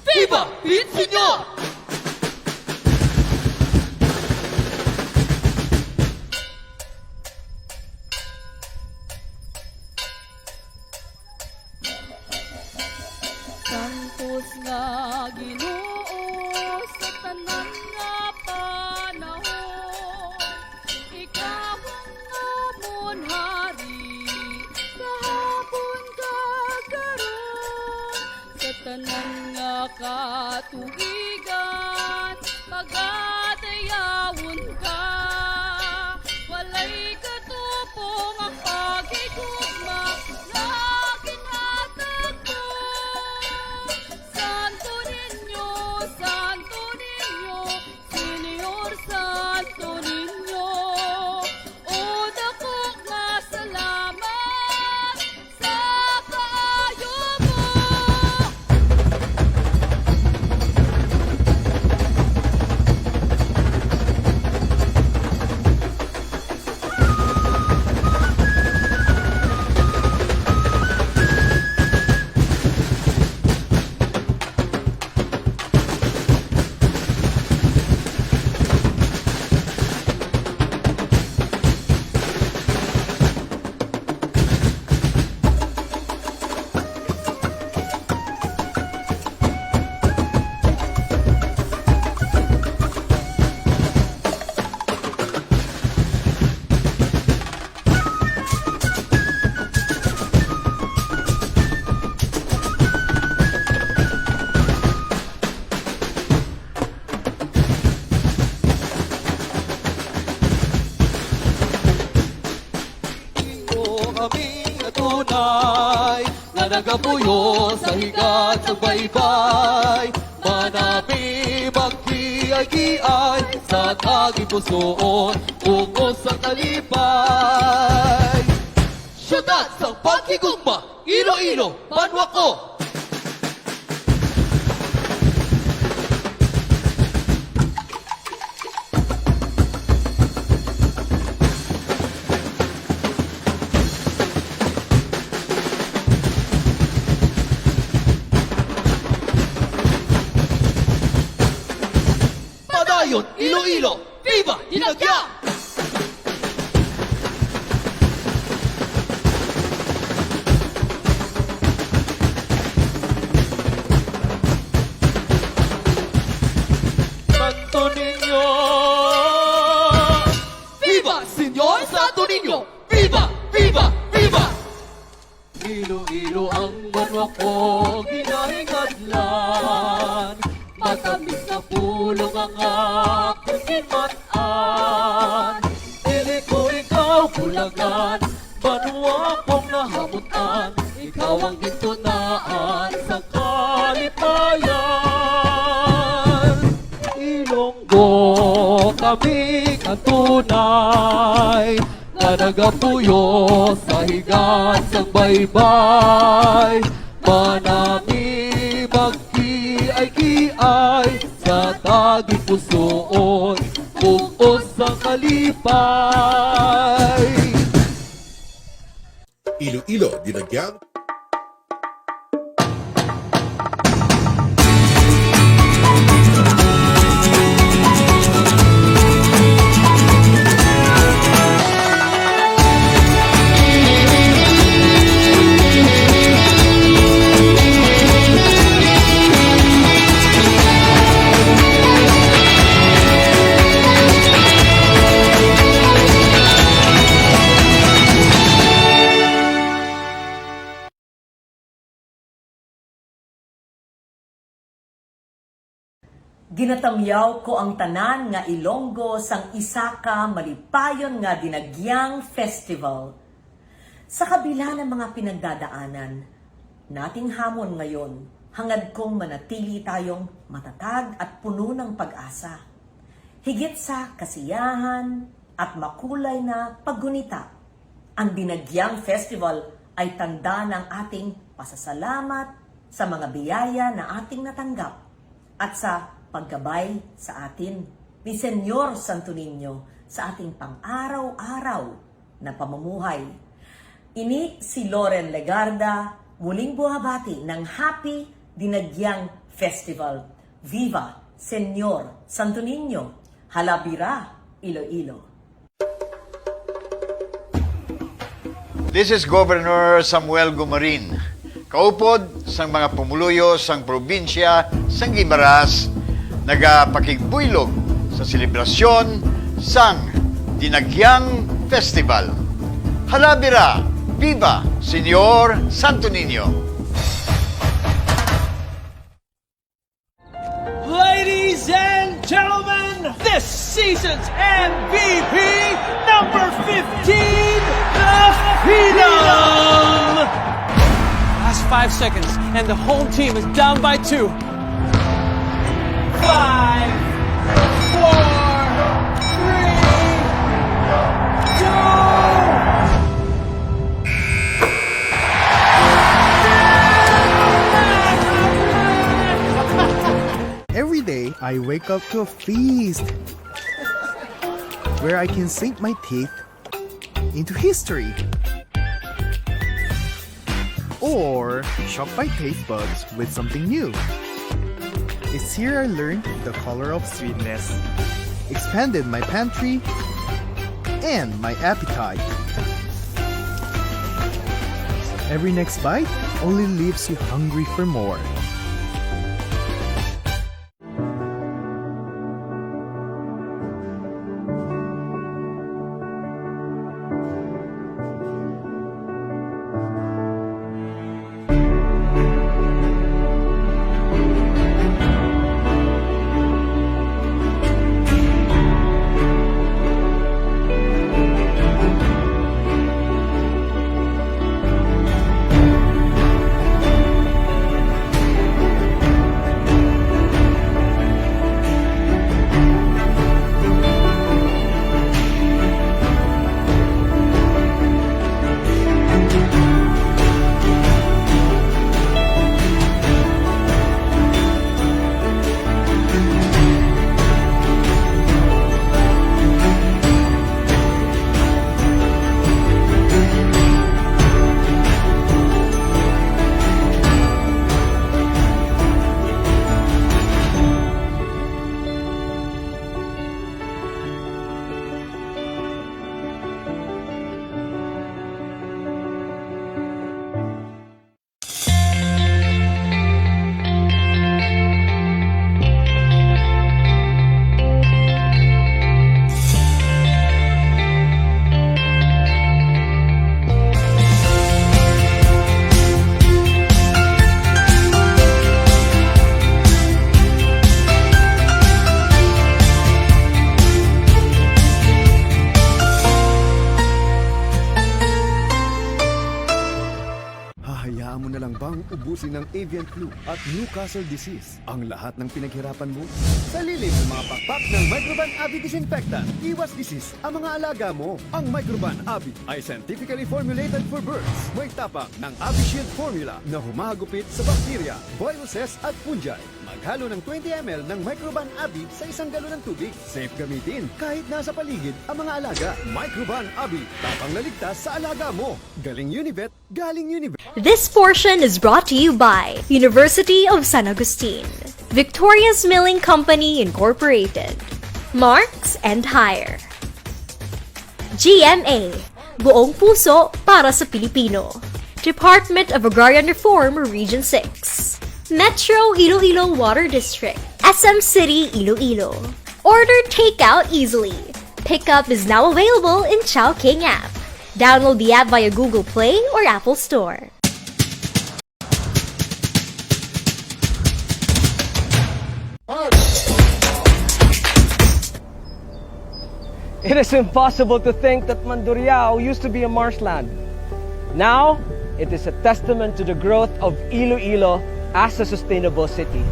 Viva Pit Señor! Santos nga Ginoo, sa tanan nga panahon, ikaw ang amon hari, kahapon kag karon, sa tanan nga katuigan, pagadayawon ka. Walay katubong ang paghigugma nga ginhatag mo. Santo Niño, Santo Niño, Señor Santo Niño, o dako nga salamat sa kaayo mo. Imo kami nga tunay, nga nagapuyo sa higat sa baybay. Manami magkiay-kiay sa tagipusoon, ukos sa kalipay. Siyudad sang paghigugma, Iloilo, banwa ko. Padayon, Iloilo! Viva Dinagyang! Santo Niño! Viva Señor Santo Niño! Viva! Viva! Viva! Iloilo ang banwa ko ginahingadlan, matamis nga pulong ang akon ginmat-an. Dili ko ikaw bulagan, banwa kong nahamutan, ikaw ang gintunaan sa kalipayan. Ilonggo kami kantunay, nga nagapuyo sa higat sang baybay. Manami magkiay-kiay sa tagipusoon, Buos sa kalipay. Iloilo, Dinagyang. Ginatamyaw ko ang tanan nga Ilonggo sang isa ka malipayon nga Dinagyang Festival. Sa kabila ng mga pinagdadaanan, nating hamon ngayon, hangad kong manatili tayong matatag at puno ng pag-asa. Higit sa kasiyahan at makulay na paggunita, ang Dinagyang Festival ay tanda ng ating pasasalamat sa mga biyaya na ating natanggap at sa paggabay sa atin ni Señor Santo Niño sa ating pang-araw-araw na pamumuhay. Ini si Loren Legarda, muling buhabati ng Happy Dinagyang Festival. Viva Señor Santo Niño! Halabira, Iloilo! This is Governor Samuel Gumarin, kaupod sang mga pumuluyo sang probinsya sang Guimaras, nagapakigbuylog sa selebrasyon sang Dinagyang Festival. Halabira! Viva Señor Santo Niño! Ladies and gentlemen, this season's M V P, number fifteen, the Phenom! Last five seconds, and the home team is down by two. Five, four, three, two. Every day, I wake up to a feast where I can sink my teeth into history or shock my taste buds with something new. It's here I learned the color of sweetness, expanded my pantry, and my appetite. Every next bite only leaves you hungry for more. Ang ubusin ng avian flu at Newcastle disease. Ang lahat ng pinaghirapan mo sa lilim ng mga pakpak ng Microban Abi Disinfectant. Iwas disease ang mga alaga mo. Ang Microban Abi ay scientifically formulated for birds. May tapang ng Abi Shield formula na humahagupit sa bacteria, viruses at fungi. Maghalo ng twenty M L ng Microban Abi sa isang galon ng tubig. Safe gamitin kahit nasa paligid ang mga alaga. Microban Abi, tapang na ligtas sa alaga mo. Galing Unibet, galing Unibet. This portion is brought to you by University of San Agustin, Victoria's Milling Company Incorporated, Marks and Hire, G M A, buong puso para sa Pilipino, Department of Agrarian Reform Region six, Metro Iloilo Water District, S M City Iloilo. Order takeout easily. Pickup is now available in Chowking app. Download the app via Google Play or Apple Store. It is impossible to think that Mandurriao used to be a marshland. Now, it is a testament to the growth of Iloilo as a sustainable city.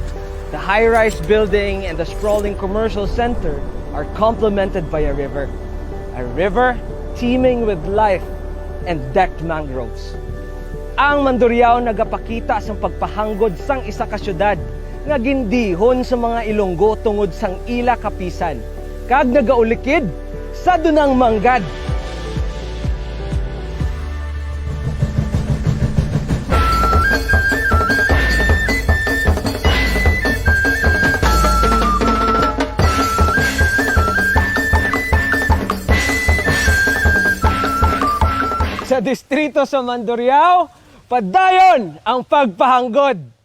The high-rise building and the sprawling commercial center are complemented by a river. A river teeming with life and decked mangroves. Ang Mandurriao nagapakita sang pagpahanggod sang isa ka siyudad nga gindihon sa mga Ilonggo tungod sang ila kapisan, kag nagaulikid sa dunang manggad. Sa distrito sa Mandurriao, padayon ang pagpahanggod.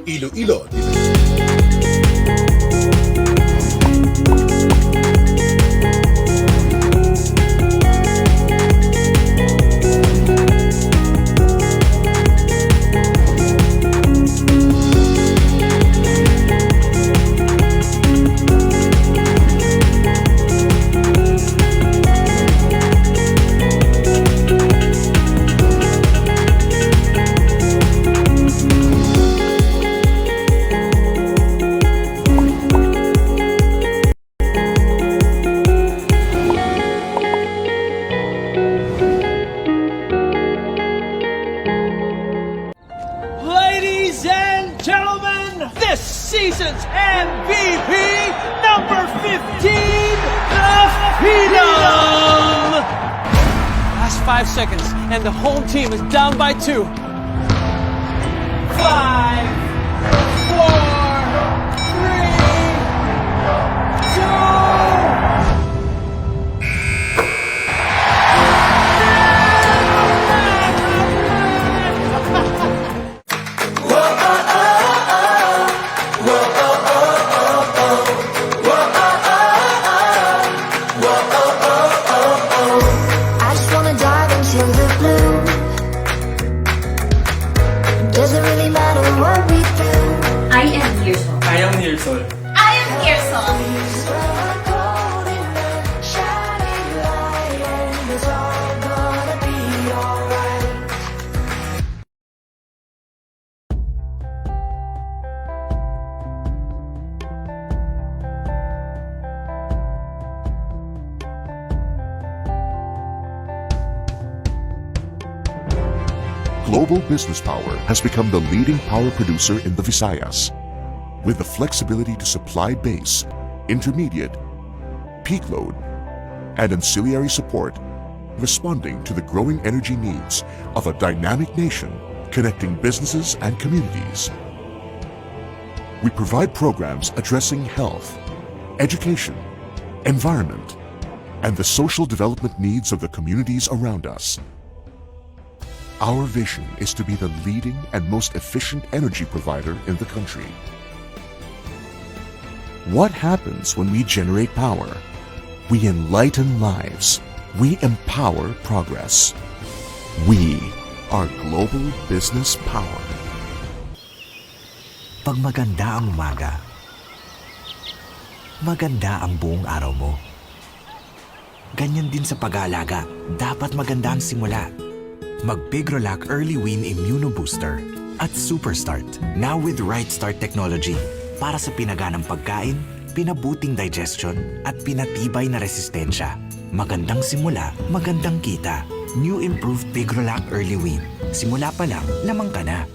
Iloilo. Ladies and gentlemen, this season's M V P, number fifteen, the Phenom! Last five seconds, and the home team is down by two. Five, four, three, two. I just wanna dive into the blue. Doesn't really matter what we do. I am Nearsol. I am Nearsol. I am Nearsol. It's all gonna be alright. Global Business Power has become the leading power producer in the Visayas. With the flexibility to supply base, intermediate, peak load, and ancillary support, responding to the growing energy needs of a dynamic nation connecting businesses and communities. We provide programs addressing health, education, environment, and the social development needs of the communities around us. Our vision is to be the leading and most efficient energy provider in the country. What happens when we generate power? We enlighten lives. We empower progress. We are Global Business Power. Pag maganda ang umaga, maganda ang buong araw mo. Ganyan din sa pag-aalaga, dapat maganda ang simula. Mag Pigrolac Early Wean Immuno Booster at Super Start, now with Right Start Technology, para sa pinaganang pagkain, pinabuting digestion, at pinatibay na resistensya. Magandang simula, magandang kita. New improved Pigrolac Early Wean. Simula pa lang, lamang ka na.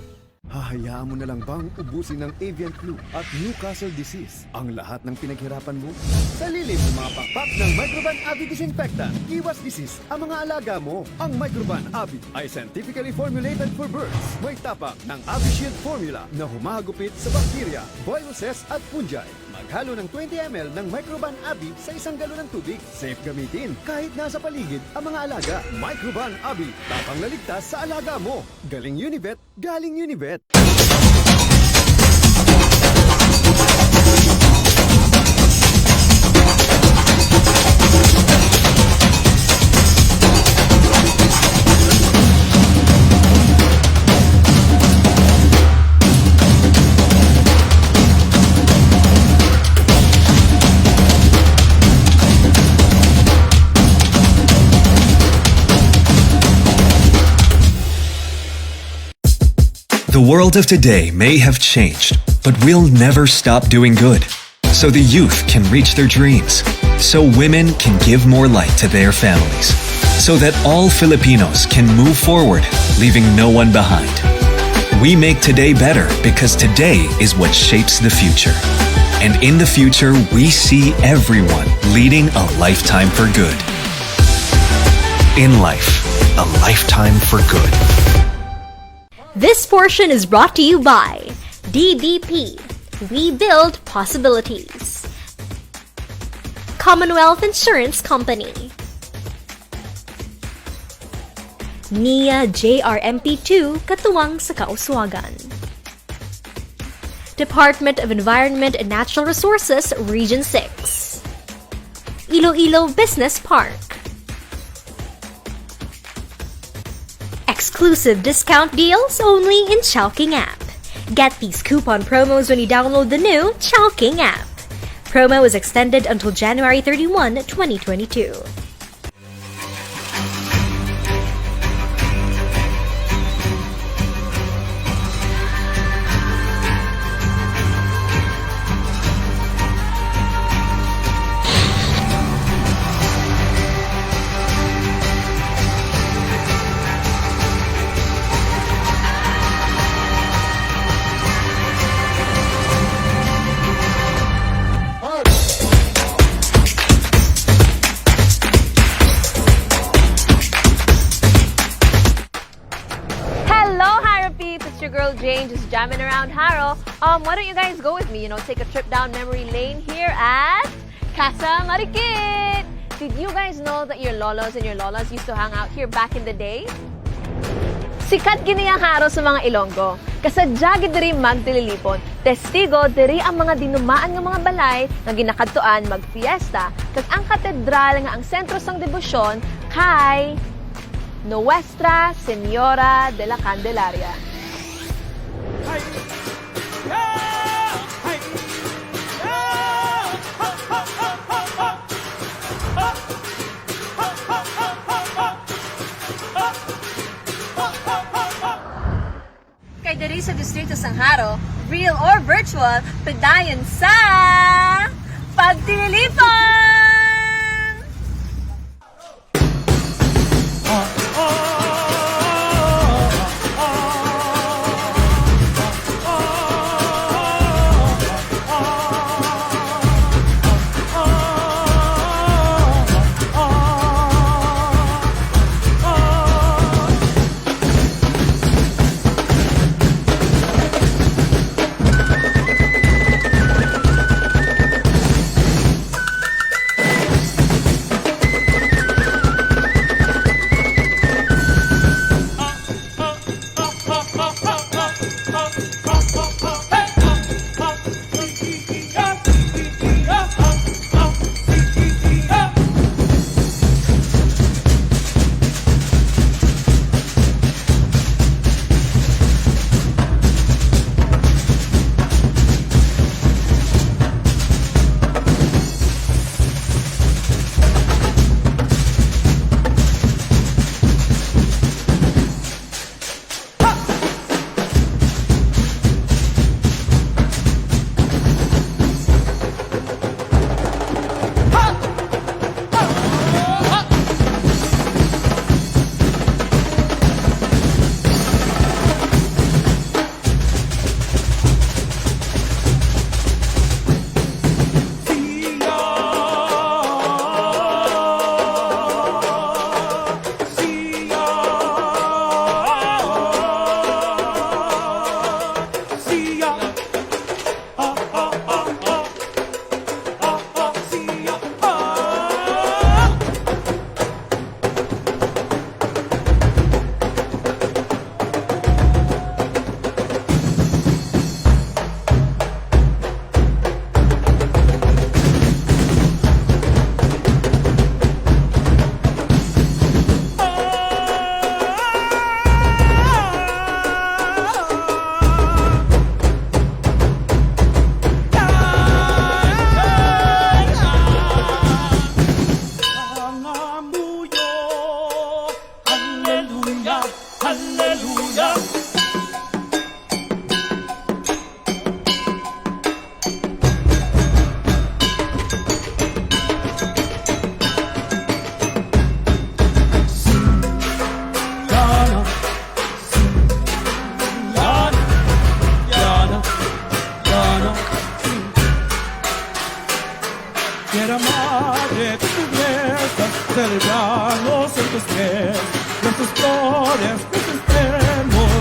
Hahayaan mo na lang bang ubusin ng avian flu at Newcastle disease ang lahat ng pinaghirapan mo? Sa lilim ng mga pakpak ng Microban Avi Disinfectant, iwas disease ang mga alaga mo. Ang Microban Avi ay scientifically formulated for birds. May tapak ng Avi Shield formula na humahagupit sa bacteria, viruses at fungi. Maghalo ng twenty M L ng Microban Avi sa isang galon ng tubig. Safe gamitin kahit nasa paligid ang mga alaga. Microban Avi, tapang na ligtas sa alaga mo. Galing Unibet, galing Unibet. The world of today may have changed, but we'll never stop doing good. So the youth can reach their dreams. So women can give more light to their families. So that all Filipinos can move forward, leaving no one behind. We make today better because today is what shapes the future. And in the future, we see everyone leading a lifetime for good. In life, a lifetime for good. This portion is brought to you by D D P. We build possibilities. Commonwealth Insurance Company. Nia J R M P two, katuwang sa kauswagan. Department of Environment and Natural Resources, Region six. Iloilo Business Park. Exclusive discount deals only in Chowking app. Get these coupon promos when you download the new Chowking app. Promo is extended until January thirty-one, twenty twenty-two. Hello, Haro peeps! It's your girl Jane, just jamming around Haro. Um, why don't you guys go with me, you know, take a trip down memory lane here at Casa Marikit! Did you guys know that your lolos and your lolas used to hang out here back in the day? Sikat gini ang Haro sa mga Ilonggo. Kasadya gid diri magtililipon. Testigo diri ang mga dinumaan nga mga balay nga ginakadtuan magfiesta, kag ang katedral nga ang sentro sang debosyon kay Nuestra Señora de la Candelaria. Kay diri sa Distrito sang Jaro, real or virtual, padayon sa pagtililipon! Los Flores, Los Enfermos.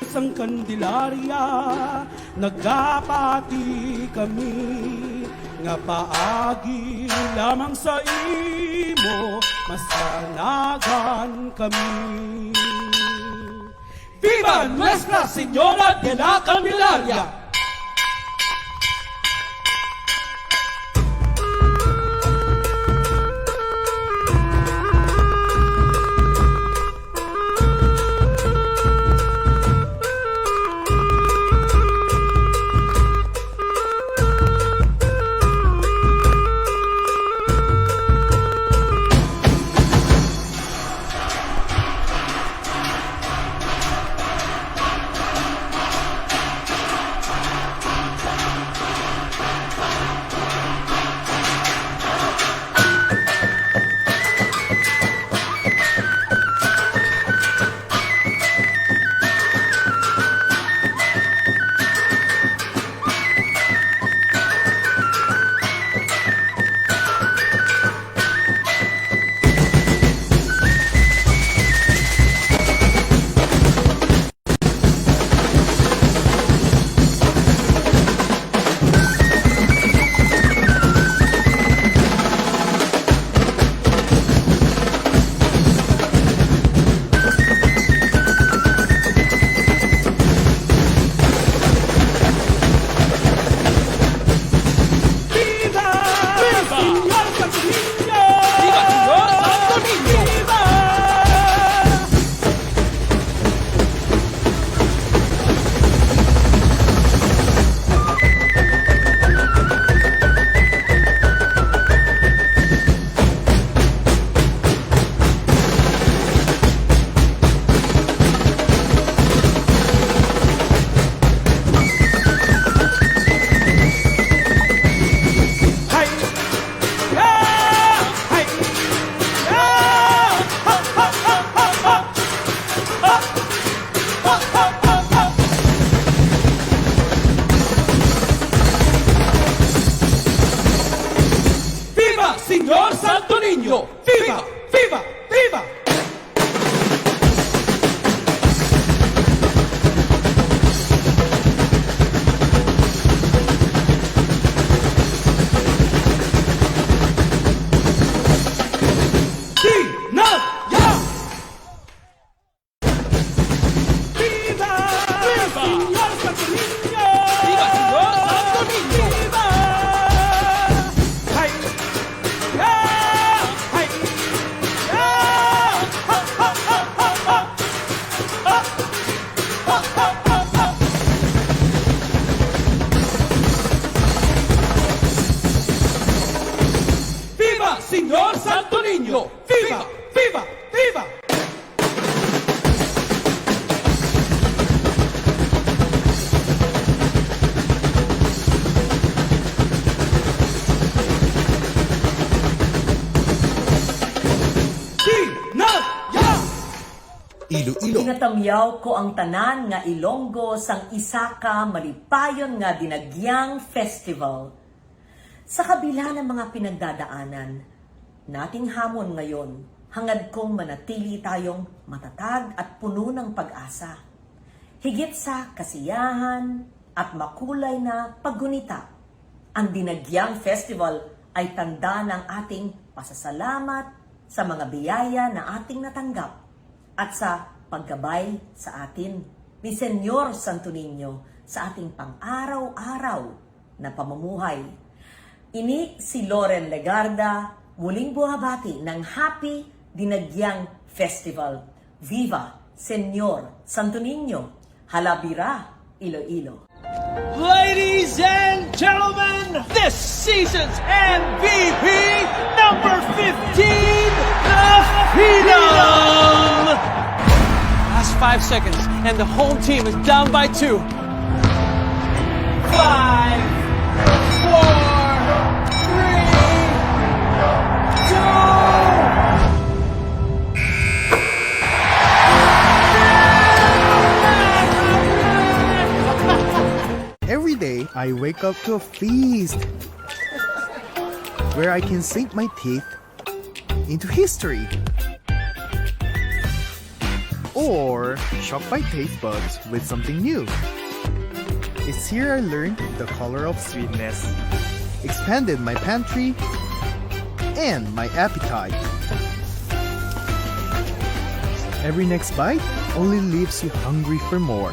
Sang Candelaria, nagapati kami nga paagi lamang sa imo masanagan kami. Viva Nuestra Señora de la Candelaria! Viva! Viva! Señor Santo Niño! Viva, Señor Santo Niño! Viva! Hay! Ya! Hay! Ya! Ha, ha, ha, ha, ha! Ha! Ha, ha, ha, ha! Viva Señor Santo Niño! Viva! Viva! Viva! Di na ya! Viva! Viva! Señor Santo Niño! Viva, Señor Santo Niño! Viva! Hay! Ya! Hay! Ya! Ha, ha, ha, ha, ha! Ha! Ha, ha, ha, ha! Viva, Señor Santo Niño! Viva! Viva! Viva! Iloilo. Ginatamyaw ko ang tanan nga Ilonggo sang isa ka malipayon nga Dinagyang Festival. Sa kabila ng mga pinagdadaanan nating hamon ngayon, hangad kong manatili tayong matatag at puno ng pag-asa. Higit sa kasiyahan at makulay na paggunita, ang Dinagyang Festival ay tanda ng ating pasasalamat sa mga biyaya na ating natanggap at sa paggabay sa atin ni Señor Santo Niño sa ating pang-araw-araw na pamumuhay. Ini si Loren Legarda, muling buhabati ng Happy Dinagyang Festival. Viva Señor Santo Niño! Halabira, Iloilo! Ladies and gentlemen, this season's M V P, number fifteen, the Phenom! Last five seconds, and the home team is down by two. Five, four, three, two. Every day, I wake up to a feast where I can sink my teeth into history. Or shock my taste buds with something new. It's here I learned the color of sweetness, expanded my pantry, and my appetite. Every next bite only leaves you hungry for more.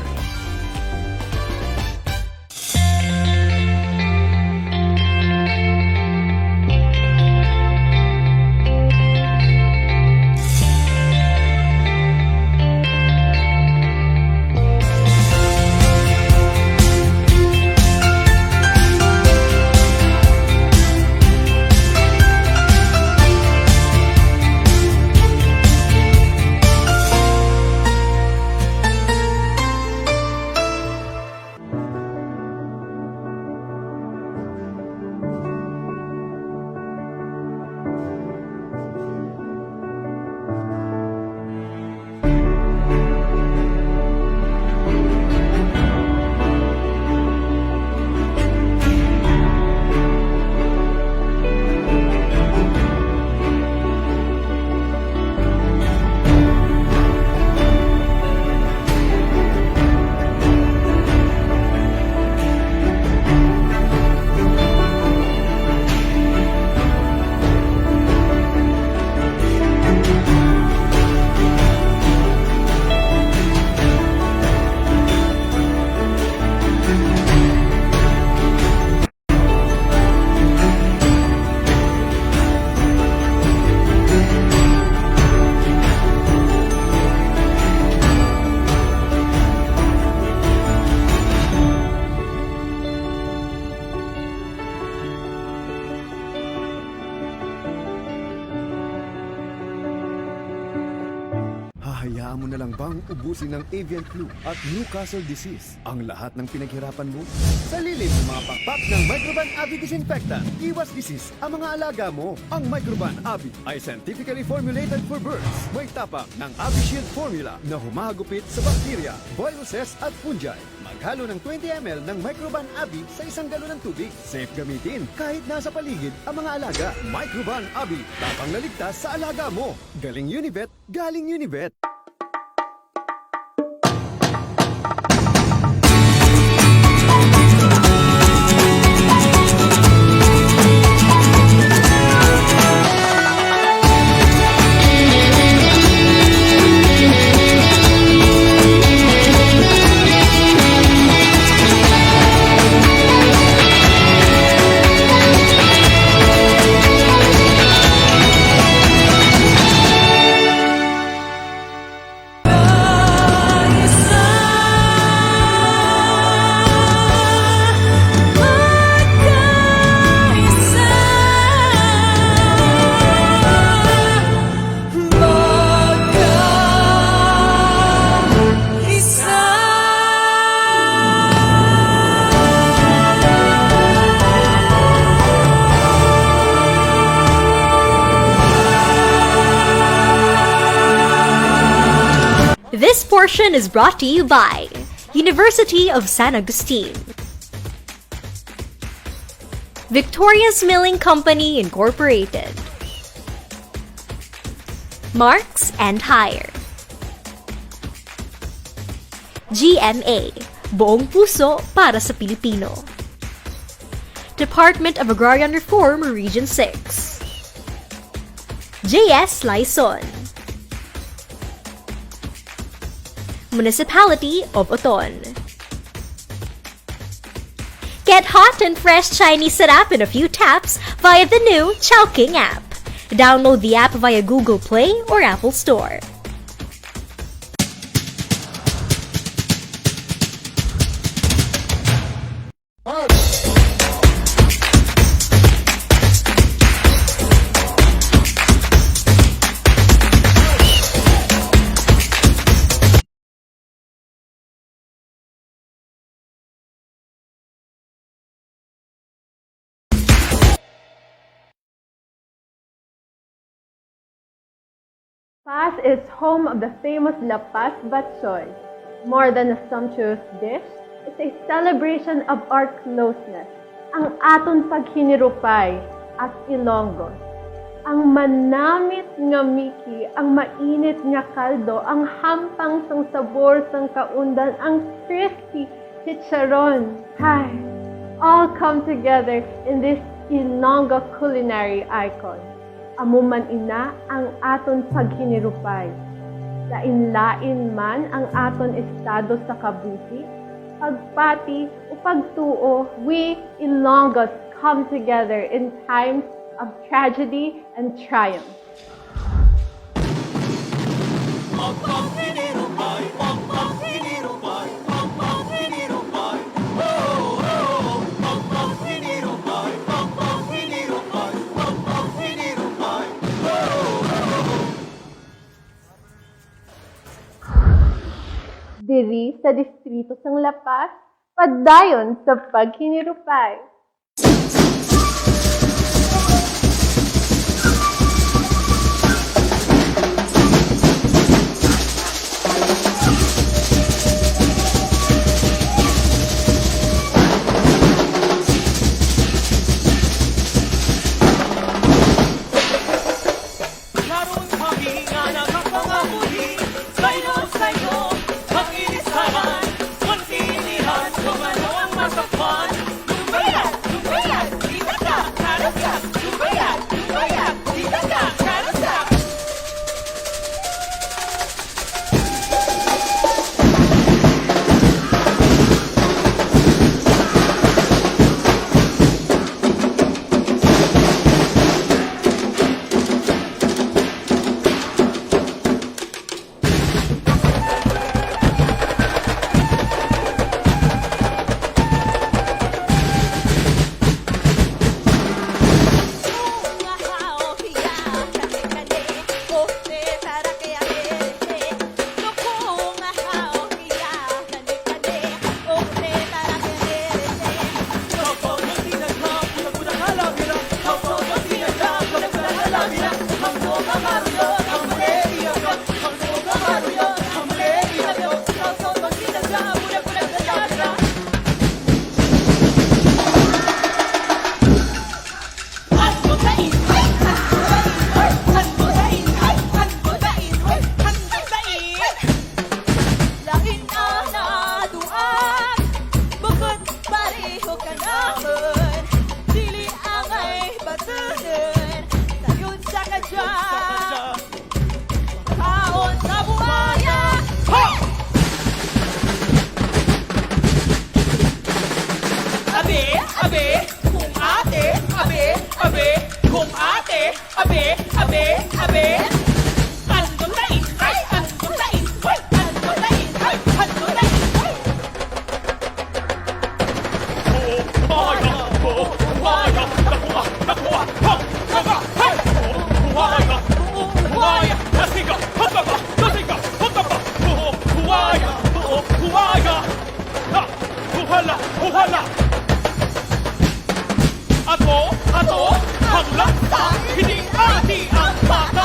Hahayaan mo na lang bang ubusin ng avian flu at Newcastle disease ang lahat ng pinaghirapan mo? Sa lilim ng mga pakpak ng Microban Abi Disinfectant, iwas disease ang mga alaga mo. Ang Microban Abi ay scientifically formulated for birds. May tapang ng Abi Shield formula na humahagupit sa bakterya, viruses at fungi. Maghalo ng twenty M L ng Microban Abi sa isang galon ng tubig. Safe gamitin kahit nasa paligid ang mga alaga. Microban Abi, tapang na ligtas sa alaga mo. Galing Unibet, galing Unibet. This portion is brought to you by University of San Agustin, Victoria's Milling Company Incorporated, Marks and Hire, G M A, buong puso para sa Pilipino, Department of Agrarian Reform Region six, J S Laison, Municipality of Oton. Get hot and fresh Chinese sarap in a few taps via the new Chowking app. Download the app via Google Play or Apple Store. Paz is home of the famous La Paz Batchoy. More than a sumptuous dish, it's a celebration of our closeness, ang aton paghinirupay as Ilonggos. Ang manamit nga miki, ang mainit nga kaldo, ang hampang sang sabor sang kaundan, ang crispy chicharon. Ay, all come together in this Ilonggo culinary icon. Amo man ina ang aton paghinirupay. Lain-lain man ang aton estado sa kabuhi, pagpati o pagtuo, we Ilonggos come together in times of tragedy and triumph. Diri sa distrito sang La Paz, padayon sa paghinirupay. Naroon kami nga nagapangahuli, sayno-sayno ang inisahan, konti inihan kung ano ang masakpan. Lumbayad, lumbayad, di ka ka, karasa. Lumbayad, lumbayad, di ka ka, karasa. Lain ang naduan, bukod pareho ka namon. Dili angay batunon, sayon sa kadya. Kaon sa buaya! Ha! Abi, abi, kung ate, abi, abi, kung ate, abi, abi, abi. Ang gulay, ay, ang gulay, ay, ang gulay, ay, ang gulay, ay. Ato, ato, ang laksa, hindi ati ang bata.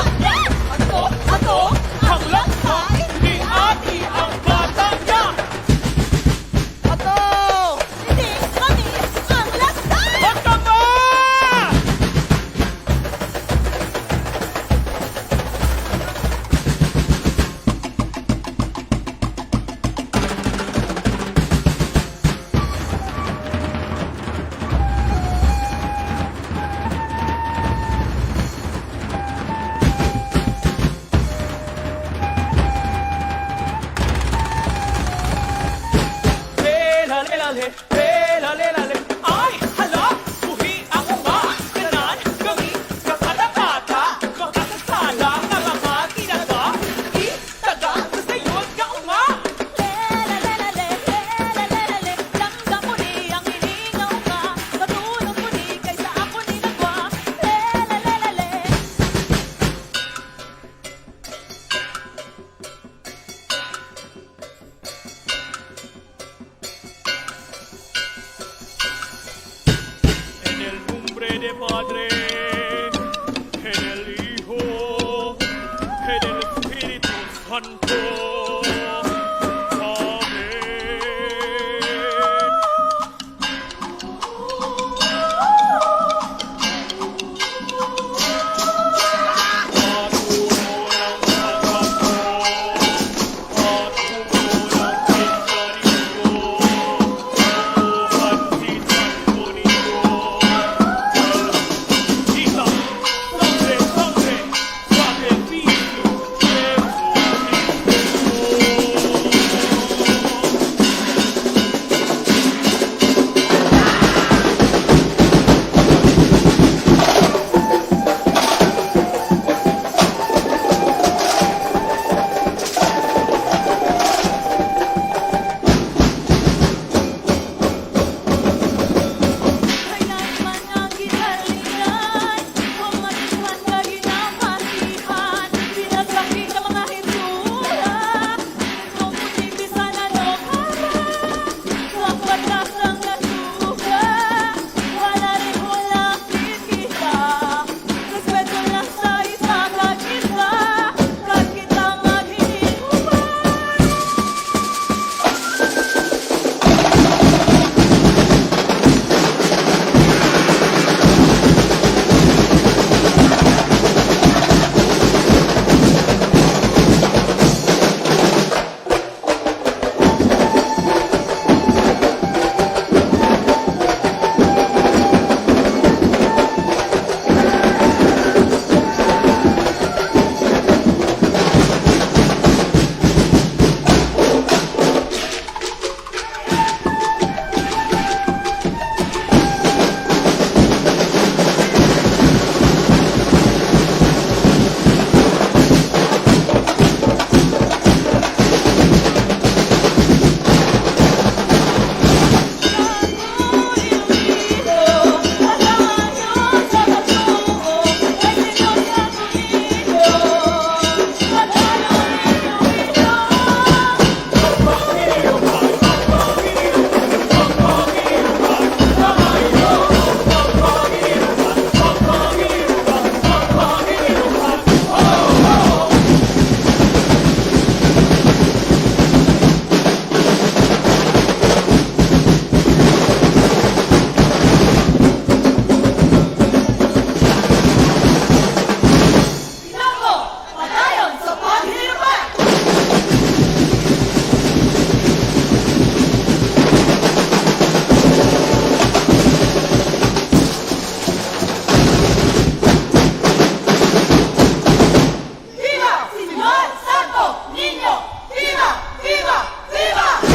Viva si Senyor Santo Niño! Viva! Viva! Viva!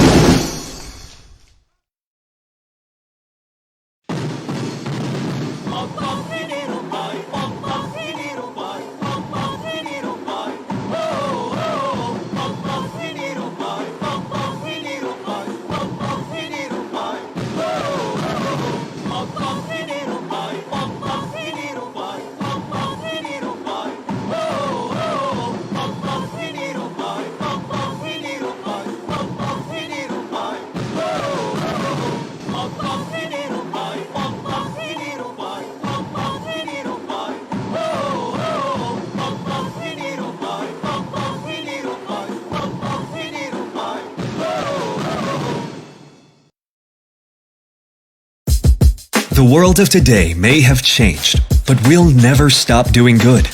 The world of today may have changed, but we'll never stop doing good.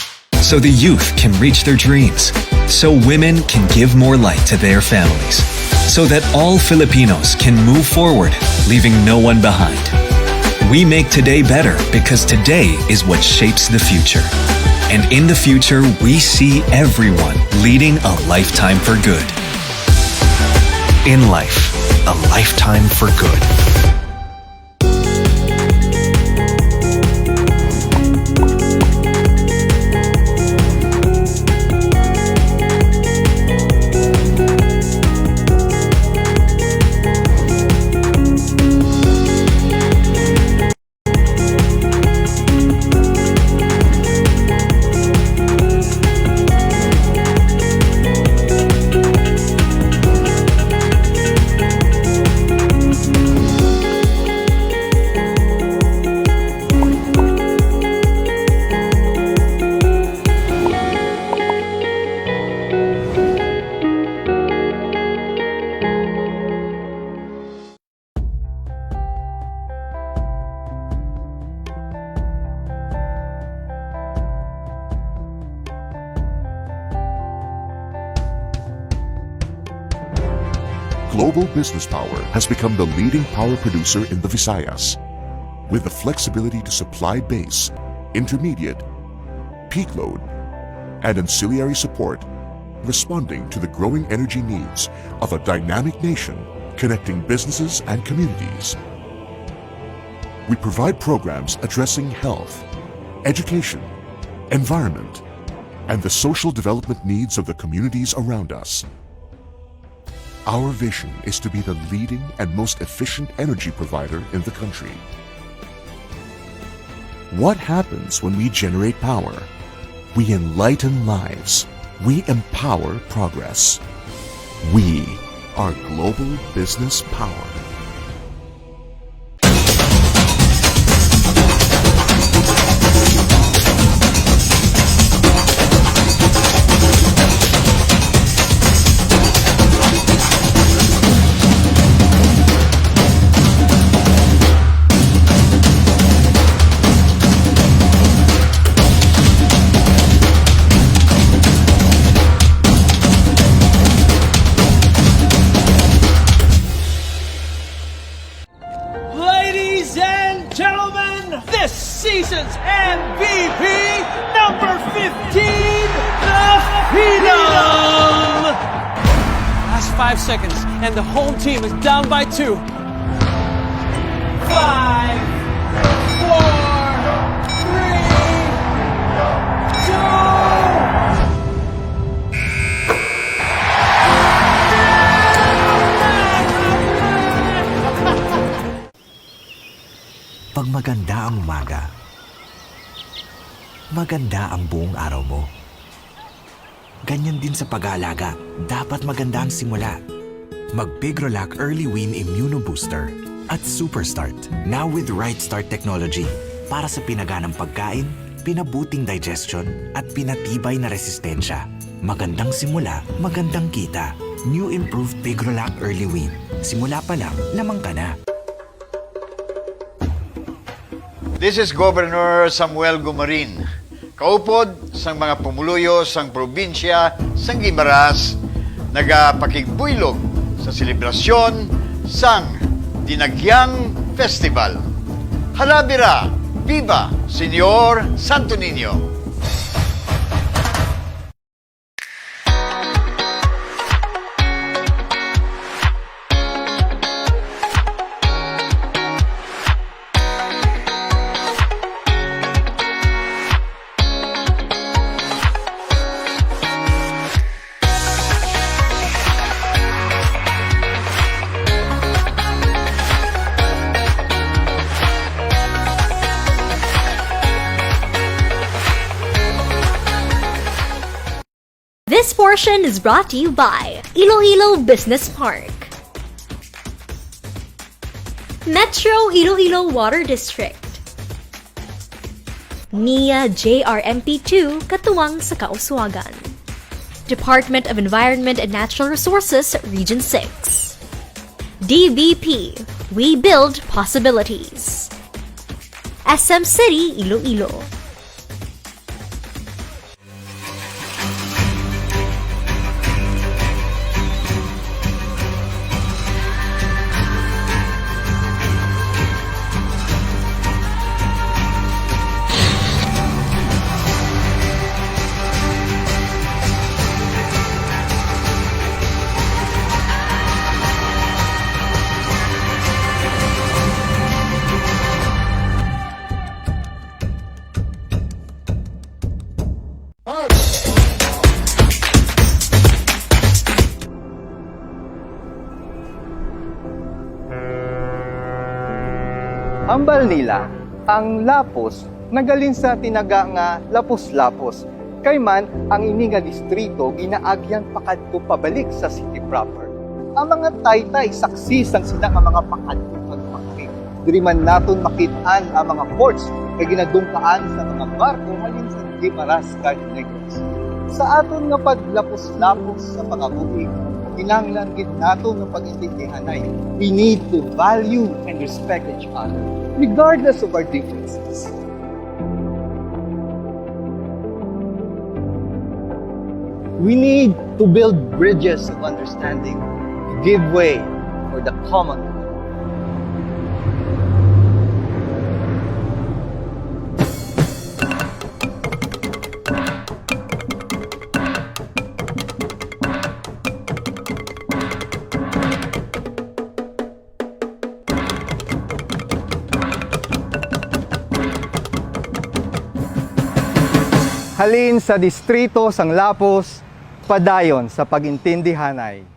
So the youth can reach their dreams. So women can give more light to their families. So that all Filipinos can move forward, leaving no one behind. We make today better because today is what shapes the future. And in the future, we see everyone leading a lifetime for good. In life, a lifetime for good. Global Business Power has become the leading power producer in the Visayas, with the flexibility to supply base, intermediate, peak load, and ancillary support, responding to the growing energy needs of a dynamic nation connecting businesses and communities. We provide programs addressing health, education, environment, and the social development needs of the communities around us. Our vision is to be the leading and most efficient energy provider in the country. What happens when we generate power? We enlighten lives. We empower progress. We are Global Business Power. Ladies and gentlemen, this season's M V P, number fifteen, the Phenom! Last five seconds, and the home team is down by two. Five, four, three, two. Pag maganda ang umaga, maganda ang buong araw mo. Ganyan din sa pag-aalaga, dapat maganda ang simula. Mag Pigrolac Early Wean Immuno Booster at Super Start, now with Right Start Technology, para sa pinaganang pagkain, pinabuting digestion, at pinatibay na resistensya. Magandang simula, magandang kita. New improved Pigrolac Early Wean. Simula pa lang, lamang ka na. This is Governor Samuel Gumarin, kaupod sang mga pumuluyo sang probinsya sang Guimaras, nagapakigbuylog sa selebrasyon sang Dinagyang Festival. Halabira! Viva Señor Santo Niño! This portion is brought to you by Iloilo Business Park, Metro Iloilo Water District, N I A J R M P two katuwang sa Kauswagan, Department of Environment and Natural Resources Region six, D B P, We Build Possibilities, S M City Iloilo. Hambal nila, ang Lapos nagaling sa tinaga nga Lapos-Lapos, kay man ang ini nga distrito ginaagyan pakadto pabalik sa city proper. Ang mga taytay saksi sang sina nga mga pakadto kag pagkari. Diri man naton makit-an ang mga forts nga ginadungkaan sa mga barko halin sa Guimaras kag Negros. Sa aton nga paglapos-lapos sa pangabuhi, kinahanglan gid naton nga pag-intindihanay, we need to value and respect each other, regardless of our differences. We need to build bridges of understanding, to Give way for the common. Halin sa distrito sang Lapus, padayon sa pag-intindihanay.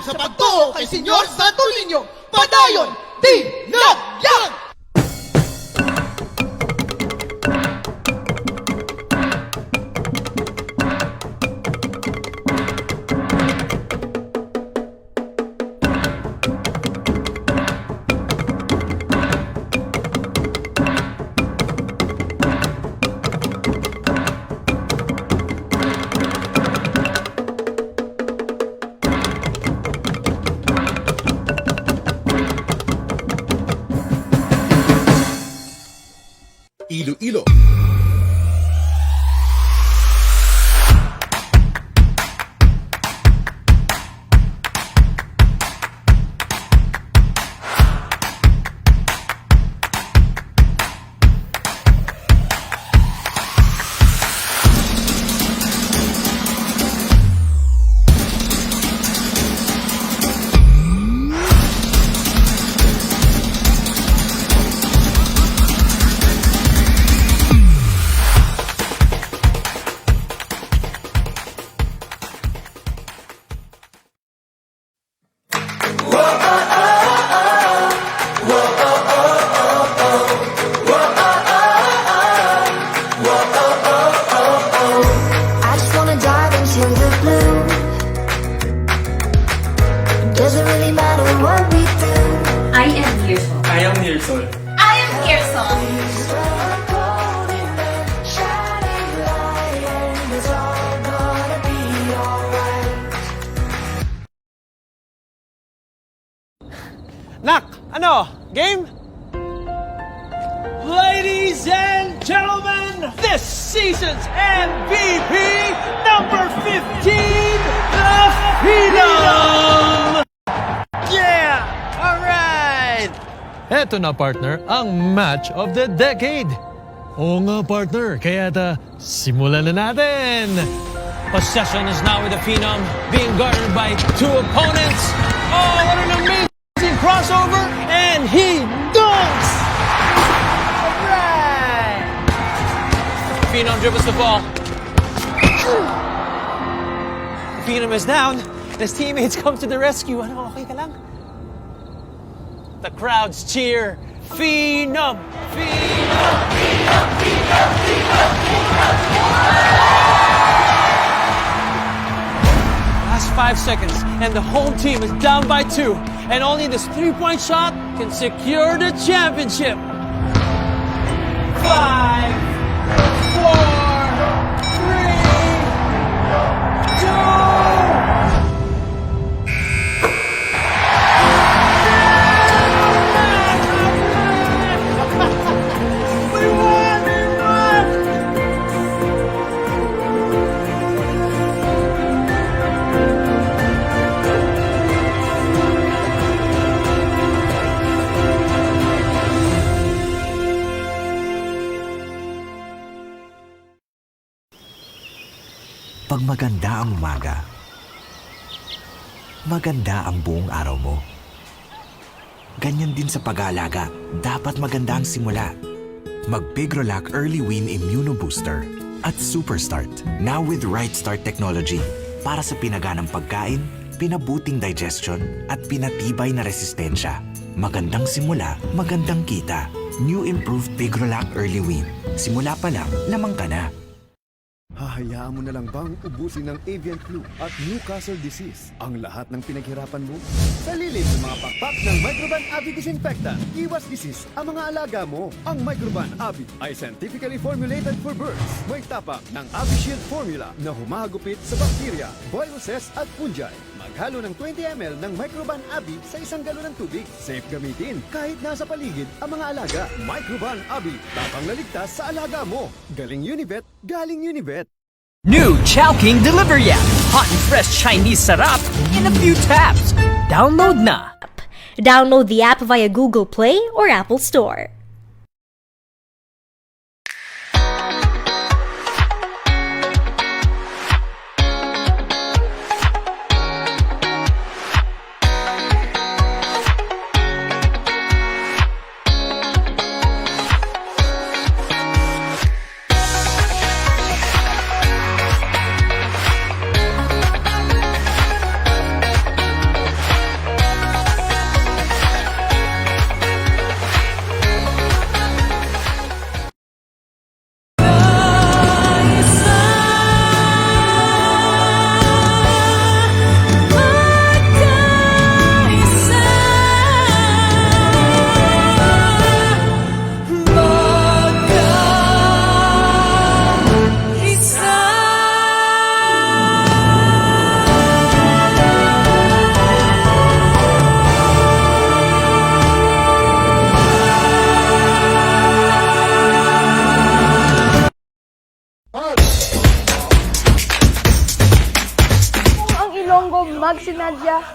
Sa pagtuo kay Señor Santo Niño, padayon, di na yan! Iloilo. I just wanna dive into the blue. Doesn't really matter what we do. I am Mirso. I am Mirso. I am Mirso. Nak, ano? Game? Ladies and gentlemen, this season's M V P, number fifteen, the Phenom! Yeah! All right! Eto na, partner, ang match of the decade. Oo nga, partner. Kaya ta, simulan na natin! Possession is now with the Phenom, being guarded by two opponents. Oh, what an amazing crossover! And he dunks! All right! Phenom dribbles the ball. Phenom is down. His teammates come to the rescue. Ano, okay ka lang? The crowds cheer, "Phenom! Phenom! Phenom! Phenom! Phenom!" Last five seconds, and the home team is down by two, and only this three-point shot can secure the championship. Five, four, three, two. Pag maganda ang umaga, maganda ang buong araw mo. Ganyan din sa pag-aalaga, dapat maganda ang simula. Mag Pigrolac Early Wean Immuno Booster at Super Start, now with Right Start technology, para sa pinaganang pagkain, pinabuting digestion, at pinatibay na resistensya. Magandang simula, magandang kita. New improved Pigrolac Early Wean. Simula pa lang, lamang ka na. Hahayaan mo na lang bang ubusin ng avian flu at Newcastle disease ang lahat ng pinaghirapan mo? Sa lilid ng mga pakpak ng Microban Abi Disinfectant, iwas disease ang mga alaga mo. Ang Microban Abi ay scientifically formulated for birds. May tapak ng Abi Shield formula na humahagupit sa bakterya, viruses at fungi. Maghalo ng twenty M L ng Microban Abi sa isang galon ng tubig. Safe gamitin kahit nasa paligid ang mga alaga. Microban Abi, tapang na ligtas sa alaga mo. Galing Unibet, galing Unibet. New Chowking Delivery App. Hot and fresh Chinese sarap in a few taps. Download na. Download the app via Google Play or Apple Store.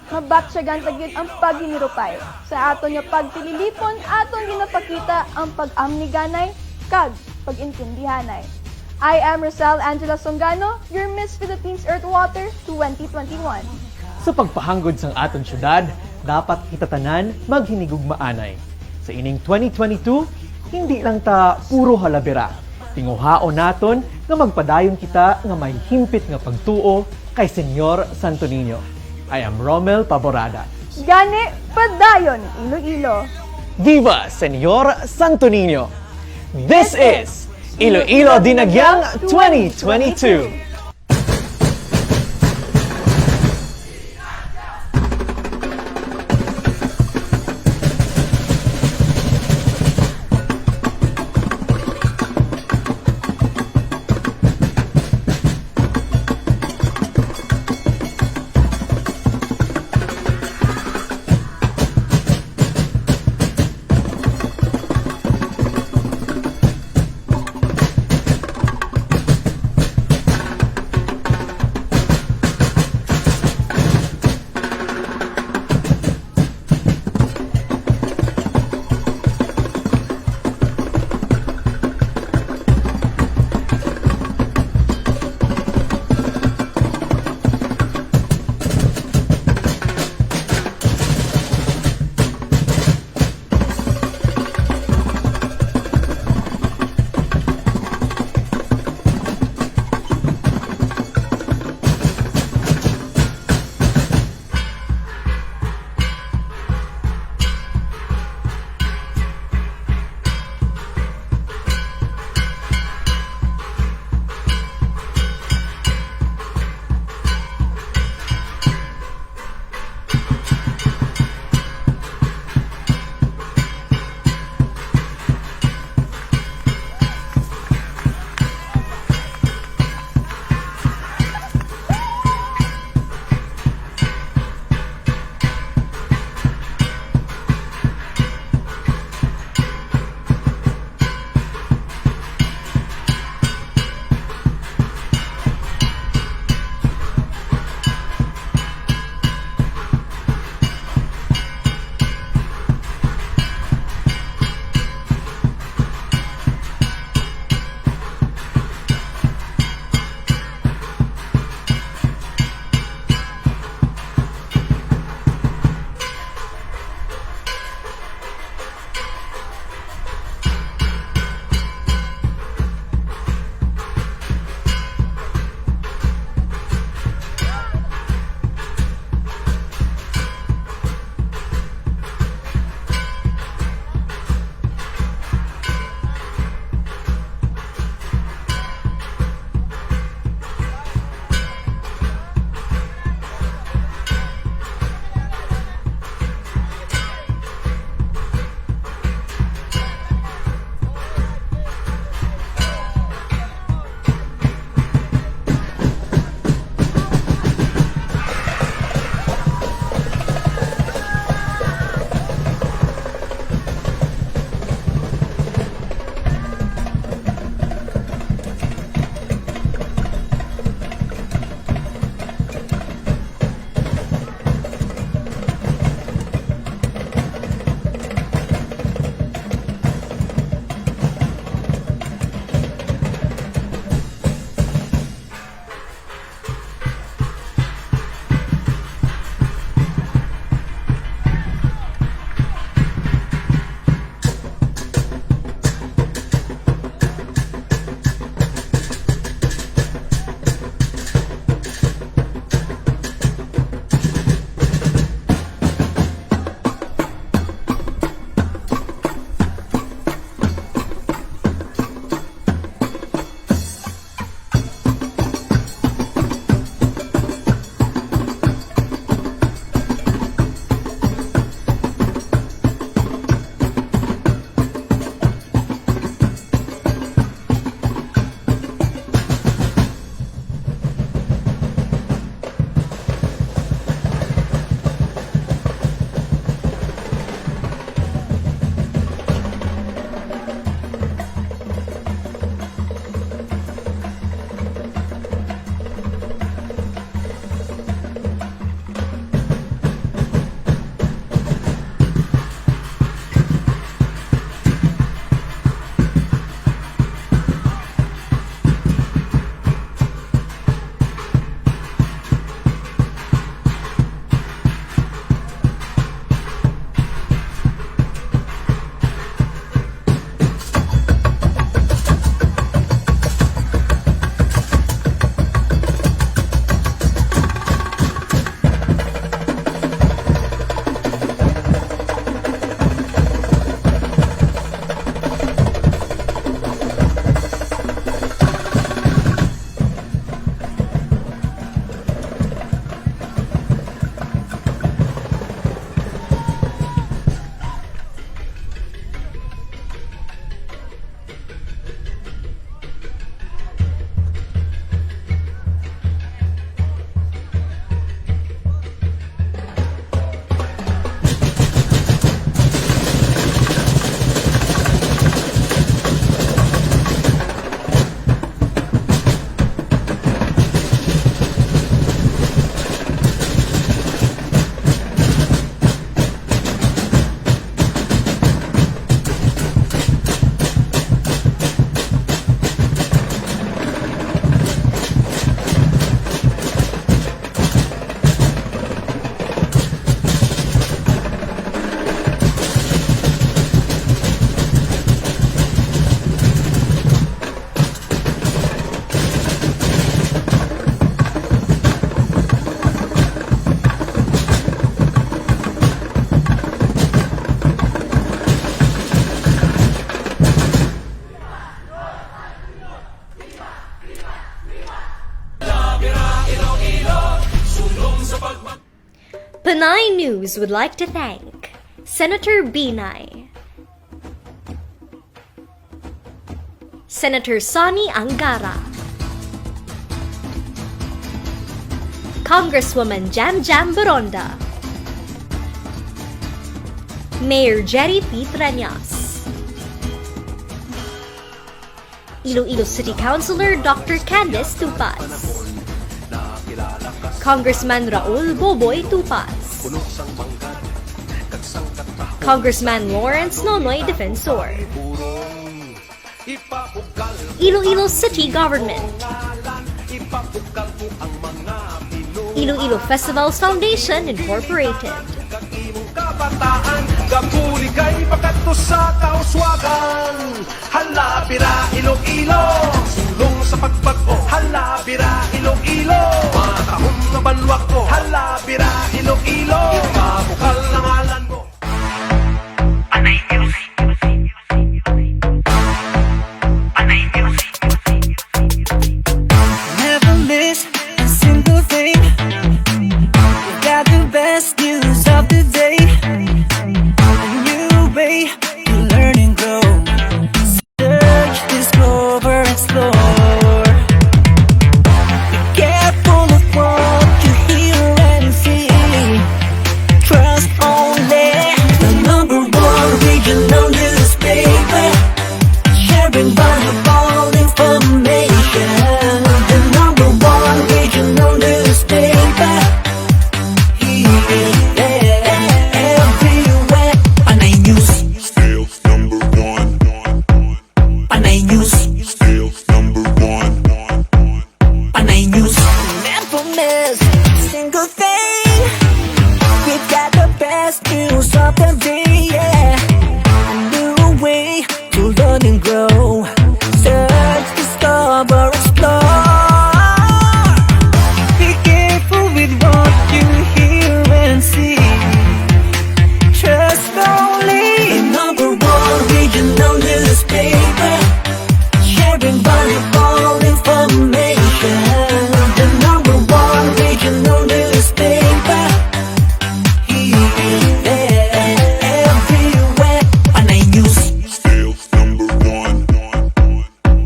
Mabatyagan ta gid ang paghinirupay. Sa aton nga pagtililipon, aton ginapakita ang pag-amniganay kag pag-intindihanay. I am Roselle Angela Songano, your Miss Philippines Earth Water twenty twenty-one. Sa pagpahanggod sang aton syudad, dapat kita tanan maghinigugmaanay. Sa ining twenty twenty-two, hindi lang ta puro halabira. Tinguhaon naton nga magpadayon kita nga may himpit nga pagtuo kay Señor Santo Niño. I am Romel Paborada. Gani, padayon, Iloilo. Viva Señor Santo Niño! This is Iloilo Dinagyang twenty twenty-two. News would like to thank Senator Binay, Senator Sonny Angara, Congresswoman Jam Jam Baronda, Mayor Jerry P. Treñas, Iloilo City Councilor Doctor Candice Tupas, Congressman Raul Boboy Tupas, Congressman Lawrence Nonoy Defensor, Iloilo City Government, Iloilo Festivals Foundation Incorporated. Kabataan, gapuli kay pakadto sa kauswagan. Hala, bira, Iloilo, sulong sa pagbag-o. Hala, bira, Iloilo, matahom nga banwa ko. Hala, bira, Iloilo, ipabukal ang ngalan mo. Panay News. Panay News. Never miss a single thing. We've got the best news of the day. A new way to learn and grow. Search, discover, explore. Be careful of what you hear and see. Trust only the number one regional newspaper. Sharing valuable information. The number one regional newspaper. Here, there, everywhere. Panay News. Still number one. Panay News. Still number one. Panay News. Never miss a single thing. We've got the best news of the day, yeah. A new way to learn and grow. Search, discover, explore. Be careful with what you hear and see. Trust only the number one regional newspaper. Sharing valuable information. The number one regional newspaper. Here, there, everywhere. Panay News. Still number one.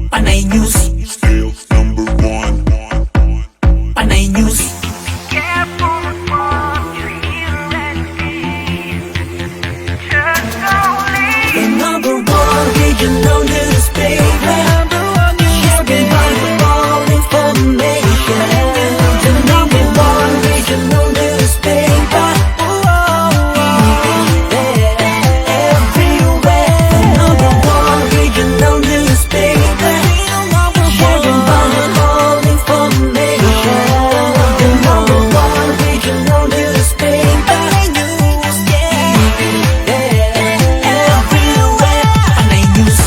Panay News. Still number one. Panay News. The number one regional newspaper. Sharing valuable information. The number one regional newspaper. Everywhere. The number one regional newspaper. Sharing valuable information. The number one regional newspaper. Everywhere. Panay News.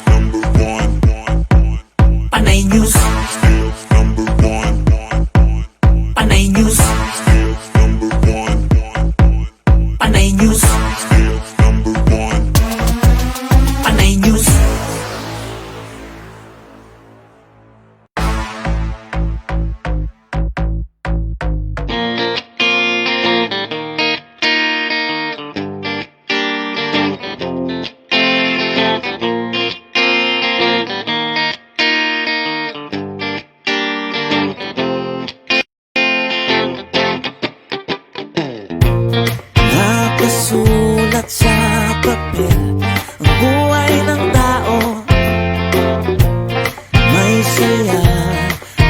Number one. Panay News. Still number one. Panay News. Still number one. Panay News. Still number one. Panay News. Nakasulat sa papel ang buhay ng tao. May saya,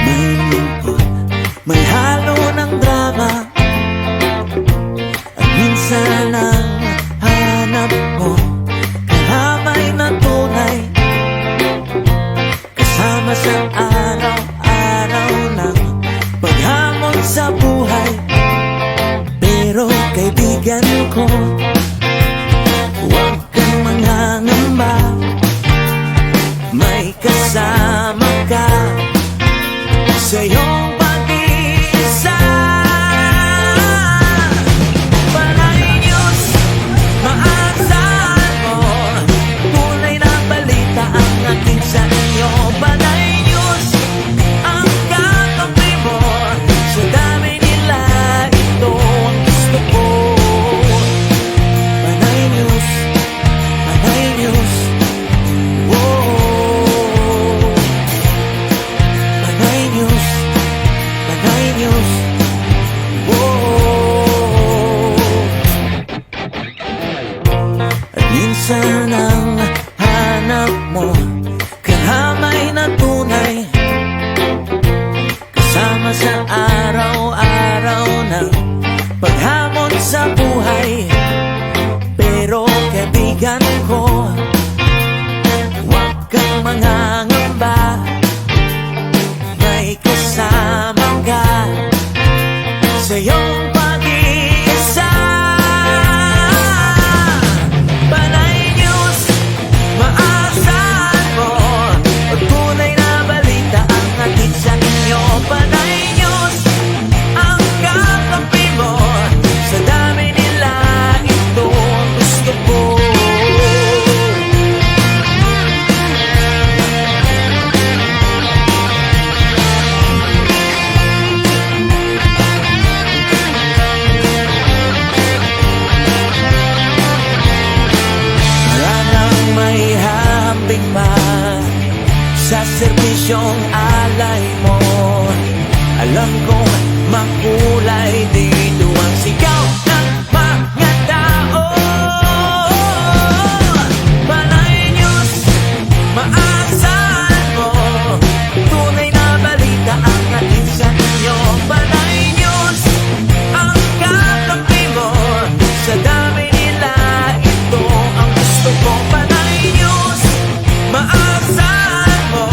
may lungkot, may halo ng drama. At minsan ang hanap mo, kahamay na tunay. Kasama sa araw-araw ng paghamon sa buhay. Pero kaibigan ko, huwag kang mangangamba. May kasama ka sa iyong pag-iisa. Panay News, maasahan mo. Tunay na balita ang hatid sa inyo. Panay News, ang kakampi mo. Sa dami nila, ito ang gusto ko. Yung alay mo, alam kong makulay dito ang sigaw ng mga tao. Panay News, maasahan mo. Tunay na balita ang hatid sa inyo. Panay News, ang kakampi mo. Sa dami nila, ito ang gusto ko. Panay News, maasahan mo.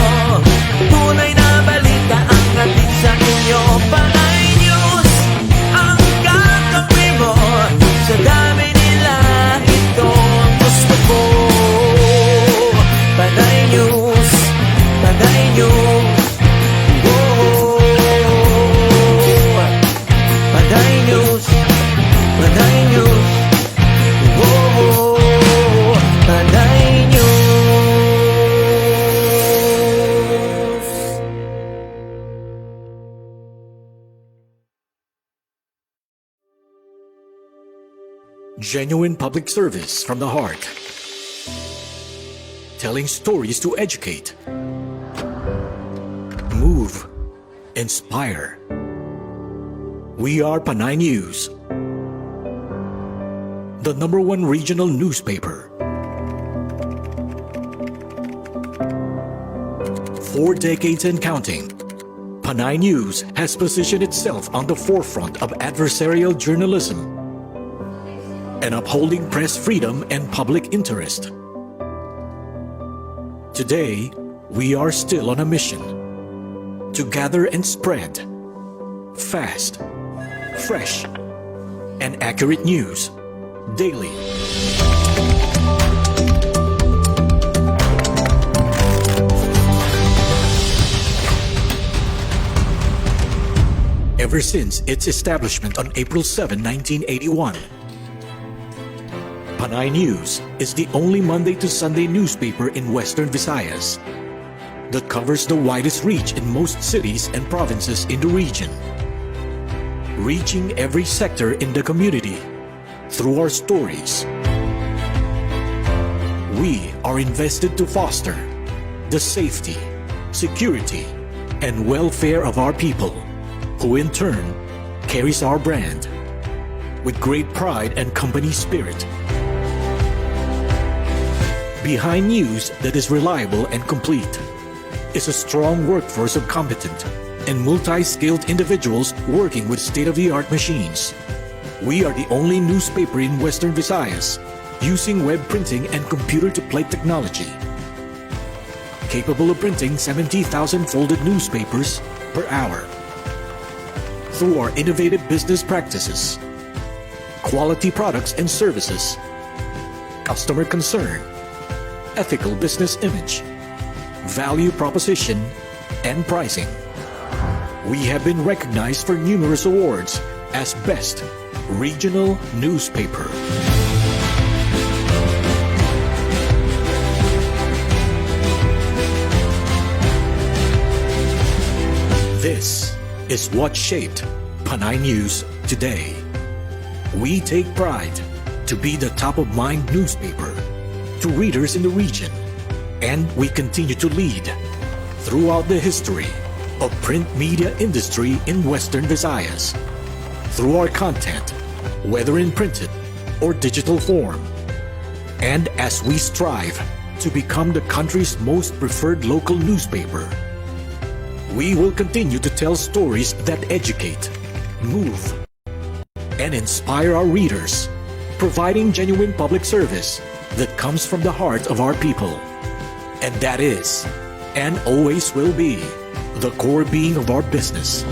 Tunay na balita ang hatid sa inyo. Panay News, ang kakampi mo. Sa dami nila, ito ang gusto ko. Panay News, Panay News. Whoa. Panay News, Panay News. Whoa. Panay News. Genuine public service from the heart. Telling stories to educate, move, inspire. We are Panay News, the number one regional newspaper. For decades and counting, Panay News has positioned itself on the forefront of adversarial journalism and upholding press freedom and public interest. Today, we are still on a mission to gather and spread fast, fresh, and accurate news daily. Ever since its establishment on April seven, nineteen eighty-one, Panay News is the only Monday to Sunday newspaper in Western Visayas that covers the widest reach in most cities and provinces in the region, reaching every sector in the community through our stories. We are invested to foster the safety, security, and welfare of our people, who in turn carries our brand with great pride and company spirit. Behind news that is reliable and complete is a strong workforce of competent and multi-skilled individuals working with state-of-the-art machines. We are the only newspaper in Western Visayas using web printing and computer-to-plate technology, capable of printing seventy thousand folded newspapers per hour. Through our innovative business practices, quality products and services, customer concern, ethical business image, value proposition, and pricing, we have been recognized for numerous awards as Best Regional Newspaper. This is what shaped Panay News today. We take pride to be the top-of-mind newspaper to readers in the region, and we continue to lead throughout the history of print media industry in Western Visayas through our content, whether in printed or digital form. And as we strive to become the country's most preferred local newspaper, we will continue to tell stories that educate, move, and inspire our readers, providing genuine public service that comes from the heart of our people. And that is, and always will be, the core being of our business.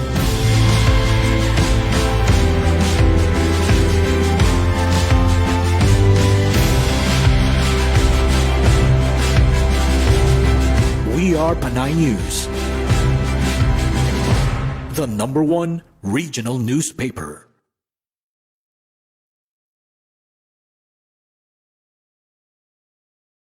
We are Panay News, the number one regional newspaper.